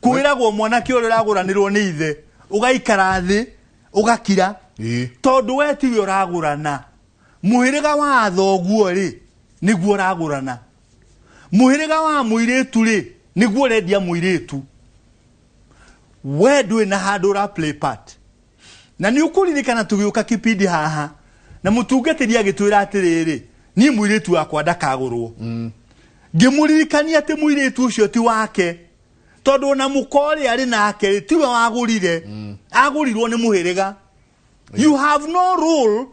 Kwĩragwo mwanake ũrĩa ũragũranĩrwo nĩ ithe, ũgaikara thĩ, ũgakira. Tondũ we tiwe ũragũrana. Mũhĩrĩga wa thoguo rĩ, nĩguo ũragũrana. Mũhĩrĩga wa mũirĩtu rĩ, nĩguo ũrendia mũirĩtu. We ndũrĩ na handũ ũra play part. Na nĩ ũkũririkana tũgĩũka kipindi haha, na mũtungatĩri agĩtwĩra atĩrĩrĩ, niĩ mũirĩtu wakwa ndakagũrwo. Ngĩmũririkania atĩ mũirĩtu ũcio ti wake, tondũ ona mũka ũrĩa arĩ nake rĩ, tiwe wagũrire. Agũrirwo nĩ mũhĩrĩga. You have no role,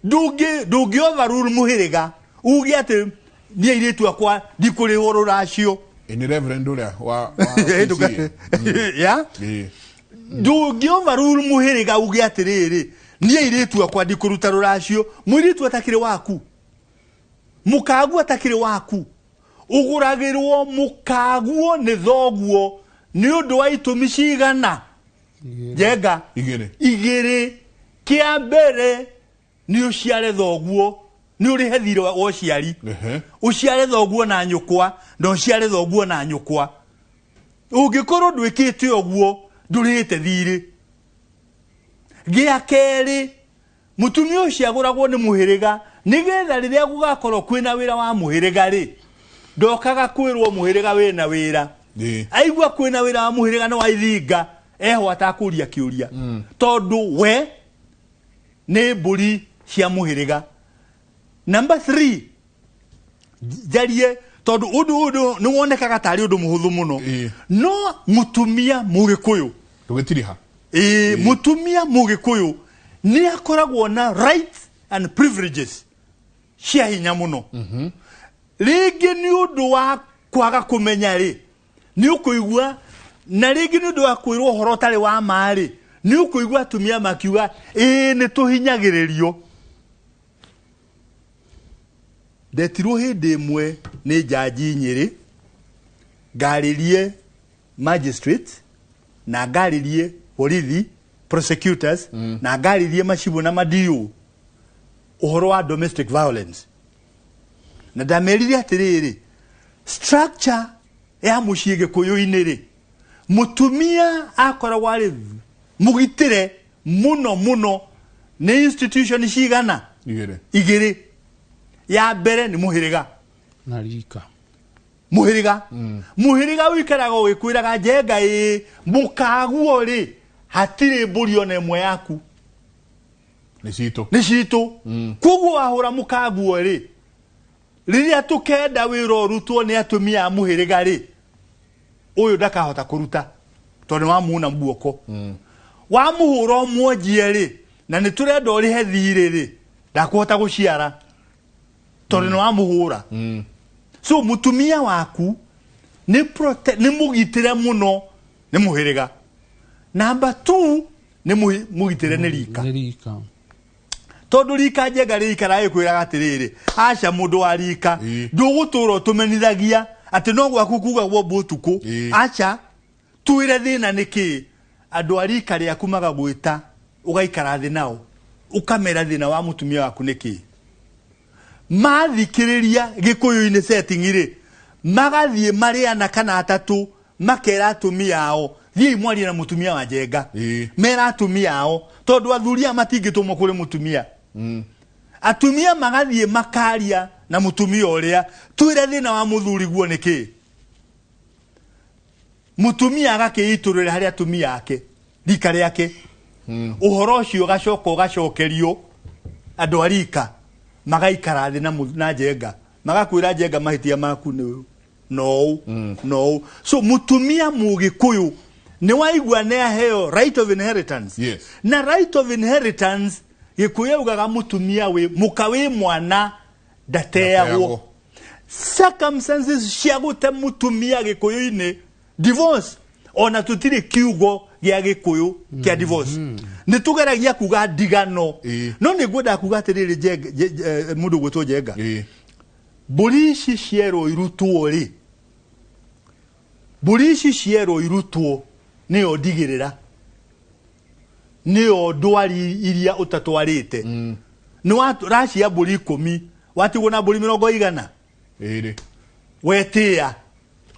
ndũngĩ overrule mũhĩrĩga uge atĩ niĩ airĩtu akwa ndikũrĩhwo rũracio. Ĩ nĩ Reverend ũrĩa wa PCA. Ya? Ndũngĩ overrule mũhĩrĩga uge atĩrĩrĩ, niĩ airĩtu akwa ndikũruta rũracio, mũirĩtu atakĩrĩ waku, mũkaguo atakĩrĩ waku, ũgũragĩrwo mũkaguo nĩ thoguo nĩ ũndũ wa itũmi cigana? Njenga. Igĩrĩ. Igĩrĩ. Kĩa mbere nĩ ũciare thoguo. Nĩ ũrĩhe thirĩ wa ũciari. Ũciare thoguo na nyũkwa na ũciare thoguo na nyũkwa. Ũngĩkorwo ndwĩkĩte ũguo, ndũrĩhĩte thirĩ. Gĩa kerĩ, mũtumia ũcio agũragwo nĩ mũhĩrĩga nĩgetha rĩrĩa gũgakorwo kwĩna wĩra wa mũhĩrĩga rĩ, ndokaga kwĩrwo mũhĩrĩga wĩna wĩra. Aigua kwĩna wĩra wa mũhĩrĩga nĩ wa ithinga, eho atakũria kĩũria. Tondũ we nĩ mbũri cia mũhĩrĩga. Number 3, njarie tondũ ũndũ ũyũ nĩ wonekaga tarĩ ũndũ mũhũthũ mũno. No mũtumia mũgĩkũyũ, Ndũgĩtiriha. Ĩĩ, mũtumia mũgĩkũyũ nĩ akoragwo na rights and privileges cia hinya mũno. Rĩngĩ nĩ ũndũ wa kwaga kũmenya rĩ, nĩ ũkũigua, na rĩngĩ nĩ ũndũ wa kwĩrwo ũhoro ũtarĩ wa ma rĩ, nĩ ũkũigua atumia makiuga ĩĩ nĩ tũhinyagĩrĩrio. Ndetirwo hĩndĩ ĩmwe nĩ njanji Nyĩrĩ ngarĩrie magistrate na ngarĩrie borithi prosecutors na ngarĩrie macibũ na madiũ ũhoro wa domestic violence, na ndamerire atĩrĩrĩ, structure ya mũciĩ gĩkũyũ-inĩ rĩ, mũtumia akoragwo arĩ mũgitĩre mũno mũno nĩ institution cigana? Igĩrĩ. Igĩrĩ. Ya mbere nĩ mũhĩrĩga. Na rika. Mũhĩrĩga. Mũhĩrĩga ũikaraga ũgĩkwĩraga njenga ĩ mũkaguo rĩ, hatirĩ mbũri ona ĩmwe yaku. Nĩ citũ. Nĩ citũ. Koguo wahũra mũkaguo rĩ, rĩrĩa tũkenda wĩra ũrutwo nĩ atumia a mũhĩrĩga rĩ, ũyũ ndakahota kũruta tondũ nĩ wamuna guoko. Wamũhũra ũmwonjie rĩ, na nĩ tũrenda ũrĩhe thirĩ rĩ, ndakũhota gũciara tondũ nĩ wamũhũra. So mũtumia waku nĩ nĩ mũgitĩre mũno nĩ mũhĩrĩga. Number 2 nĩ mũgitĩre nĩ rika. Nĩ rika. Tondũ rika njenga rĩikara ĩkwĩraga atĩrĩrĩ, aca mũndũ wa rika, ndũgũtũra ũtũmenithagia atĩ no gwaku kugagwo mbu ũtukũ. Aca twĩre thĩna nĩ kĩ. Andũ a rika rĩaku magagwĩta ũgaikara thĩ nao ũkamera thĩna wa mũtumia waku nĩ kĩ. Mathikĩrĩria gĩkũyũ-inĩ setting rĩ, magathiĩ marĩ ana kana atatũ makera atumia ao, thiĩi mwarie na mũtumia wa njenga. Mera atumia ao tondũ athuri aya matingĩtũmwo kũrĩ mũtumia. Atumia magathiĩ makaria na mũtumia ũrĩa, twĩre thĩna wa mũthuri guo nĩ kĩ. Mũtumia agakĩitũrũra harĩ atumia ake rika rĩake. Ũhoro ũcio ũgacoka ũgacokerio andũ a rika, magaikara thĩ na njenga, magakwĩra njenga mahĩtia maku nĩ ũyũ na ũũ na ũũ. So mũtumia mũgĩkũyũ nĩ waigua nĩ aheo right of inheritance. Na right of inheritance gĩkũyũ augaga mũtumia wĩ mũka wĩ mwana ndateagwo. Ndateagwo. Circumstances cia gũte mũtumia gĩkũyũ-inĩ divorce, ona tũtirĩ kiugo gĩa gĩkũyũ kĩa divorce. Nĩ tũgeragia kuga ndigano. No nĩ ngwendaga kuga atĩrĩrĩ, mũndũ ũgwĩtwo Njenga. Mbũri ici cierwo irutwo rĩ, mbũri ici cierwo irutwo nĩyo ndigĩrĩra, nĩyo ndwari iria ũtatwarĩte. Nĩ racia mbũri 10, watigwo na mbũri mĩrongo igana? Ĩrĩ. Wetĩa.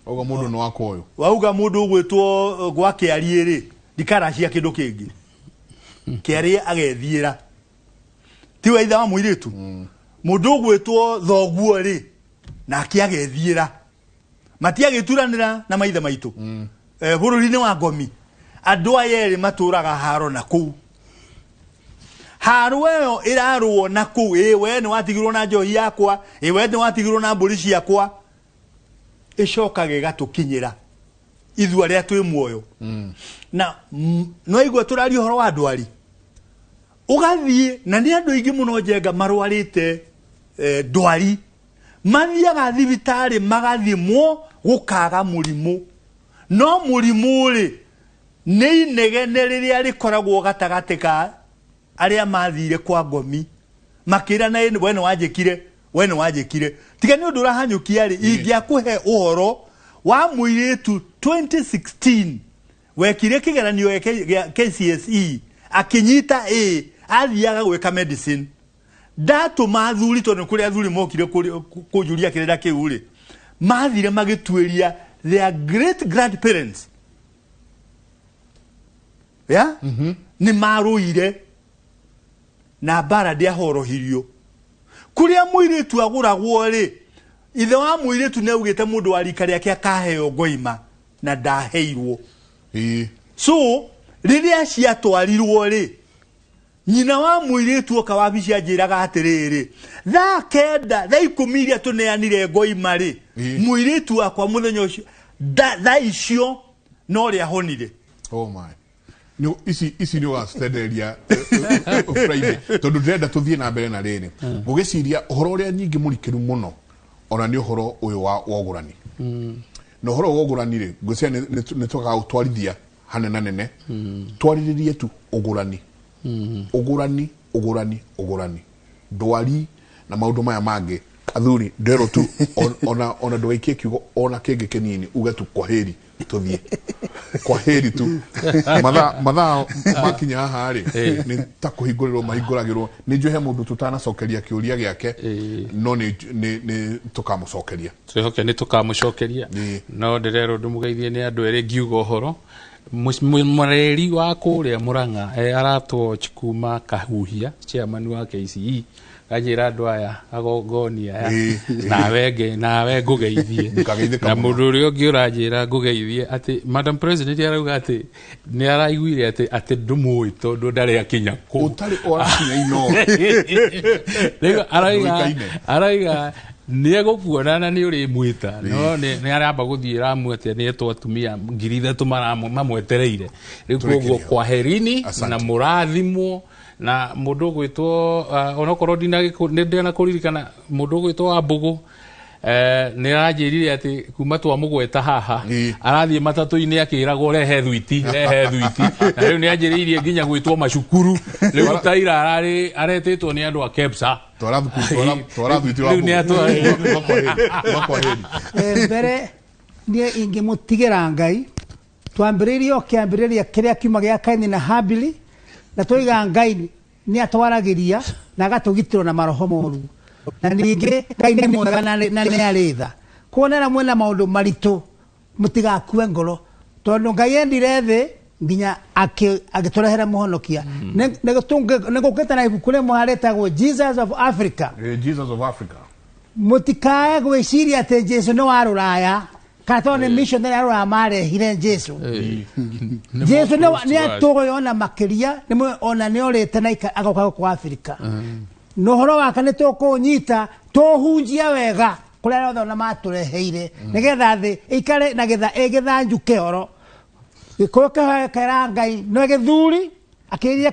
Auga mũndũ nĩ wakwa ũyũ. Wauga mũndũ ũgwĩtwo gwa kĩariĩ rĩ, ndikaracia kĩndũ kĩngĩ. Kĩariĩ agethiĩra. Tiwe ithe wa mũirĩtu? Mũndũ ũgwĩtwo thoguo rĩ, nake agethiĩra. Matiagĩturanĩra na maithe maitũ. Bũrũri-inĩ wa Ngomi, andũ aya erĩ matũraga haro na kũu. Haro ĩyo ĩrarũo na kũu, ĩ we nĩ watigirwo na njohi yakwa, ĩ we nĩ watigirwo na mbũri ciakwa. Ĩcokaga ĩgatũkinyĩra ithuĩ arĩa twĩ muoyo. Na no igua tũraria ũhoro wa ndwari. Ũgathiĩ, na nĩ andũ aingĩ mũno Njenga marwarĩte ndwari. Mathiaga thibitarĩ magathimwo gũkaga mũrimũ. No mũrimũ rĩ, nĩ inegene rĩrĩa rĩkoragwo gatagatĩ ka arĩa mathire kwa ngomi. Makĩra na we nĩ wanjĩkire, we nĩ wanjĩkire. Tiga nĩ ũndũ ũrahanyũkia rĩ, ingĩakũhe ũhoro wa mũirĩtu 2016 wekire kĩgeranio gĩa KCSE, akĩnyita A, athiaga gwĩka medicine. Ndatũma athuri, tondũ kũrĩ athuri mokire kũnjũria kĩrĩra kĩu rĩ, mathire magĩtuĩria their great grandparents ya nĩ marũire na mbara ndĩahorohirio. Kũrĩa mũirĩtu agũragwo rĩ, ithe wa mũirĩtu nĩ augĩte mũndũ wa rika rĩake akaheo ngoima na ndaheirwo. So rĩrĩa ciatwarirwo rĩ, nyina wa mũirĩtu oka wabici anjĩraga atĩrĩrĩ, thaa 9, thaa 10 iria tũneanire ngoima rĩ, mũirĩtu wakwa mũthenya ũcio thaa icio no rĩa honire. Oh my. Nĩ ici nĩ ũgacitendereria Friday, tondũ ndĩrenda tũthiĩ na mbere na rĩrĩ ngũgĩciria ũhoro ũrĩa nyingĩ mũrikĩru mũno ona nĩ ũhoro ũyũ wa ũgũrani. Na ũhoro wa ũgũrani rĩ, ngwĩciria nĩ tũgaũtwarithia hanena nene. Twarĩrĩrie tu ũgũrani, ũgũrani, ũgũrani, ũgũrani, ndwari na maũndũ maya mangĩ. Athuri, nderwo tu ona ndũgaikie kiugo ona kĩngĩ kĩnini, uge tu kwaheri, tũthiĩ kwaheri tu. Mathaa makinya haha rĩ, nĩ ta kũhingũrĩrwo mahingũragĩrwo. Nĩ njũĩ he mũndũ tũtanacokeria kĩũria gĩake, no nĩ tũkamũcokeria. Twĩhoke nĩ tũkamũcokeria. No ndĩrerwo ndĩmũgeithie nĩ andũ erĩ ngiuga ũhoro. Mũreri wa kũrĩa Mũrang'a aratwo kuma Kahuhia, chairman wa KCE, kanjĩra andũ aya agongoni aya nawe ngũgeithie. Ngageithĩka Na mũno. Mũndũ ũrĩa ũngĩ ũranjĩra ngũgeithie atĩ Madam President arauga atĩ nĩ araiguire atĩ ndũmũĩ tondũ ndarĩ akinya kũu. Ũtarĩ ũrakinya ino. Rĩu arauga Ndũĩkaine. Arauga nĩ egũkuona na nĩ ũrĩmwĩta, no nĩ aramba gũthiĩ ramu atĩ nĩ etwo atumia 3,000 mamwetereire rĩu. Tũrĩkĩrie Koguo hau. kwaherini. Asante. Na mũrathimwo na mũndũ ũgwĩtwo onokorwo nĩ ndinakũririkana, mũndũ ũgwĩtwo wa Mbũgũ nĩ aranjĩrire atĩ kuma twamũgweta haha arathiĩ matatũ-inĩ akĩragwo, "Rehe thwiti, rehe thwiti." Na rĩu nĩ anjĩrĩirie nginya gwĩtwo macukuru. Rĩu taira ararĩ aretĩtwo nĩ andũ a KEPSA. Twara thukuru, twara thwiti wa Rĩu nĩ Mbũgũ. Kwaheri. Mbere niĩ ingĩmũtigĩra Ngai, twambĩrĩirie o kĩambĩrĩria kĩrĩa kiuma gĩa Kaini na Habili, na twoiga Ngai nĩ atwaragĩria na agatũgitĩrwo na maroho moru, na ningĩ Ngai nĩ mwega na nĩ arĩ tha. Kuonera mwĩna maũndũ maritũ, mũtigakue ngoro, tondũ Ngai endire thĩ nginya agĩtũrehera mũhonokia. Nĩ gũkĩte na ibuku rĩmwe rĩtagwo Jesus of Africa. Jesus of Africa. Mũtikae gwĩciria atĩ Jesu nĩ wa rũraya, kana tondũ nĩ missionary a rũraya marehire Jesu. Jesu nĩ atũĩ ona makĩria ona nĩ orĩte na agoka gũkũ Afrika, na ũhoro wake nĩ tũkũũnyita tũhunjie wega kũrĩa arĩa othe ona matũreheire, nĩgetha thĩ ĩikare na ĩgĩthanju kĩhoro. Gĩkũyũ kĩhoekera Ngai no gĩthuri akĩrĩrie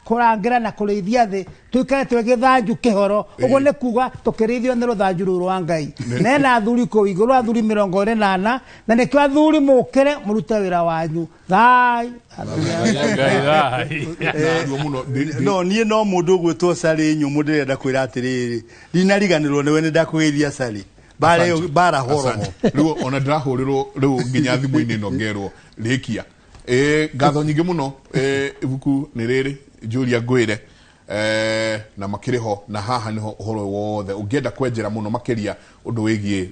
kũrangĩra na kũrĩithia thĩ, tũikare twĩ gĩthanju kĩhoro. Ũguo nĩ kuga tũkĩrĩithio nĩ rũthanju rũu rwa Ngai. Nena athuri kũu igũrũ, athuri 24, na nĩkĩo athuri mũkĩre mũrute wĩra wanyu. Thai. Ngai thai. Narua mũno. No niĩ no mũndũ ũgwĩtwo Sarĩ Nyũmũ ndĩrenda kwĩra atĩrĩrĩ, ndinariganĩrwo nĩwe, nĩ ndakũgeithia Sarĩ. Bara ĩyo bara horoho. Asante. Rĩu ona ndĩrahũrĩrwo rĩu nginya thimũ-inĩ ĩno ngerwo rĩkia. Ngatho nyingĩ mũno. Ibuku nĩ rĩrĩ njũria ngwĩre, na makĩrĩ ho, na haha nĩho ũhoro wothe ũngĩenda kwenjera mũno makĩria ũndũ wĩgiĩ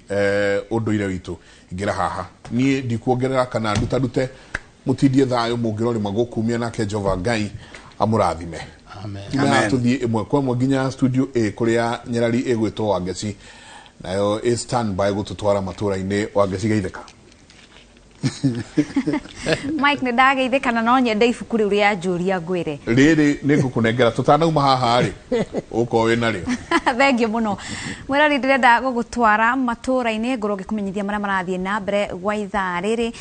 ũndũire witũ, ingĩra haha. Niĩ ndikuongerera kana ndutarute, mũtindie thayũ mũngĩrorĩ magũkumia, nake Jehova Ngai amũrathime. Amen. Tume tũthiĩ ĩmwe kwa ĩmwe nginya studio A kũrĩa nyarari ĩgwĩtwo Wangeci, nayo ĩ stand by gũtũtwara matũra-inĩ. Wangeci, geithĩka. Mike, nĩ ndageithĩkana, no nyende ibuku rĩu rĩa njũria ngwĩre. Rĩrĩ nĩ ngũkũnengera tũtanauma haha rĩ, ũkorwo wĩ narĩo. Thengiũ mũno mwĩrori, ndĩrenda gũgũtwara matũra-inĩ ngorwo ngĩkũmenyithia marĩa marathiĩ na mbere gwa ithaa rĩrĩ.